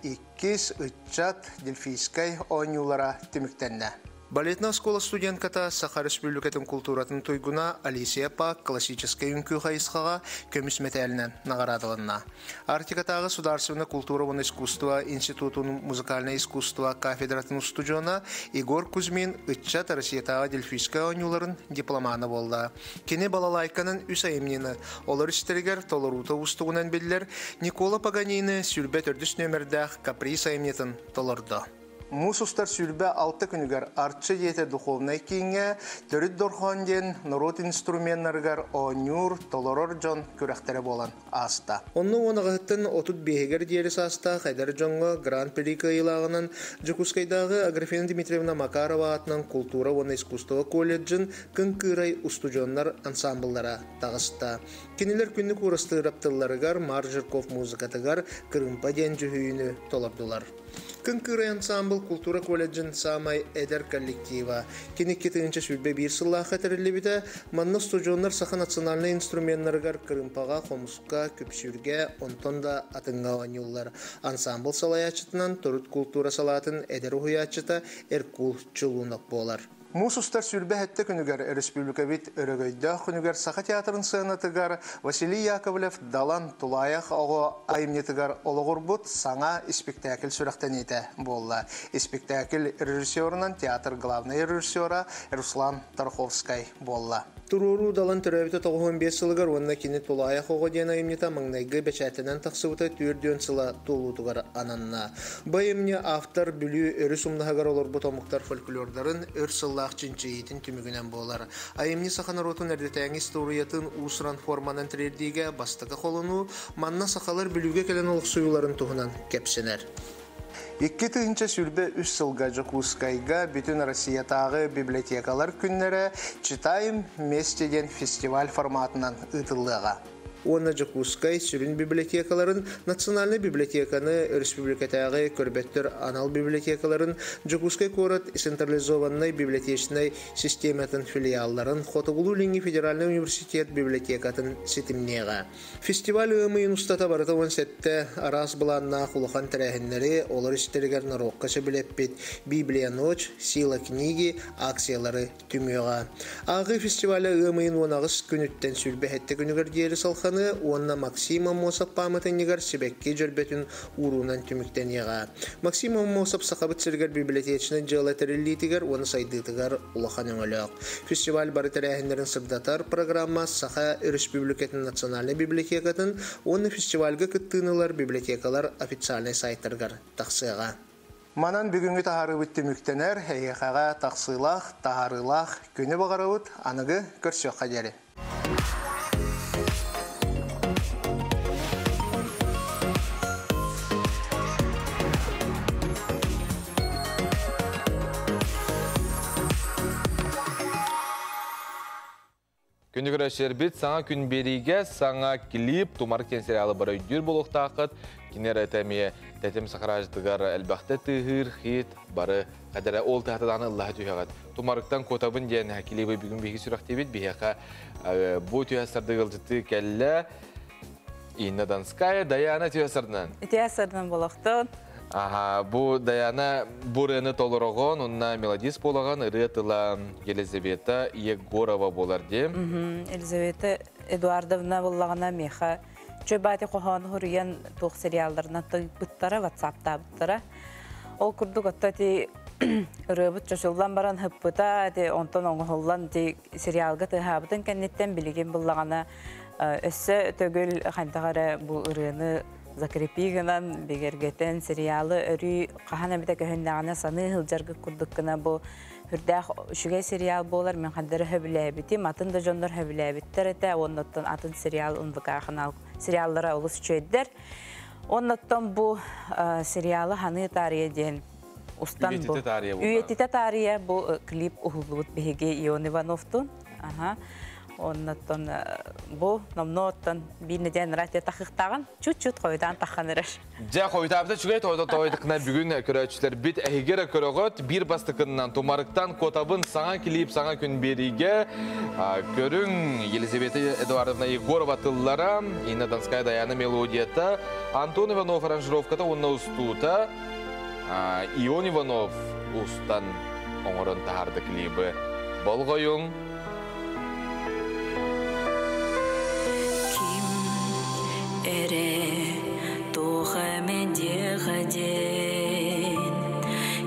ыччат Дельфийскай оонньуулара түмүктэннэ. Балетная оскуола студентката Саха Республикатын култууратын туйгуна Алисия Пак классическай үҥкүү хайысхаҕа көмүс мэтээлинэн наҕараадаланна. Арктикатааҕы судаарыстыбаннай култуура уонна искусство институтун музыкальнай искусство кафедратын устудьуона Егор Кузьмин ыччат Россиятааҕы Дельфийскай оонньууларын дипломана буолла. Кини балалайканан үс айымньыны, олор истэригэр толоруута уустугунан биллэр Никола Паганини 24 нүөмэрдээх «Каприз» айымньытын толордо. Муус устар 26 күнүгэр Арчы дьиэтэ духовнай кииҥҥэ Төрүт дорҕоон диэн норуот инструменнарыгар оонньуур, толорор дьон күрэхтэрэ буолан ааста. Онно уон аҕыһыттан отут биэһигэр диэри саастаах эдэр дьоҥҥо Гран-при кыайыылааҕынан Дьокуускайдааҕы Аграфена Дмитриевна Макарова аатынан култуура уонна искусство колледжын Кыҥкыырай устудьуоннар ансаамбыллара таҕыста. Кинилэр күннүк уурастыырап тылларыгар Марк Жирков музыкатыгар Кырыымпа диэн дьүһүйүүнү толордулар. Кыҥкыырай ансаамбыл култуура колледжын саамай эдэр коллектива. Кини 2021 сыллаахха тэриллибитэ. Манна устудьуоннар саха национальнай инструменнарыгар кырыымпаҕа, хомуска, күпсүүргэ, онтон да атыҥҥа оонньууллар. Ансаамбыл салайааччытынан төрүт култуура салаатын эдэр уһуйааччыта Эркул Чулунов буолар. Муус устар 27 күнүгэр республикабыт өрөгөйдөөх күнүгэр Саха театрын сыанатыгар Василий Яковлев Далан Тулаайах оҕо айымньытыгар олоҕурбут саҥа испиктээкил сүрэхтэниитэ буолла. Испиктээкил режиссерунан театр главнай режиссера Руслан Тарховскай буолла. Туруоруу Далан төрөөбүтэ 95 сылыгар уонна кини Тулаайах оҕо диэн айымньыта маҥнайгы бэчээттэнэн тахсыбыта 40 сыла туолуутугар ананна. Бу айымньы автор Бүлүү өрүс умнаһыгар олорбут омуктар фольклордарын өр сыллаах чинчийиитин түмүгүнэн буолар. Айымньы саха норуотун эрдэтээҥи историятын уус-уран форманан тириэрдиигэ бастакы холонуу, манна сахалар Бүлүүгэ кэлэн олохсуйууларын туһунан кэпсэнэр. 2023 сылга Дьокуускайга Бүтүн Россиятааҕы библиотекалар күннэрэ «Читаем вместе» диэн фестиваль форматынан ыытыллыаҕа. Уонна Дьокуускай сүрүн библиотекаларын, Национальнай библиотеканы, өрөспүүбүлүкэтээҕи көрбөттөр анал библиотекаларын, Дьокуускай куорат централизованнай библиотечнай систематын филиалларын, Хотугулуу-Илиҥҥи федеральнай университет библиотекатын ситимниэҕэ. Фестиваль ыам ыйын устата барыта 17 араас былааннаах улахан тэрээһиннэри, олор истэригэр норуокка сөбүлэппит «Библия ночь», «Сила книги» акциялары түмүөҕэ. Ааҕыы фестиваля ыам ыйын 18 күнүттэн 27 күнүгэр диэри салханы уонна Максим Аммосов пааматынньыгар сибэкки дьөрбөтүн ууруунан түмүктэниэҕэ. Максим Аммосов Сахабыт сиригэр библиотечнай дьыала тэриллиитигэр уонна сайдыытыгар улахан өҥөлөөх. Фестиваль бары тэрээһиннэрин сырдатар программа Саха Өрөспүүбүлүкэтин национальнай библиотекатын уонна фестивальга кыттыыны ылар библиотекалар официальнай сайтарыгар тахсыаҕа. Манан бүгүҥҥү таһаарыыбыт түмүктэнэр, эһиэхэҕэ тахсыылаах, таһаарыылаах күнү баҕарабыт, аныгы көрсүөххэ диэри. Күндү көрөөччүлэрбит, саҥа күн биэриигэ саҥа клип Тумарык диэн сериалы бары өйдүүр буолуохтааххыт. Кини эрэ эмиэ Тэтим Сахараажытыгар элбэхтэ тыаһыыр хит бары хадара ол тыһатадааны ыллаһа түһэҕит. Тумарыктан куотабын диэн клибы бүгүн биһиги сүрэхтиибит. Биһиэхэ бу түһэ сардык ыалдьыттыы кэллэ. Инна Донская, Даяна түһэ сардынан. Үтүө сардан болохтон. Аха, бу Даяна бу ырыаны толороҕон, онна мелодист буолаҕын, ырыа тыла Елизавета Егорова буолар дии. Елизавета Эдуардовна буллаҕына миэхэ чөй баати хоһоон хуруйан туох сериалларынан тыйбыттара, ватсаптаабыттара. Ол курдук отто ти ырыабыт чочуллан баран хыппыта, ти онтон оҥоһуллан ти сериалга тыаһаабытын кэнниттэн билигин буллаҕына өссө төгүл хайдах эрэ бу ырыаны закрепи гынан бигэргэтэн сериалы өрүү хаһан эбитэ көһүннэҕинэ саныы сылдьаргыт курдук гына бу үрдээх үчүгэй сериал буолар мен хандары хөбүлээбитим атын да дьоннор хөбүлээбиттэр этэ оннуттан атын сериал НВК канал сериаллара олус үчүгэйдэр оннуттан бу сериалы ханыы таарыйа диэн устан бу үйэтитэ таарыйа бу клип уһуллубут биһиги Ион Ивановтун аха Оннуттан бу номнуоттан биир нэдиэн радио тахыктааҕын чуть-чуть хойутаан таххан эрэр. Дьэ, хойутаабыта үчүгэй тойдукна бүгүн көрөөччүлэрбит эһиги эрэ көрөҕөт биир бастакыннан Тумарыктан куотабын саҥа клип саҥа күн биэриигэ көрүҥ Елизавета Эдуардовна Егорова тыллара, Инна Донская Даяна мелодията, Антон Иванов аранжировката уонна устуута, Ион Иванов устан оҥорон таһаарда клибы. Болҕойуҥ! Ким эрэ туох эмэ диэҕэ диэн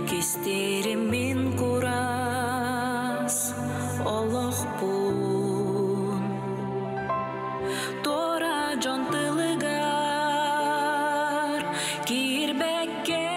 кистиирим мин курас олохпун туора дьон тылыгар киирбэккэ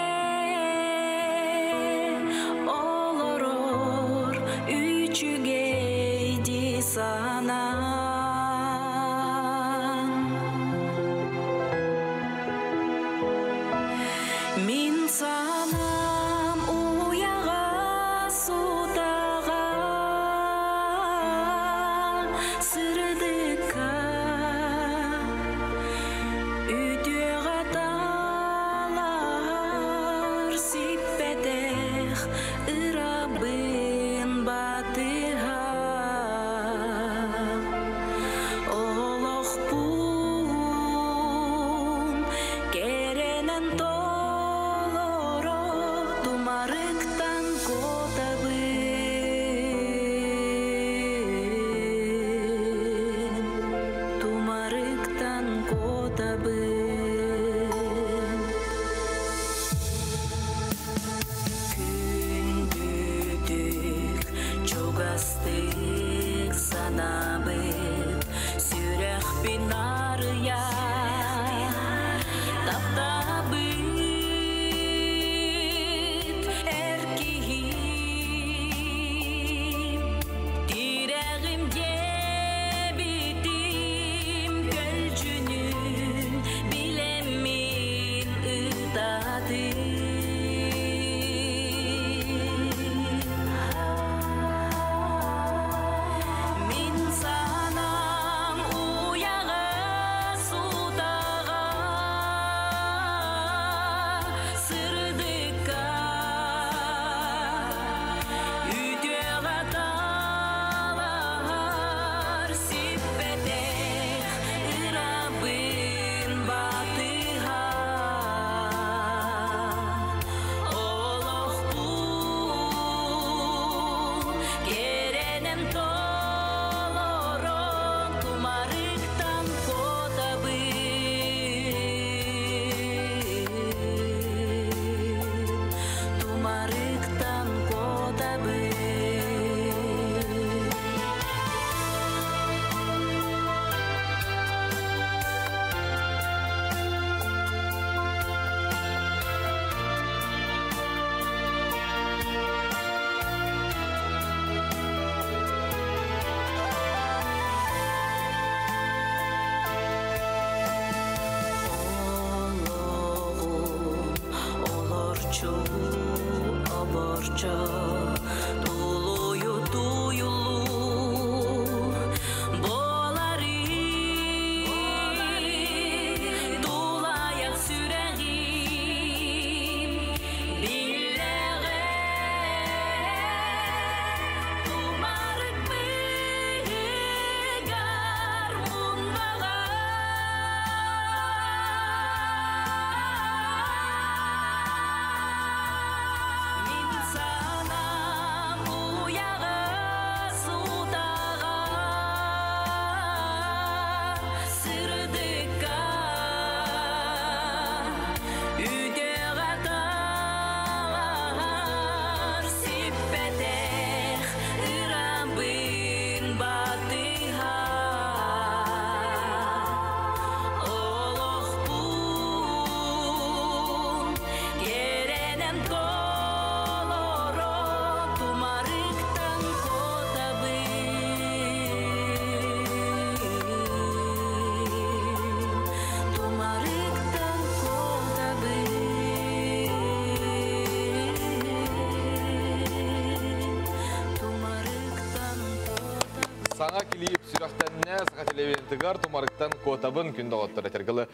Оччо тулуйу туйулуу Болары тулаяк сүрәгим Билләгә тумарык быгар мундага. Мин санам уягы сутага Сырдыкка үтеға тағар Сиппетех ырабын батыха Олохпун керенем толоро Тумарыктан котабын, Тумарыктан котабын, Тумарыктан. Саҥа клип сүрэхтэннэ, Саха телевидениетыгар Тумарыктан куотабын күн доҕоттор этэргылы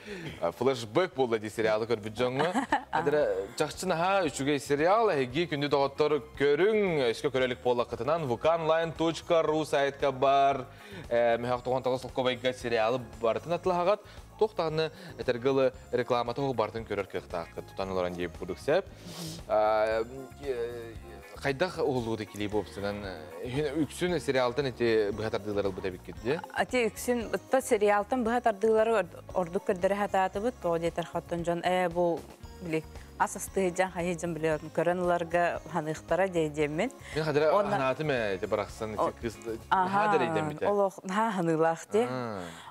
флешбэк буолла дии сериалы көрбүт дьоҥҥо. Адыра чахчы наһаа үчүгэй сериал, эһиги күндү доҕоттор көрүҥ, өскө көрө илик буоллаххытынан vkonline.ru сайтка бар мөһөх 99 солкуобайга сериалы барытын атылаһаҕат. Туох даҕаны этэргылы рекламата барытын көрөр кыахтааххыт тутан олорон диэбит курдук сөп. Хайдах уһуллубута клип уопсунан үксүн сериалтан ити быһа тардыылар ылбыт эбиккит дии? Ати үксүн ытта сериалтан быһа тардыылары ордук көрдөрө хатаатыбыт. Тоҕо диэтэр хоттон дьон бу били ас астыһыдьан хайыдьан били көрөн ыларга ханыхтара дии диэммин. Мин хадара ханаатым ити барахсан ити кыз наһаа дэрейдэммите. Олох наһаа ханыылаах дии.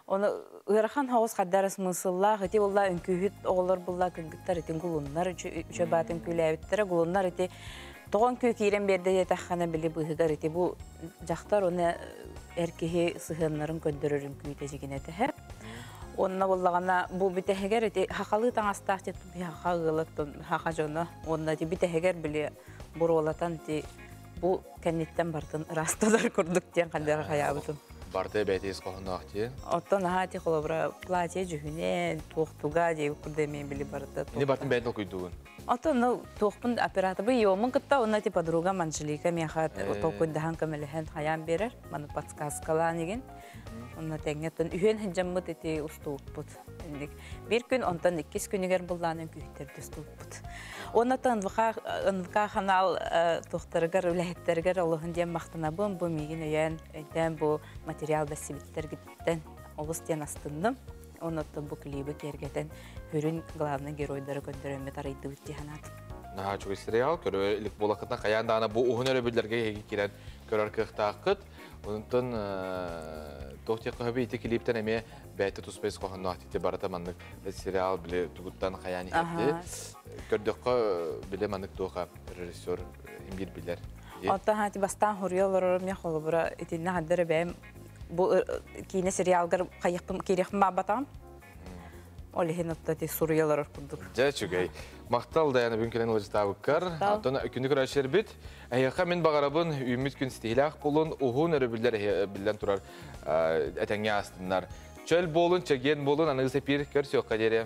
Оны ыарахан хаус хаддара смысллаах ити булла үҥкүүһүт оҕолор булла кыргыттар итин гулуннар үчө баатын күлээбиттэрэ гулуннар ити тоҕон күү киирэн биэрдэ диэтэххинэ били быыһыгар ити бу дьахтар уна эр киһи сыһыаннарын көрдөрөр үҥкүүтэ дьигинэтэһэ. Онно буллаҕына бу бүтэһигэр ити хахалыы таҥастаах ти хаха ыалаттан хаха дьоно онно ити бүтэһигэр били буруолатан ти бу кэнниттэн бартын ыраасталар курдук диэн хандара хаябытым. Барты бэйти ис хоһоноох дии. Оттон аһаа ти холобура платье дьүһүнэн туохтуга дии курда мен били барыта. Ини бартын бэйэн толкуйдугун. Оттон ну туохпун операторы йомун кытта онно ти подруга Анжелика меха толкуйдахан көмөлөһөн хаян берер. Маны подсказкалаан igen. Онно тэҥҥэ үһүөн хыдьаммыт ити устууппут. Бир күн онтон иккис күнүгэр буллаанын күүттерди устууппут. Оннотон НВК канал тухтарыгар үлэһиттэригэр олоһун диэн махтанабын бу миигин өйөөн өйдөөн бу материал бэссибиттэргиттэн олус диэн астынным. Оннотон бу клибы киэргэтэн хүрүн главный геройдары көрдөрөммүт арыйдыбыт дии санаатым. Наһаа үчүгэй сериал, көрө илик буоллаххытына хайаан даҕаны бу уһун өрөбүллэргэ эһиги киирэн көрөр кыахтааххыт. Онтон туох диэххэ сөбүй ити клиптэн эмиэ бэйэтэ туспа ис хоһоонноох ити барыта маннык сериал били тугуттан хайаан иһэрди. Көрдөххө били маннык туоха режиссер имбир билэр. Оттон хаати бастаан хуруйа олорорум я холобура итиннэ хаддара бэйэм бу киинэ сериалгар хайыхпын киириэхпин баабатаҕым. Ол иһин отто ти суруйа олорор курдук. Дьэ, үчүгэй. Махтал Даяна бүгүн кэлэн ыалдьытаабыккар. Онтон күнү көрөөччүлэрбит, эһиэхэ мин баҕарабын үүммүт күн ситиһиилээх буолун, уһун өрөбүллэр биллэн турар этэҥҥэ аастыннар. Чөл буолун, чэгиэн буолун, аныгыс эпир көрсүөххэ диэри.